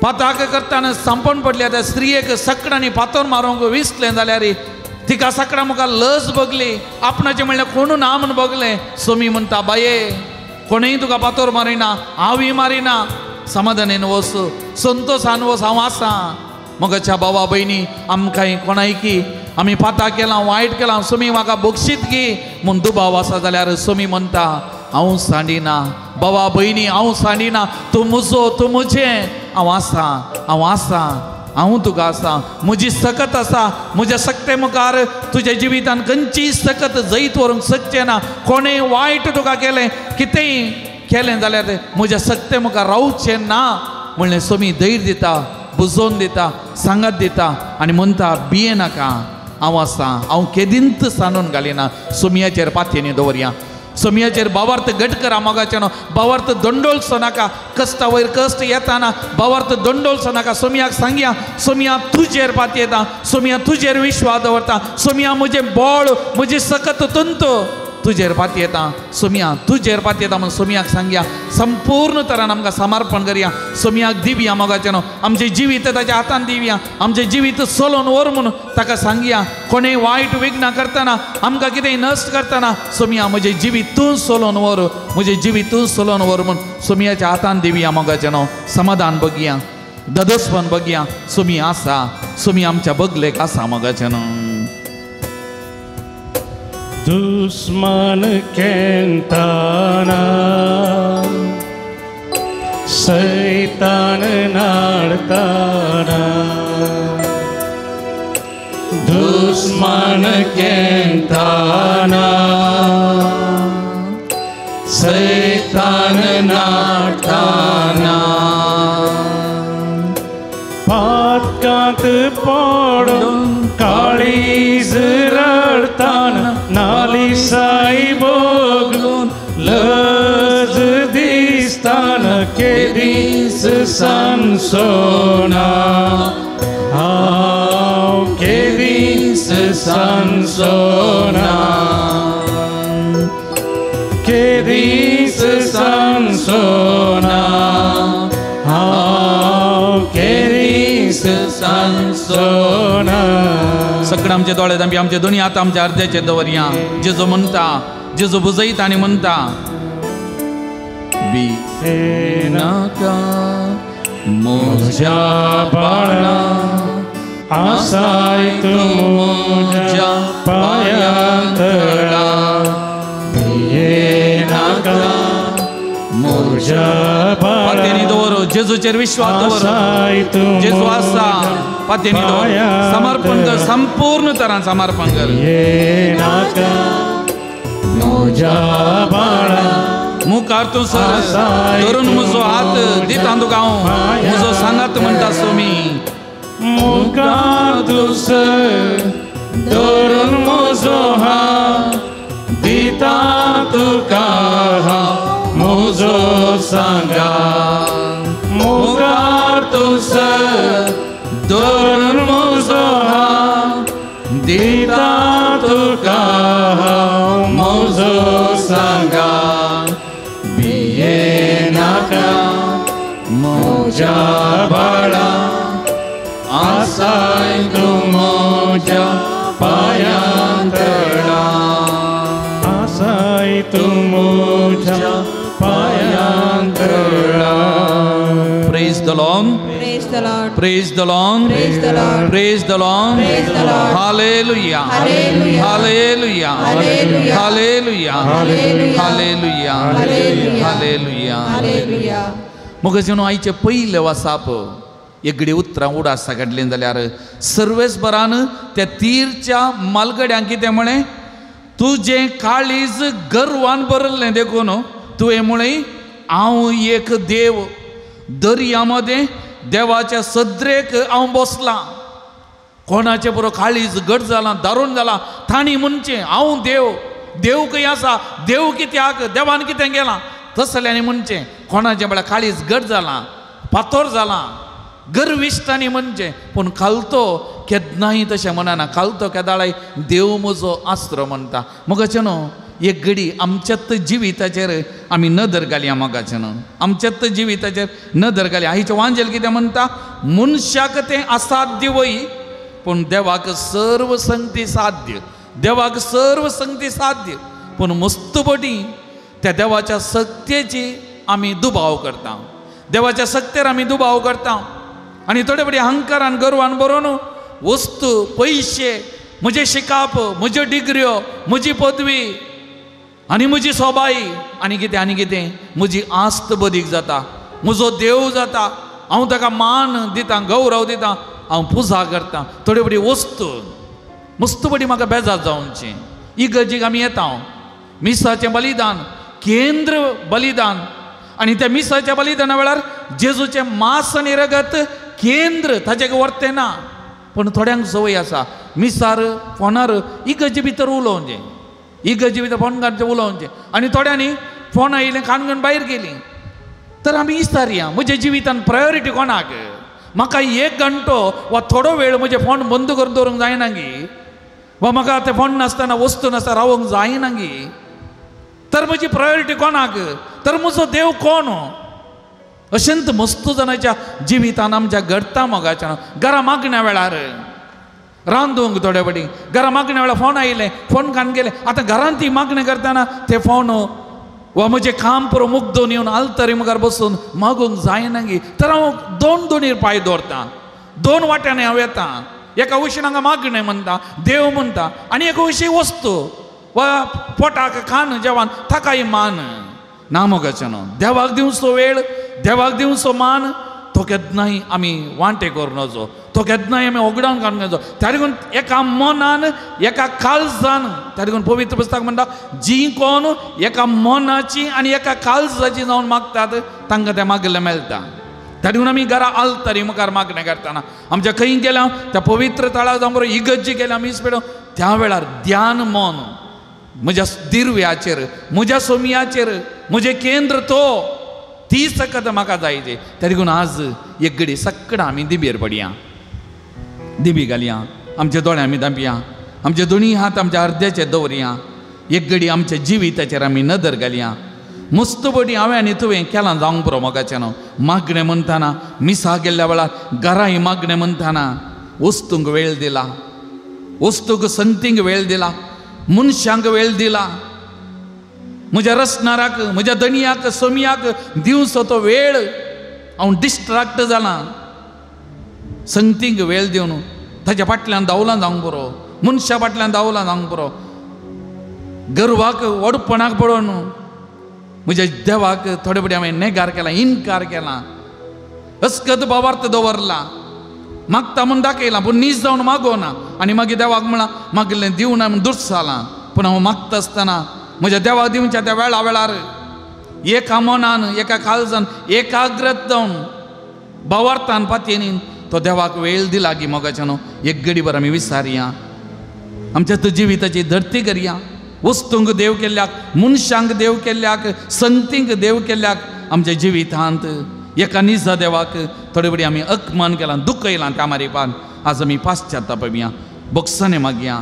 पाताक करतना सांपण पडल्या त्या स्त्रियेक सकडांनी पातोर मारूंक विसलें जाल्यार तिका सकडां मुखार लज बगली. आपणाचें म्हणल्यार कोणू ना म्हूण बगलें. सोमी म्हणटा बाये कोणूय तुका पातोर मारिना, हांवूय मारिना, समाधानेन वस, संतोशान वस, हांव आसा. मोगाच्या बाबा भयणी आमकां कोणायकी आमी पाता केलां वायट केलां सोमी म्हाका बक्षीत गी म्हूण दुबाव आसा जाल्यार सोमी म्हणटा हांव सांडिना. बाबा भयणी हांव सांडिना, तूं म्हजो, तूं म्हजें, हांव आसा, हांव आसा, हांव तुका आसा. म्हजी सकत आसा, म्हज्या सक्ते मुखार तुज्या जिवितान खंयची सकत जैत व्हरूंक शकचें ना. कोणें वायट तुका केलें कितेंय केलें जाल्यार म्हज्या सक्ते मुखार रावचें ना म्हणलें सोमी धैर्य दिता, बुजोवन दिता, सांगात दिता आनी म्हणटा भियेनाका, हांव आसा, हांव केदींत सांडून घालिना. सोमयाचेर पातयेनी दवरया, सोमयाचेर भावार्थ घट करा. मोगाचें न्हू भावार्थ दंडोलचो नाका. कश्टा वयर कश्ट येताना भावार्थ दंडोलचो नाका. सोमयाक सांगया सोमया तुजेर पातयेता, सोमया तुजेर विश्वास दवरता, सोमया म्हजें बळ म्हजी सकत तंत तुजेर पातयेता, सोमया तुजेर पातयेता म्हूण सोमयाक सांगया. संपूर्ण तरान आमकां समर्पण करया, सोमयाक दिवया. मोगाचें न्हू आमचें जिवीत ताच्या हातान दिवया, आमचें जिवीत चलोवन व्हर म्हूण ताका सांगया. कोणें वायट विघ्नां करतना आमकां कितेंय नश्ट करतना सोमया म्हजें जिवीत तूं चलोवन व्हर, म्हजें जिवीत तूं चलोवन व्हर म्हूण सोमयाच्या हातान दिवया. मोगाचें न्हू समाधान बघया, ददसपण बघया. सोमी आसा, सोमी आमच्या बगलेक आसा. मोगाचें न्हू दुश्मन केंताना सैतान नाडताना, दुश्मन केंताना सैतान नाडताना, पातकांत पडून काळीज रडताना नालिसाई भोगून लज दिसताना केदीस सांसोना, हांव केदीस सांसोना, केदीस सांसोना, हांव केदीस सांसोना. सगळं आमचे दोळे आमचे आमचे दोनी हात आमच्या अर्द्याचे दवरया. जेजो म्हणटा, जेजो बुजयता आनी म्हणटा भियेनाका म्हज्या बाळा, आसाय तूं म्हज्या पांयां तळा, भियेनाका म्हज्या बाळा. पातयेनी दवर, जेजूचेर विश्वास दवर, जेजू आसा. पातयेनी दवर, समर्पण कर, संपूर्ण तरान समर्पण कर. भियेनाका म्हज्या बाळा, मुखार तूं सर धरून म्हजो हात दिता तुका हांव, म्हजो सांगात म्हणटा सोमी. मुखार तूं सर धरून म्हजो हात दिता तुका हांव म्हजो सांगात, मुखार तूं सर धरून म्हजो हात दिता तुका हांव म्हजो सांगात, भियेनाका म्हज्या बाळा, आसाय तूं म्हज्या पांयां तळा, आसाय तूं म्हज्या पांयां तळा. Praise the Lord. Praise the Lord. Praise the Lord. Praise the Lord. Praise the Lord. Praise the Lord. Hallelujah. Hallelujah. Hallelujah. Hallelujah. Hallelujah. Hallelujah. Hallelujah. Hallelujah. Hallelujah. मोगाचें न्हू आयचें पयलें वासाप एगडी उतरां उडासा काडलीं जाल्यार सर्वेस्परान त्या तीरच्या मालगड्यांक कितें म्हळें, तुजें काळीज गर्वान भरलें देखून तुवें म्हळें हांव एक देव, दर्या मदें देवाच्या सदरेक हांव बसलां. कोणाचें बरो काळीज घट जालां, दारून जालां, तांणी म्हणचें हांव देव, देव खंय आसा, देव कित्याक, देवान कितें केलां, तसल्यांनी म्हणचें. कोणाचें म्हळ्यार काळीज घट जालां, पातोर जालां, गर्विश्टांनी म्हणचें. पूण खालतो केन्नाय तशें म्हणना, खालतो केदाळाय देव म्हजो आसरो म्हणटा. मोगाचें न्हू एक घडी आमच्यात जिविताचेर आमी नदर घालया. मोगाचें न्हू आमच्यात जिविताचेर नदर घालया. आयचें वांजेल कितें म्हणटा, मनशाक तें असाध्य वय पूण देवाक सर्व संगती साध्य, देवाक सर्व संगती साध्य. पूण मस्तपटी त्या देवाच्या सत्तेची आमी दुबाव करता, देवाच्या सत्तेर आमी दुबाव करता. आनी थोडे फावटी अहंकारान गर्वान बरोवन वस्तू, पयशे, म्हजें शिकाप, म्हज्यो डिग्र्यो, म्हजी पदवी आनी म्हजी सोबाई आनी कितें आनी कितें, म्हजी आस्त बदीक जाता, म्हजो देव जाता, हांव ताका मान दितां, गौरव दितां, हांव पुजा करतां. थोडे फावटी वस्तू मस्तपटी म्हाका बेजार जावची. इगर्जीक आमी येता, मिसाचें बलिदान केंद्र बलिदान, आनी त्या मिसाच्या बलिदाना वेळार जेजूचें मांस आनी रगत केंद्र ताचे व्हरतें ना. पूण थोड्यांक संवय आसा मिसार फोनार इगर्जे भितर उलोवचें, इगर्जे भितर फोन काडचें उलोवचें. आनी थोड्यांनी फोन आयलें कानगण भायर गेलीं. तर आमी विचारया म्हज्या जिवितान प्रायोरिटी कोणाक? म्हाका एक घंटो वा थोडो वेळ म्हजें फोन बंद करून दवरूंक जायना गी, वा म्हाका तें फोन नासतना वस्तू नासतना रावंक जायना गी? तर म्हजी प्रायोरिटी कोणाक? तर म्हजो देव कोण? अशेंच मस्त जाणाच्या जिवितान आमच्या घडटा. मोगाच्या घरा मागण्या वेळार रांदूंक थोडे फावटी घरा मागण्या वेळार फोन आयलें, फोन काडून गेलें. आतां घरांत ती मागणें करतना ते फोन वा म्हजें काम पुरो मुग्दोन येवन आल्तरी मुखार बसून मागूंक जायना गी? तर हांव दोन दोनीर पांय दवरतां, दोन वाट्यांनी हांव येता. एका वशीन हांगा मागणें म्हणटा, देव म्हणटा, आनी एका वशी वस्तू वा पोटाक खान जेवण ताकाय मान ना. मोगाचें न्हू देवाक दिवचो वेळ, देवाक दिवचो मान तो केन्नाय आमी वांटे करून वचो, तो केन्नाय आमी ओगडावन काडून वचो. त्या देखून एका मनान एका काळजान, त्या देखून पवित्र पुस्तक म्हणटा जी कोण एका मनाची आनी एका काळजाची जावन मागतात तांकां तें मागिल्लें मेळटा. त्या देखून आमी घरा आलतरी मुखार मागणें करतना आमच्या खंय गेल्या त्या पवित्र थळार जावं बरो इगर्जी गेल्या मीस पेडो, त्या वेळार ध्यान मन म्हज्या दिर्व्याचेर, म्हज्या सोमयाचेर, म्हजें केंद्र तो, ती सकत म्हाका जाय. त्या देखून आज एक घडी सगळां आमी दिबेर पडया, दिबी घालया, आमचे दोळे आमी धांपया, आमचे दोनी हात आमच्या अर्द्याचेर दवरया, एक घडी आमच्या जिविताचेर आमी नदर घालया. मस्त बडी हांवें आनी तुवें केलां जावंक पुरो. मोगाचें न्हू मागणें म्हणटाना मिसा गेल्ल्या वेळार घराय मागणें म्हणटाना वस्तूंक वेळ दिला, वस्तूंक संगतींक वेळ दिला, मनशांक वेळ दिला, म्हज्या रसनाराक, म्हज्या दणयाक, सोमयाक दिवचो तो वेळ हांव डिस्ट्राक्ट जालां. संगतींक वेळ दिवन ताच्या फाटल्यान धांवलां जावंक पुरो, मनशा फाटल्यान धांवलां जावंक पुरो, गर्वाक व्हडपणाक पळोवन म्हज्या देवाक थोडे फावटी हांवें नेगार केला, इनकार केला, अस्कत भावार्थ दवरला, मागता म्हूण दाखयलां पूण नीज जावन मागोना आनी मागीर देवाक म्हळां मागिल्लें दिवना म्हूण दुर्सालां. पूण हांव मागता आसतना म्हज्या देवाक दिवच्या त्या वेळा वेळार एका मनान एका काळजान एकाग्रत जावन भावार्थान पातयेन तो देवाक वेळ दिला की मोगाच्या न्हू एक घडीभर आमी विसारया, आमच्या तो जिविताची धरती करया. वस्तूंक देव केल्ल्याक, मनशांक देव केल्ल्याक, संगतींक देव केल्ल्याक आमच्या जिवितांत एका निजा देवाक थोडे फावटी आमी अपमान केलां, दुखयलां. त्या मारिपान आज आमी पाश्चातापया, बोक्साने मागया,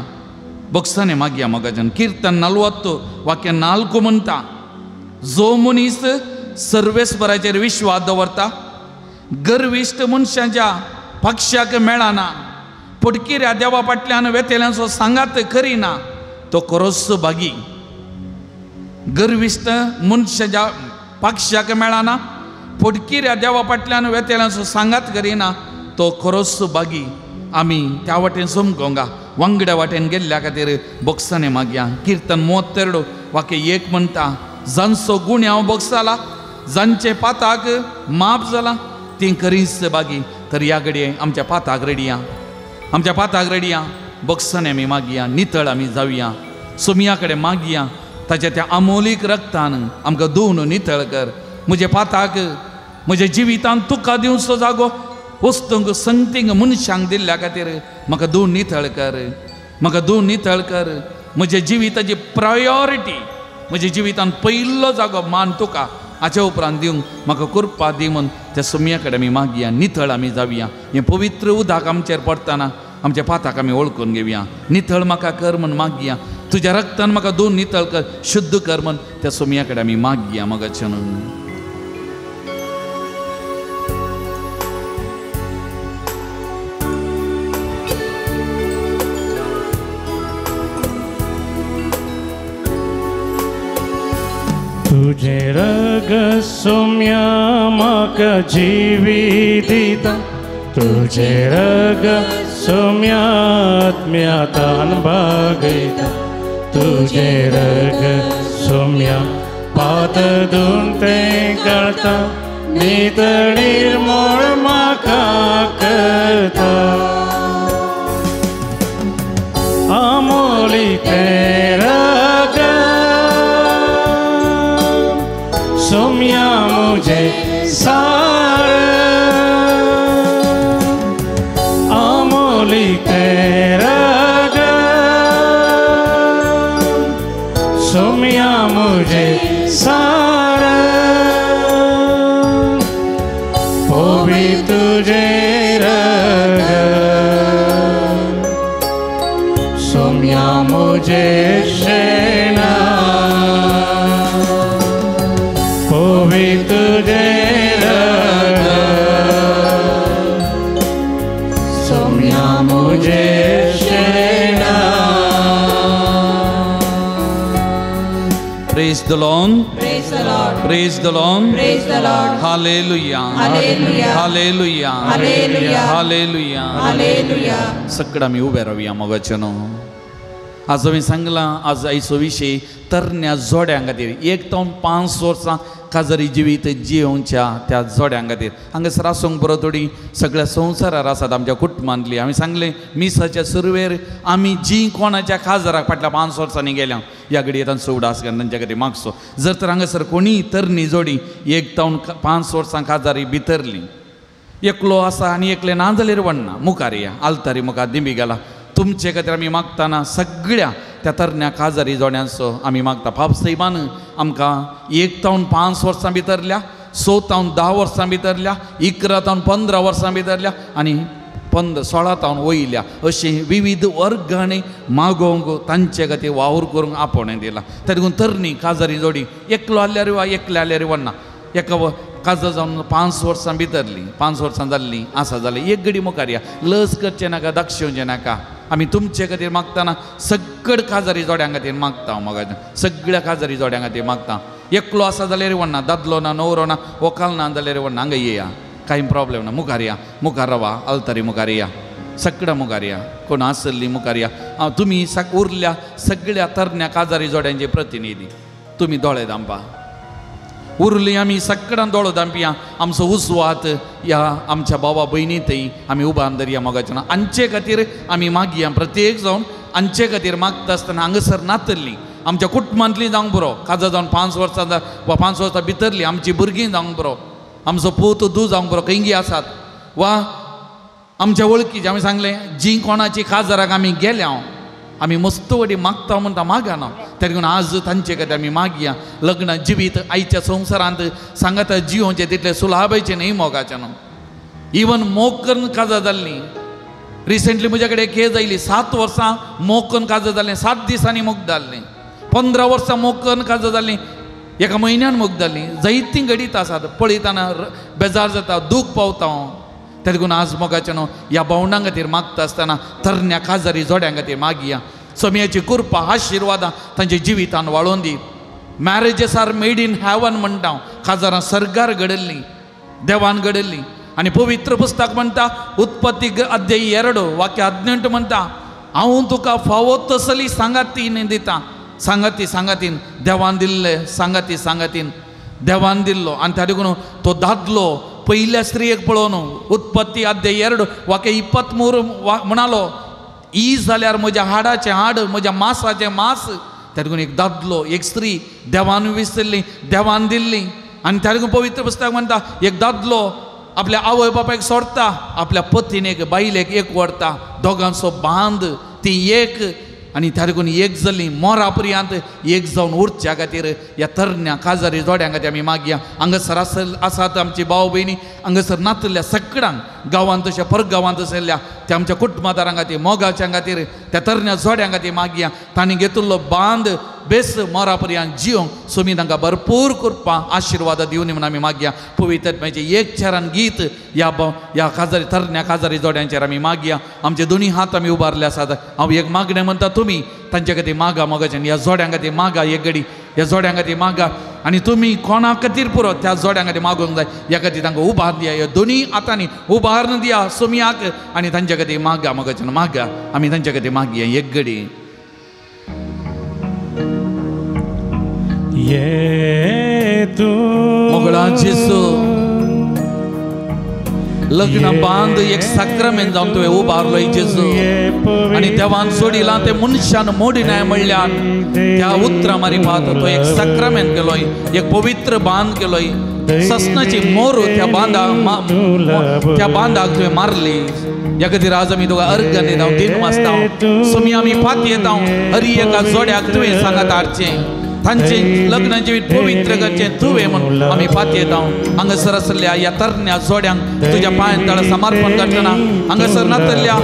बोक्साने मागया. मोगाच्यान किर्तन 40 वाक्य 4 म्हणटा, जो मनीस सर्वेस्पराचेर विश्वास दवरता, गर्विश्ट मनशाच्या पक्षाक मेळना, पडकिऱ्या देवा फाटल्यान वेतेल्यांचो सांगात करिना, तो खरोच भागी. गर्विश्ट मनशाच्या पक्षाक मेळना, फटकिऱ्या देवा फाटल्यान वेतेल्यांचो सांगात करिना तो खरोच बागी. आमी त्या वाटेन समकोंगा वांगड्या वाटेन गेल्ल्या खातीर बोगसाने मागया. किर्तन 32 वाक्य 1 म्हणटा, जांचो गुण्यांव बोगसाला, जांचे पाताक माप जाला ती खरीच बागी. तर ह्या घडये आमच्या पाताक रडया, आमच्या पाताक रडया, बोगसाने आमी मागया, नितळ आमी जावया, सोमया कडेन मागया ताच्या त्या अमोलीक रक्तान आमकां धुवन नितळ कर. म्हजे पाताक म्हज्या जिवितान तुका दिवचो जागो वस्तूंक संगतींक मनशांक दिल्ल्या खातीर म्हाका धुवन नितळ कर, म्हाका धुवन नितळ कर. म्हज्या जिविताची प्रायोरिटी, म्हज्या जिवितान पयलो जागो मान तुका हाच्या उपरांत दिवंक म्हाका कृपा दी म्हूण त्या सोमया कडेन आमी मागया, नितळ आमी जावया. हें पवित्र उदक आमचेर पडटना आमच्या पाताक आमी वळखून घेवया. नितळ म्हाका कर म्हूण मागया, तुज्या रक्तान म्हाका धुवन नितळ कर, शुद्ध कर म्हूण त्या सोमया कडेन आमी मागया. मगाच्यान तुझे रग सोम्या म्हाका जिवी दिता, तुझे रग सोम्या आत्म्यातान भागयता, तुझे रग सोम्या पात धुवन तें कळटा, नितळ निर्मळ म्हाका करता. आमोली तें रग सोम्या मुझे सार, आमोली तेरा सोम्या मुझे सार, पोवी तुझे रग सोम्या मुझे शेना, तुझे रग सोम्या मुझे शेना. Praise the Lord. Praise the Lord. Praise the Lord. Praise the Lord. Hallelujah. Hallelujah. Hallelujah. Hallelujah. Hallelujah. Hallelujah. सगळं आमी उबे रावया मोगाच्यानो. आज हांवें सांगलां, आज आयचो विशय तरण्या जोड्यां खातीर, 1 ते 5 वर्सां काजारी जिवीत जियोवच्या त्या जोड्यां खातीर. हांगासर आसूंक बरो थोडी सगळ्या संवसारार आसात आमच्या कुटुंबांतली. हांवें सांगलें मिसाच्या सुरवेर आमी जी कोणाच्या काजाराक फाटल्या 5 वर्सांनी गेल्या ह्या घडये तांचो उडास घालून तांच्या खातीर मागचो. जर तर हांगासर कोणीय तरणी जोडी 1 ते 5 वर्सां काजारी भितरली, एकलो आसा आनी एकलें ना जाल्यार वण्णा मुखार या आल्तारी मुखार दिंबी घाला. तुमचे खातीर आमी मागतना सगळ्या त्या तरण्या काजारी जोड्यांचो आमी मागता. पाप सैमान आमकां 1 ते 5 वर्सां भितरल्या, 6 ते 10 वर्सां भितरल्या, 11 ते 15 वर्सां भितरल्या आनी 15-16 ते वयल्या अशी विविध वर्गांनी मागोवंक तांचे खातीर वावर करूंक आपोवणें दिलां. तरी देखून तरणी काजारी जोडी एकलो आसल्यार वा एकलें आसल्यार वण्णा एका काजार जावन 5 वर्सां भितरली, 5 वर्सां जाल्लीं आसा जालीं एक घडी मुखार या. लज करचें नाका, दाक्षेवचें नाका. आमी तुमचे खातीर मागतना सगळ काजारी जोड्यां खातीर मागता. म्हाका सगळ्या काजारी जोड्यां खातीर मागता. एकलो आसा जाल्यार वण्णा, दादलो ना, न्हवरो ना, व्हंकल ना जाल्यार वण्णा. हांगा येया, कांय प्रॉब्लेम ना. मुखार या, मुखार रावा, आल्तारी मुखार या, सगळ्या मुखार या, कोण आसली मुखार या. तुमी उरल्या सगळ्या तरण्या काजारी जोड्यांचे प्रतिनिधी, तुमी दोळे दांपा. उरली आमी सगळ्यां दोळो दांपया. आमचो उजवात ह्या आमच्या बाबा भयणी थंय आमी उबान धरया मोगाच्या. आमचे खातीर आमी मागया प्रत्येक जावन आमचे खातीर मागता आसतना हांगासर नातल्ली आमच्या कुटुंबांतली जावंक बरो, काजार जावन 5 वर्सां वा 5 वर्सां भितरली आमची भुरगीं जावंक बरो, आमचो पूत धूव जावंक बरो, खंयगी आसात वा आमच्या वळखीचे. आमी सांगलें जी कोणाची काजाराक आमी गेल्या आमी मस्त वडी मागता म्हणटा मागना, तरी देखून आज तांचे खातीर आमी मागया. लग्न जिवीत आयच्या संवसारांत सांगाता जियोवचें तितलें सुलाभायचें न्हय मोगाचें न्हू. इवन मोग करून काजार जाल्ली. रिसेंटली म्हज्या कडेन केस आयली, 7 वर्सां मोग करून काजार जालें, 7 दिसांनी मोग जाल्लें, 15 वर्सां मोग करून काजार जाल्लीं, एका म्हयन्यान मोग जाल्लीं. जायतीं घडीत आसात, पळयतना बेजार जाता, दूख पावता हांव. तरी देखून आज मोगाचें न्हू ह्या भावंडां खातीर मागता आसतना तरण्या काजारी जोड्यां खातीर मागया. सोमयाची कृपा आशिर्वादां तांच्या जिवितान वाळोवन दी. Marriages are made in heaven म्हणटा हांव. काजारां सर्गार घडल्लीं. देवान घडयल्ली. आनी पवित्र पुस्तक म्हणटा उत्पत्ती अध्याय 2 वाक्य 18 म्हणटा हांव तुका फावो तसली सांगातीन दिता. सांगाती सांगातीन देवान दिल्ले सांगाती सांगातीन देवान दिल्लो. आनी त्या देखून तो दादलो पयल्या स्त्रियेक पळोवन उत्पत्ती अध्याय 2 वाक्य 23 म्हणालो ई जाल्यार म्हज्या हाडाचें हाड म्हज्या मासाचें मास. त्या देखून एक दादलो एक स्त्री देवान विसरली देवान दिल्ली. आनी त्या देखून पवित्र पुस्तक म्हणटा एक दादलो आपल्या आवय बापायक सोडटा आपल्या पतीनेक बायलेक एक व्हरता दोगांचो बांद ती एक. आनी त्या देखून एक जाली मोरा पर्यंत एक जावन उरच्या खातीर ह्या तरण्या काजारी जोड्यां खातीर आमी मागया. हांगासर आसात आमची भाव भयणी हांगासर नातल्या सगळ्यांक गांवांत तशें परगांवांत आशिल्ल्या त्या आमच्या कुटुंबादारां खातीर मोगाच्या खातीर त्या तरण्या जोड्यां खातीर मागया. तांणी घेतिल्लो बांद बेस मोरा पर्यंत जिवंक सोमी तांकां भरपूर कृपा आशिर्वाद दिवनी म्हणून आमी मागया. पवित्र एक चरण गीत ह्या ह्या काजारी तरण्या काजारी जोड्यांचेर आमी मागया. आमचे दोनी हात आमी उबारले आसात. हांव एक मागणें म्हणटा तुमी तांचे खातीर मागा मोगाच्यान ह्या जोड्यां खातीर मागा एक घडी ह्या जोड्यां खातीर मागा. आनी तुमी कोणा खातीर पुरो त्या जोड्यां खातीर मागूंक जाय. ह्या खातीर तांकां उबार दिया ह्या दोनी हातांनी उबारून दिया सोमयाक आनी तांचे खातीर मागा मोगाच्यान मागा. आमी तांचे खातीर मागया एक घडी. मोगळा जेसू लग्न बांद एक साक्रमेंत जावन तुवें उबारलो जेजू आनी देवान सोडिलां तें मनशान मोडिनाय म्हणल्यार त्या उतरां मारिपात तो एक साक्रमेंत केलोय एक पवित्र बांद केलोय. ससनाची मोर त्या बांदा त्या बांदाक तुवें मारली. ह्या खातीर आज आमी तुका अर्घ दिता दिन वाचता सोमी आमी फात येता हरी एका जोड्याक तुवें सांगात हाडचें तांचे लग्न जिवीत पवित्र करचें तुवें म्हणून आमी फात येता. हांगासर आसल्या ह्या तरण्या जोड्यांक तुज्या पांयां तळा समर्पण करतना हांगासर नातल्या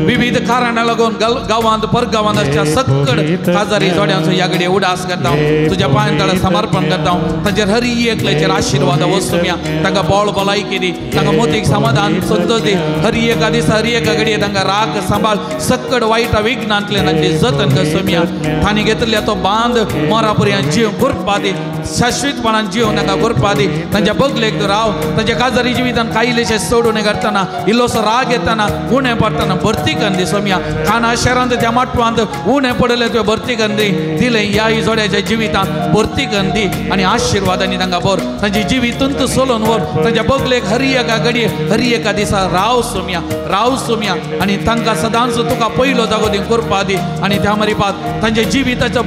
विविध कारणां लागून गांवांत परगांवांत आसच्या सक्कड काजारी जोड्यांचो ह्या घडये उडास करता तुज्या पांयां तळा समर्पण करता. तांचेर हरी एकल्याचेर आशिर्वाद वसुया तांकां बळ भलायकी दी तांकां मोतीक समाधान संतोष दी. हरी एका दिसा हरी एका घडये तांकां राग सांबाळ सक्कड वायट विघ्नांतल्यान तांची जतन कर सोमया. तांणी घेतिल्ल्या तो बांद मोरा पर्यंत जीव कृपा दी शाश्वतपणान जीव तांकां कृपा दी. तांच्या बगलेक तूं राव तांच्या काजारी जिवितान कायलेशे सोडून करतना इल्लोसो राग येतना उणें पडटना भरती करून दी सोमया. काना शहरांत त्या माटवांत उणें पडलें तुवें भरती करून दी दिलें ह्या जोड्याच्या जिवितांत भरती करून दी आनी आशिर्वादांनी तांकां भर तांची जिवीत सोलोवन व्हर. तांच्या बगलेक हरी एका घडये हरी एका दिसा राव सोमया राव सोमया आनी तांकां सदांच तुका पयलो जागो दी कृपा दी. आनी त्या मारिपात तांच्या जिविताचो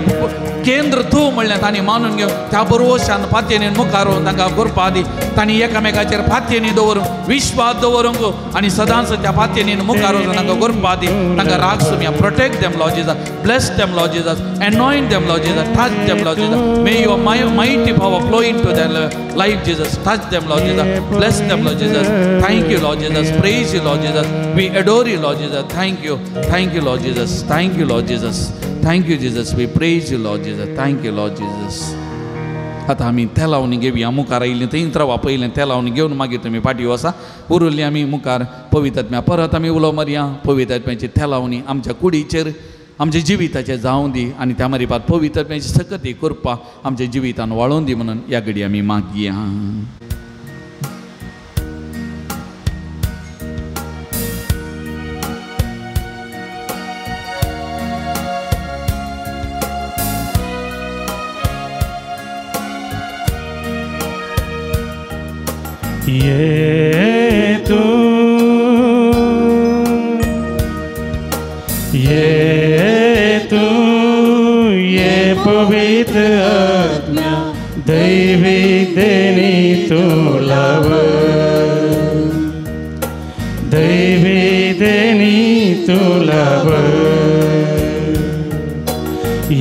केंद्र तूं म्हणलें तांणी मानून घेवन त्या बरोवशान फातयेन मुखार तांकां कृपा दी. तांणी एकामेकाचेर फातयेनी दवरूंक विश्वास दवरूंक आनी सदांच त्या फातयेनी मुखार वचून तांकां कृपा दी. तांकां राग Somaiya. Protect them Lord Jesus, bless them Lord Jesus, anoint them Lord Jesus, touch them Lord Jesus. May your mighty power flow into their life Jesus. Touch them Lord Jesus, bless them Lord Jesus. Thank you Lord Jesus, praise you Lord Jesus, we adore you Lord Jesus. Thank you, thank you Lord Jesus, thank you Lord Jesus, thank you Jesus, we praise you Lord Jesus, thank you Lord Jesus. आतां आमी तेलावणी घेवया. मुखार आयिल्लीं थंय रावा पयलें तेलावणी घेवन मागीर तुमी फाटीं वसा. उरिल्ली आमी मुखार पवित्र परत आमी उलो मारया. पवित्र तेलावणी आमच्या कुडीचेर आमच्या जिविताचेर जावं दी आनी त्या मारिपात पवित्र सकती कृपा आमच्या जिवितान वाळोवन दी म्हणून ह्या घडी आमी मागया. ये तू ये पवित्र आत्मा दैवी देनी तू लाव दैवी देनी तू लाव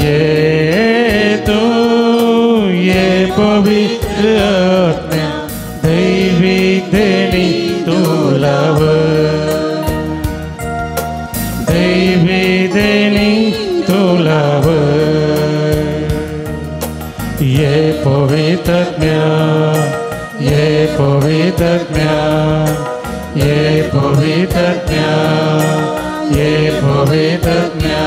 ये तू ये पवित्र आत्मा दैवी देनी तू लाव दैवी देनी तू लाव ये पवित्र आत्मा ये पवित्र आत्मा ये पवित्र आत्मा ये पवित्र आत्मा।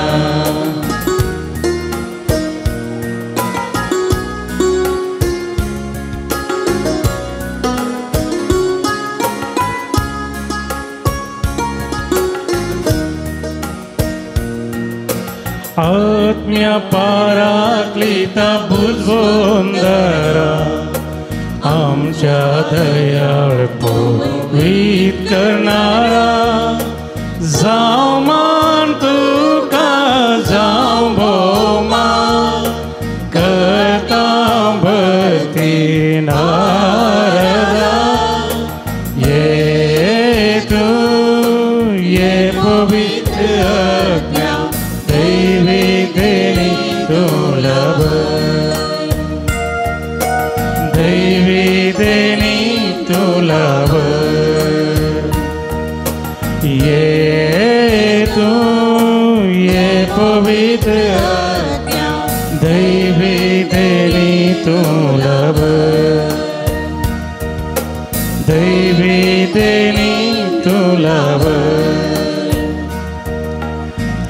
आत्म्या पाराक्लिता भुजवंदरा आमच्या दयाळ पवीत करणारा जावं मान तुका जावं भोवमान करता भक्ती नारदा ये तूं ये पवित्र आत्म्या दैवी देणी तूं लाभ दैवी देणी तूं लाभ ये तूं ये पवित्र आत्म्या दैवी देणी तूं लाभ दैवी देणी तूं लाभ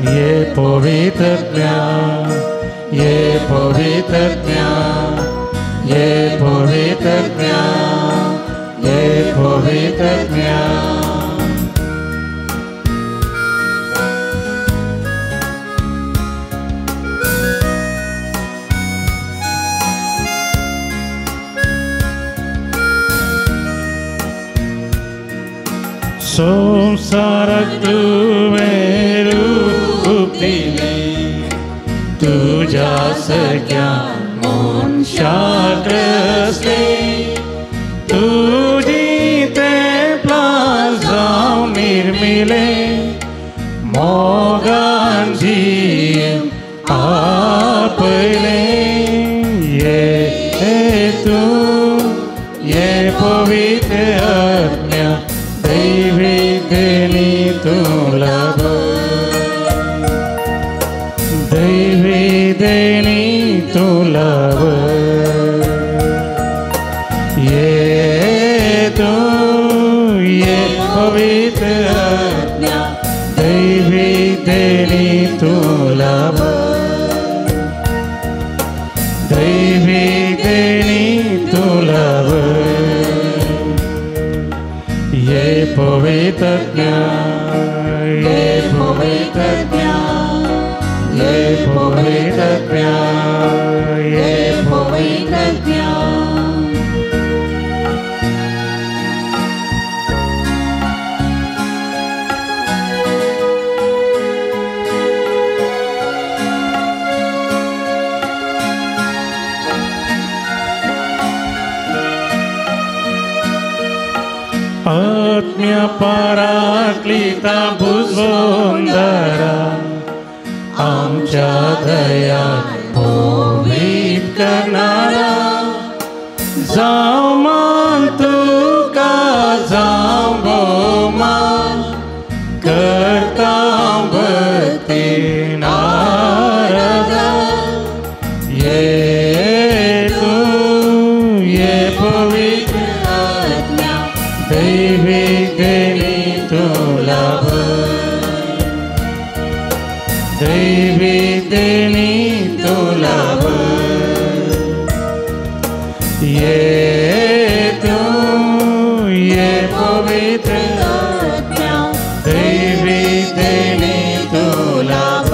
ये पवित्र आत्म्या ये पवित्र आत्म्या ये पवित्र आत्म्या ये पवित्र आत्म्या। संसाराक तुवें रूप दिलें तुज्या सगळ्या मनशाक रचलें तुजी तेंपलां जावन निर्मिलें मोगान जियेवंक आपयलें ये तूं ये पवित्र आत्म्या दैवी देणी तूं लाभ दैवी देणी तूं लाभ ये तूं ये पवित्र आत्म्या दैवी देणी तूं लाभ दैवी देणी तूं लाभ ये पवित्र आत्म्या ये पवित्र आत्म्या ये पवित्र आत्म्या ये पवित्र आत्म्या। आत्म्या पाराक्लिता भुजवंदरा आमच्या दयाळ पवीत करणारा जावं मान तुका जावं भोवमान करता भक्ती नारदा ये तूं ये पवित्र आत्म्या दैवी देणी तूं लाभ दैवी देणी तूं लाभ ये तूं ये पवित्र आत्म्या दैवी देणी तूं लाभ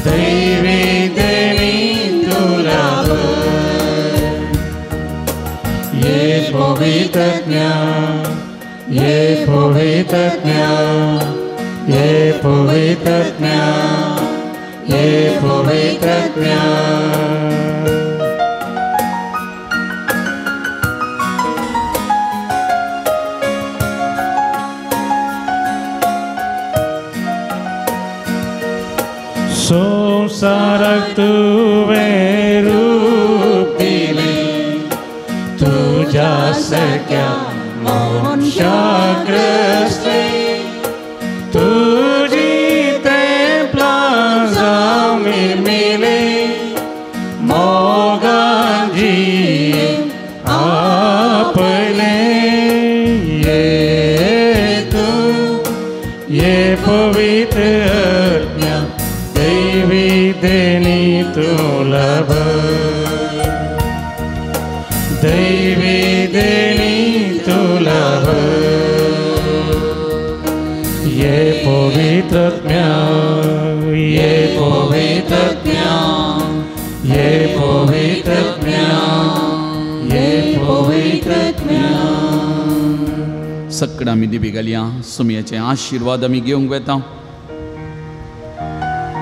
दैवी देणी तूं लाभ ये पवित्र आत्म्या ये पवित्र आत्म्या ये पवित्र आत्म्या ये पवित्र आत्म्या। संसाराक तुवें रूप दिलें तुज्या सगळ्या मनशाक रचलें तुजी तेंपलां जावन निर्मिलें मोगान जियेवंक आपयलें ये तूं ये पवित्र आत्म्या दैवी देणी तूं लाभ दैवी देणी तूं लाभ ये पवित्रत्म्या ये पवित्रत्म्या ये पवित्रत्म्या ये पवित्रत्म्या. सगळं आमी दिबी घालया सुमयाचे आशिर्वाद आमी घेवंक वेता.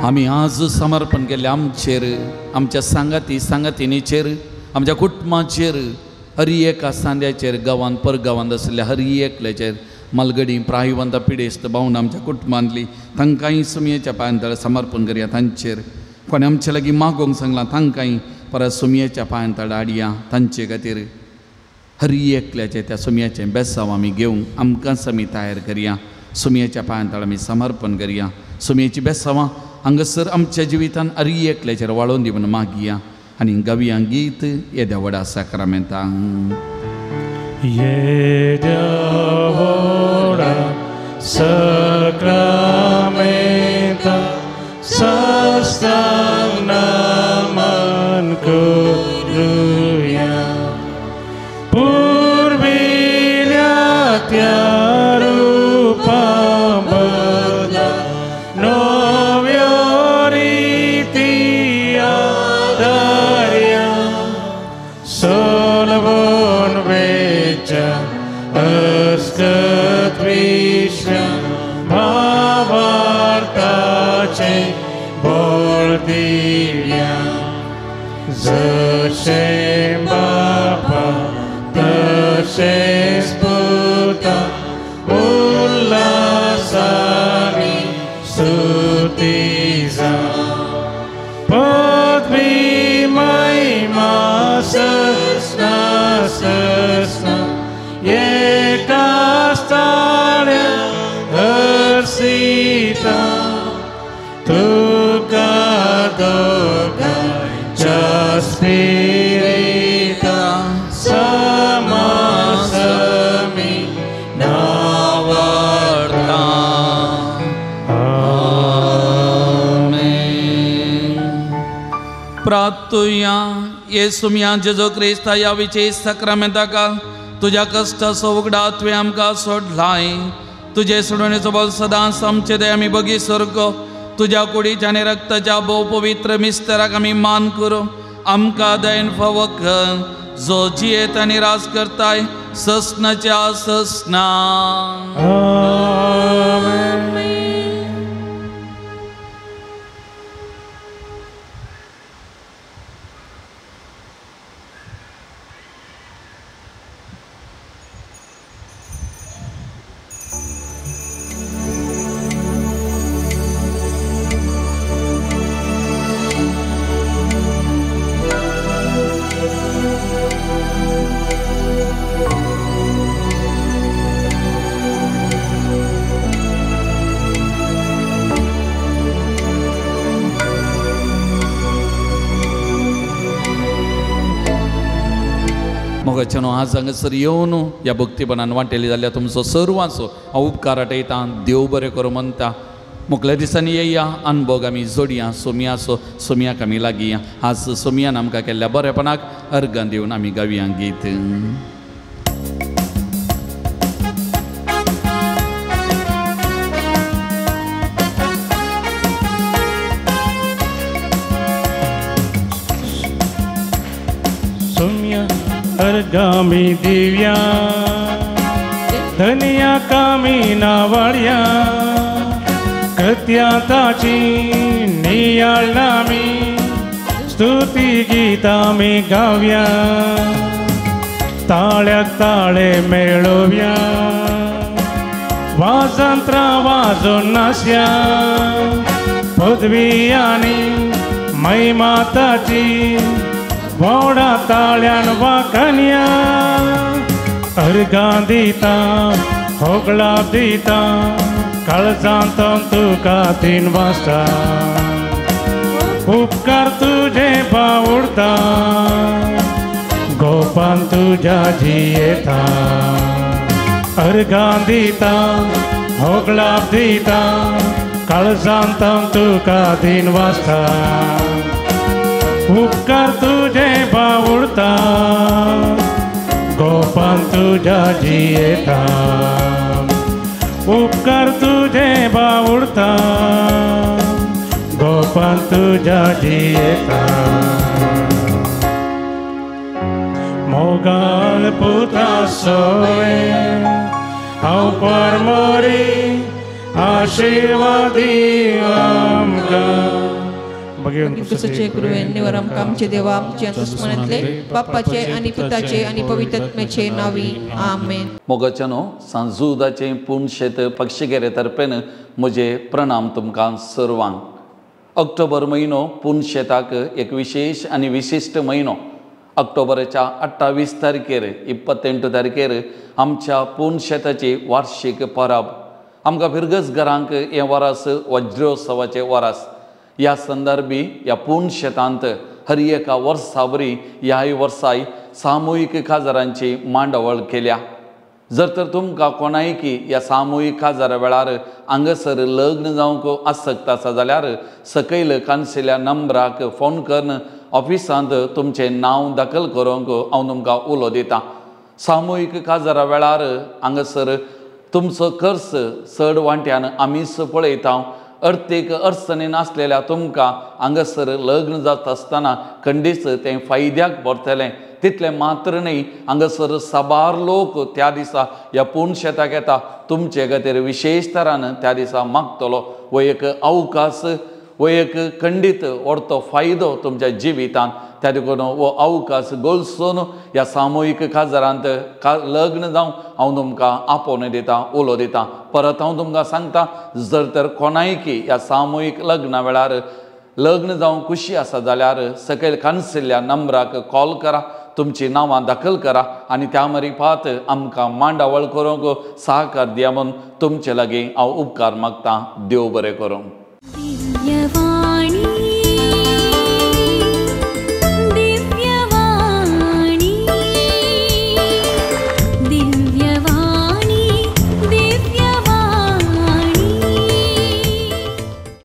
आमी आज समर्पण केल्लें आमचेर, आमच्या सांगाती सांगातिनीचेर, आमच्या कुटुंबाचेर, हर एका सांद्याचेर, गांवांत परगांवांत आशिल्ल्या हर एकल्याचेर, मालगडी प्रायवंत पिडेस्त भावन आमच्या कुटुंबांतली तांकांय सुमयेच्या पांयांतळ समर्पण करया. तांचेर कोणें आमचे लागीं मागोवंक सांगलां तांकांय परत सुमयेच्या पांयांतळ हाडया. तांचे खातीर हर एकल्याचें त्या सुमयाचें बेसांव आमी घेवंक आमकांच आमी तयार करया. सुमयेच्या पांयांतळ आमी समर्पण करया. सुमयेची बेसांवां हांगासर आमच्या जिवितान हर एकल्याचेर वाळोवन दी म्हूण मागया आनी गावया गीत येद्या व्हडा साक्रामेंतांक. येद्या व्हडा साक्रामेंता साष्टांग नमन करुया. पुर्विल्या त्या रुपा बदला नव्यो रिती आदारया. सोलवून वेच्या अस्कत विश्व भावार्थाचे बोल दिव्या. जशें बापा तशेंच पुता उल्हासानी स्तुती जावं. पदवी महिमा ससना ससना एकाच ताळ्या हर्षिता. तुका दोगांच्या स्पिरिता समासमी नावार्ता. आमेन. प्रार्थुया. येसुम्या जेजू क्रिस्ता ह्या विशेश साक्रामेंताक तुज्या कश्टाचो उगडा तुवें आमकां सोडलाय. तुजे सोडवणेचो बल सदांच आमचे दय आमी बगी सारको तुज्या कुडीच्या आनी रक्ताच्या भोव पवित्र मिस्तराक आमी मान करूं. आमकां दयन फावो कर जो जियेत आनी राज करताय ससनाच्या ससना. मोगाच्यानो आज हांगासर येवन ह्या भक्तीपणान वांटेली जाल्यार तुमचो सर्वांचो हांव उपकार आटयता. देव बरें करूं म्हणटा. मुखल्या दिसांनी येया अनभोग आमी जोडया. सोमयाचो सोमयाक आमी लागया. आज सोमयान आमकां केल्ल्या बरेपणाक अर्गां दिवन आमी गावया गीत. अर्गामी दिव्या धनिया कामी नावाळ्या कृत्या ताची नियाळ नामी स्तुती गीता मी गाव्या. ताळ्याक ताळे मेळोव्या वाजंत्रा वाजून नास्या. पदवी आनी महिमा ताची व्हडा ताळ्यान वाकन्या. अर्गां दिता होगळा दिता काळजांत तुका तीन वाजता. उपकार तुजे पावुडता गोपान तुज्या जियेता. अर्गां दिता होगळा दिता काळजांत तुका तीन वाजता. उपकार तुझे बावुडता गोपान तुज्या जियेता. उपकार तुजे बावुडता गोपान तुज्या जियेता मोगाल पुता सोय हांव परमोरी आशिर्वादी आमकां. कुसचे गुरुवेन आमकां आमचे देवा आमचे दुस्मनांतले बापाचे आनी पुताचे आनी पवित्र नावी आमेन. मोगाच्यानो सांजुदाचें पुनशेत पक्षिगेरे तर्फेन म्हजे प्रणाम तुमकां सर्वांक. ऑक्टोबर म्हयनो पुनशेताक एक विशेष आनी विशिश्ट म्हयनो. ऑक्टोबराच्या 28 तारखेर 28 तारखेर आमच्या पुनशेताची वार्षिक परब. आमकां फिरगज घरांक हें वरास वज्रोत्सवाचें वरास. ह्या संदर्भी ह्या पुनशेतांत हर एका वर्सा बरी ह्याय वर्साय सामुहीक काजारांची मांडावळ केल्या. जर तर तुमकां कोणायकी ह्या सामुहीक काजारा वेळार हांगासर लग्न जावंक आसक्त आसा जाल्यार सकयल कानशिल्या नंबराक फोन करून ऑफिसांत तुमचें नांव दाखल करूंक हांव तुमकां उलो दितां. सामुहीक काजारा वेळार हांगासर तुमचो खर्च चड वांट्यान आमीच पळयता. अर्थीक अडचणीन आसलेल्या तुमकां हांगासर लग्न जाता आसतना खंडीच तें फायद्याक पडटलें. तितलें मात्र न्हय, हांगासर साबार लोक त्या दिसा ह्या पुनशेताक येता. तुमचे खातीर विशेश तरान त्या दिसा मागतलो हो एक अवकाश, हो एक खंडीत व्हडतो फायदो तुमच्या जिवितांत. त्या देखून हो अवकाश गळसून ह्या सामुहीक काजारांत लग्न जावं हांव तुमकां आपोवणें दितां, उलो दितां. परत हांव तुमकां सांगता, जर तर कोणायकी ह्या सामुहीक लग्ना वेळार लग्न जावंक खुशी आसा जाल्यार सकयल कानशिल्ल्या नंबराक कॉल करा, तुमची नांवां दाखल करा आनी त्या मारिफात आमकां मांडावळ करूंक सहकार दिया म्हूण तुमचे लागीं हांव उपकार मागतां. देव बरें करूं.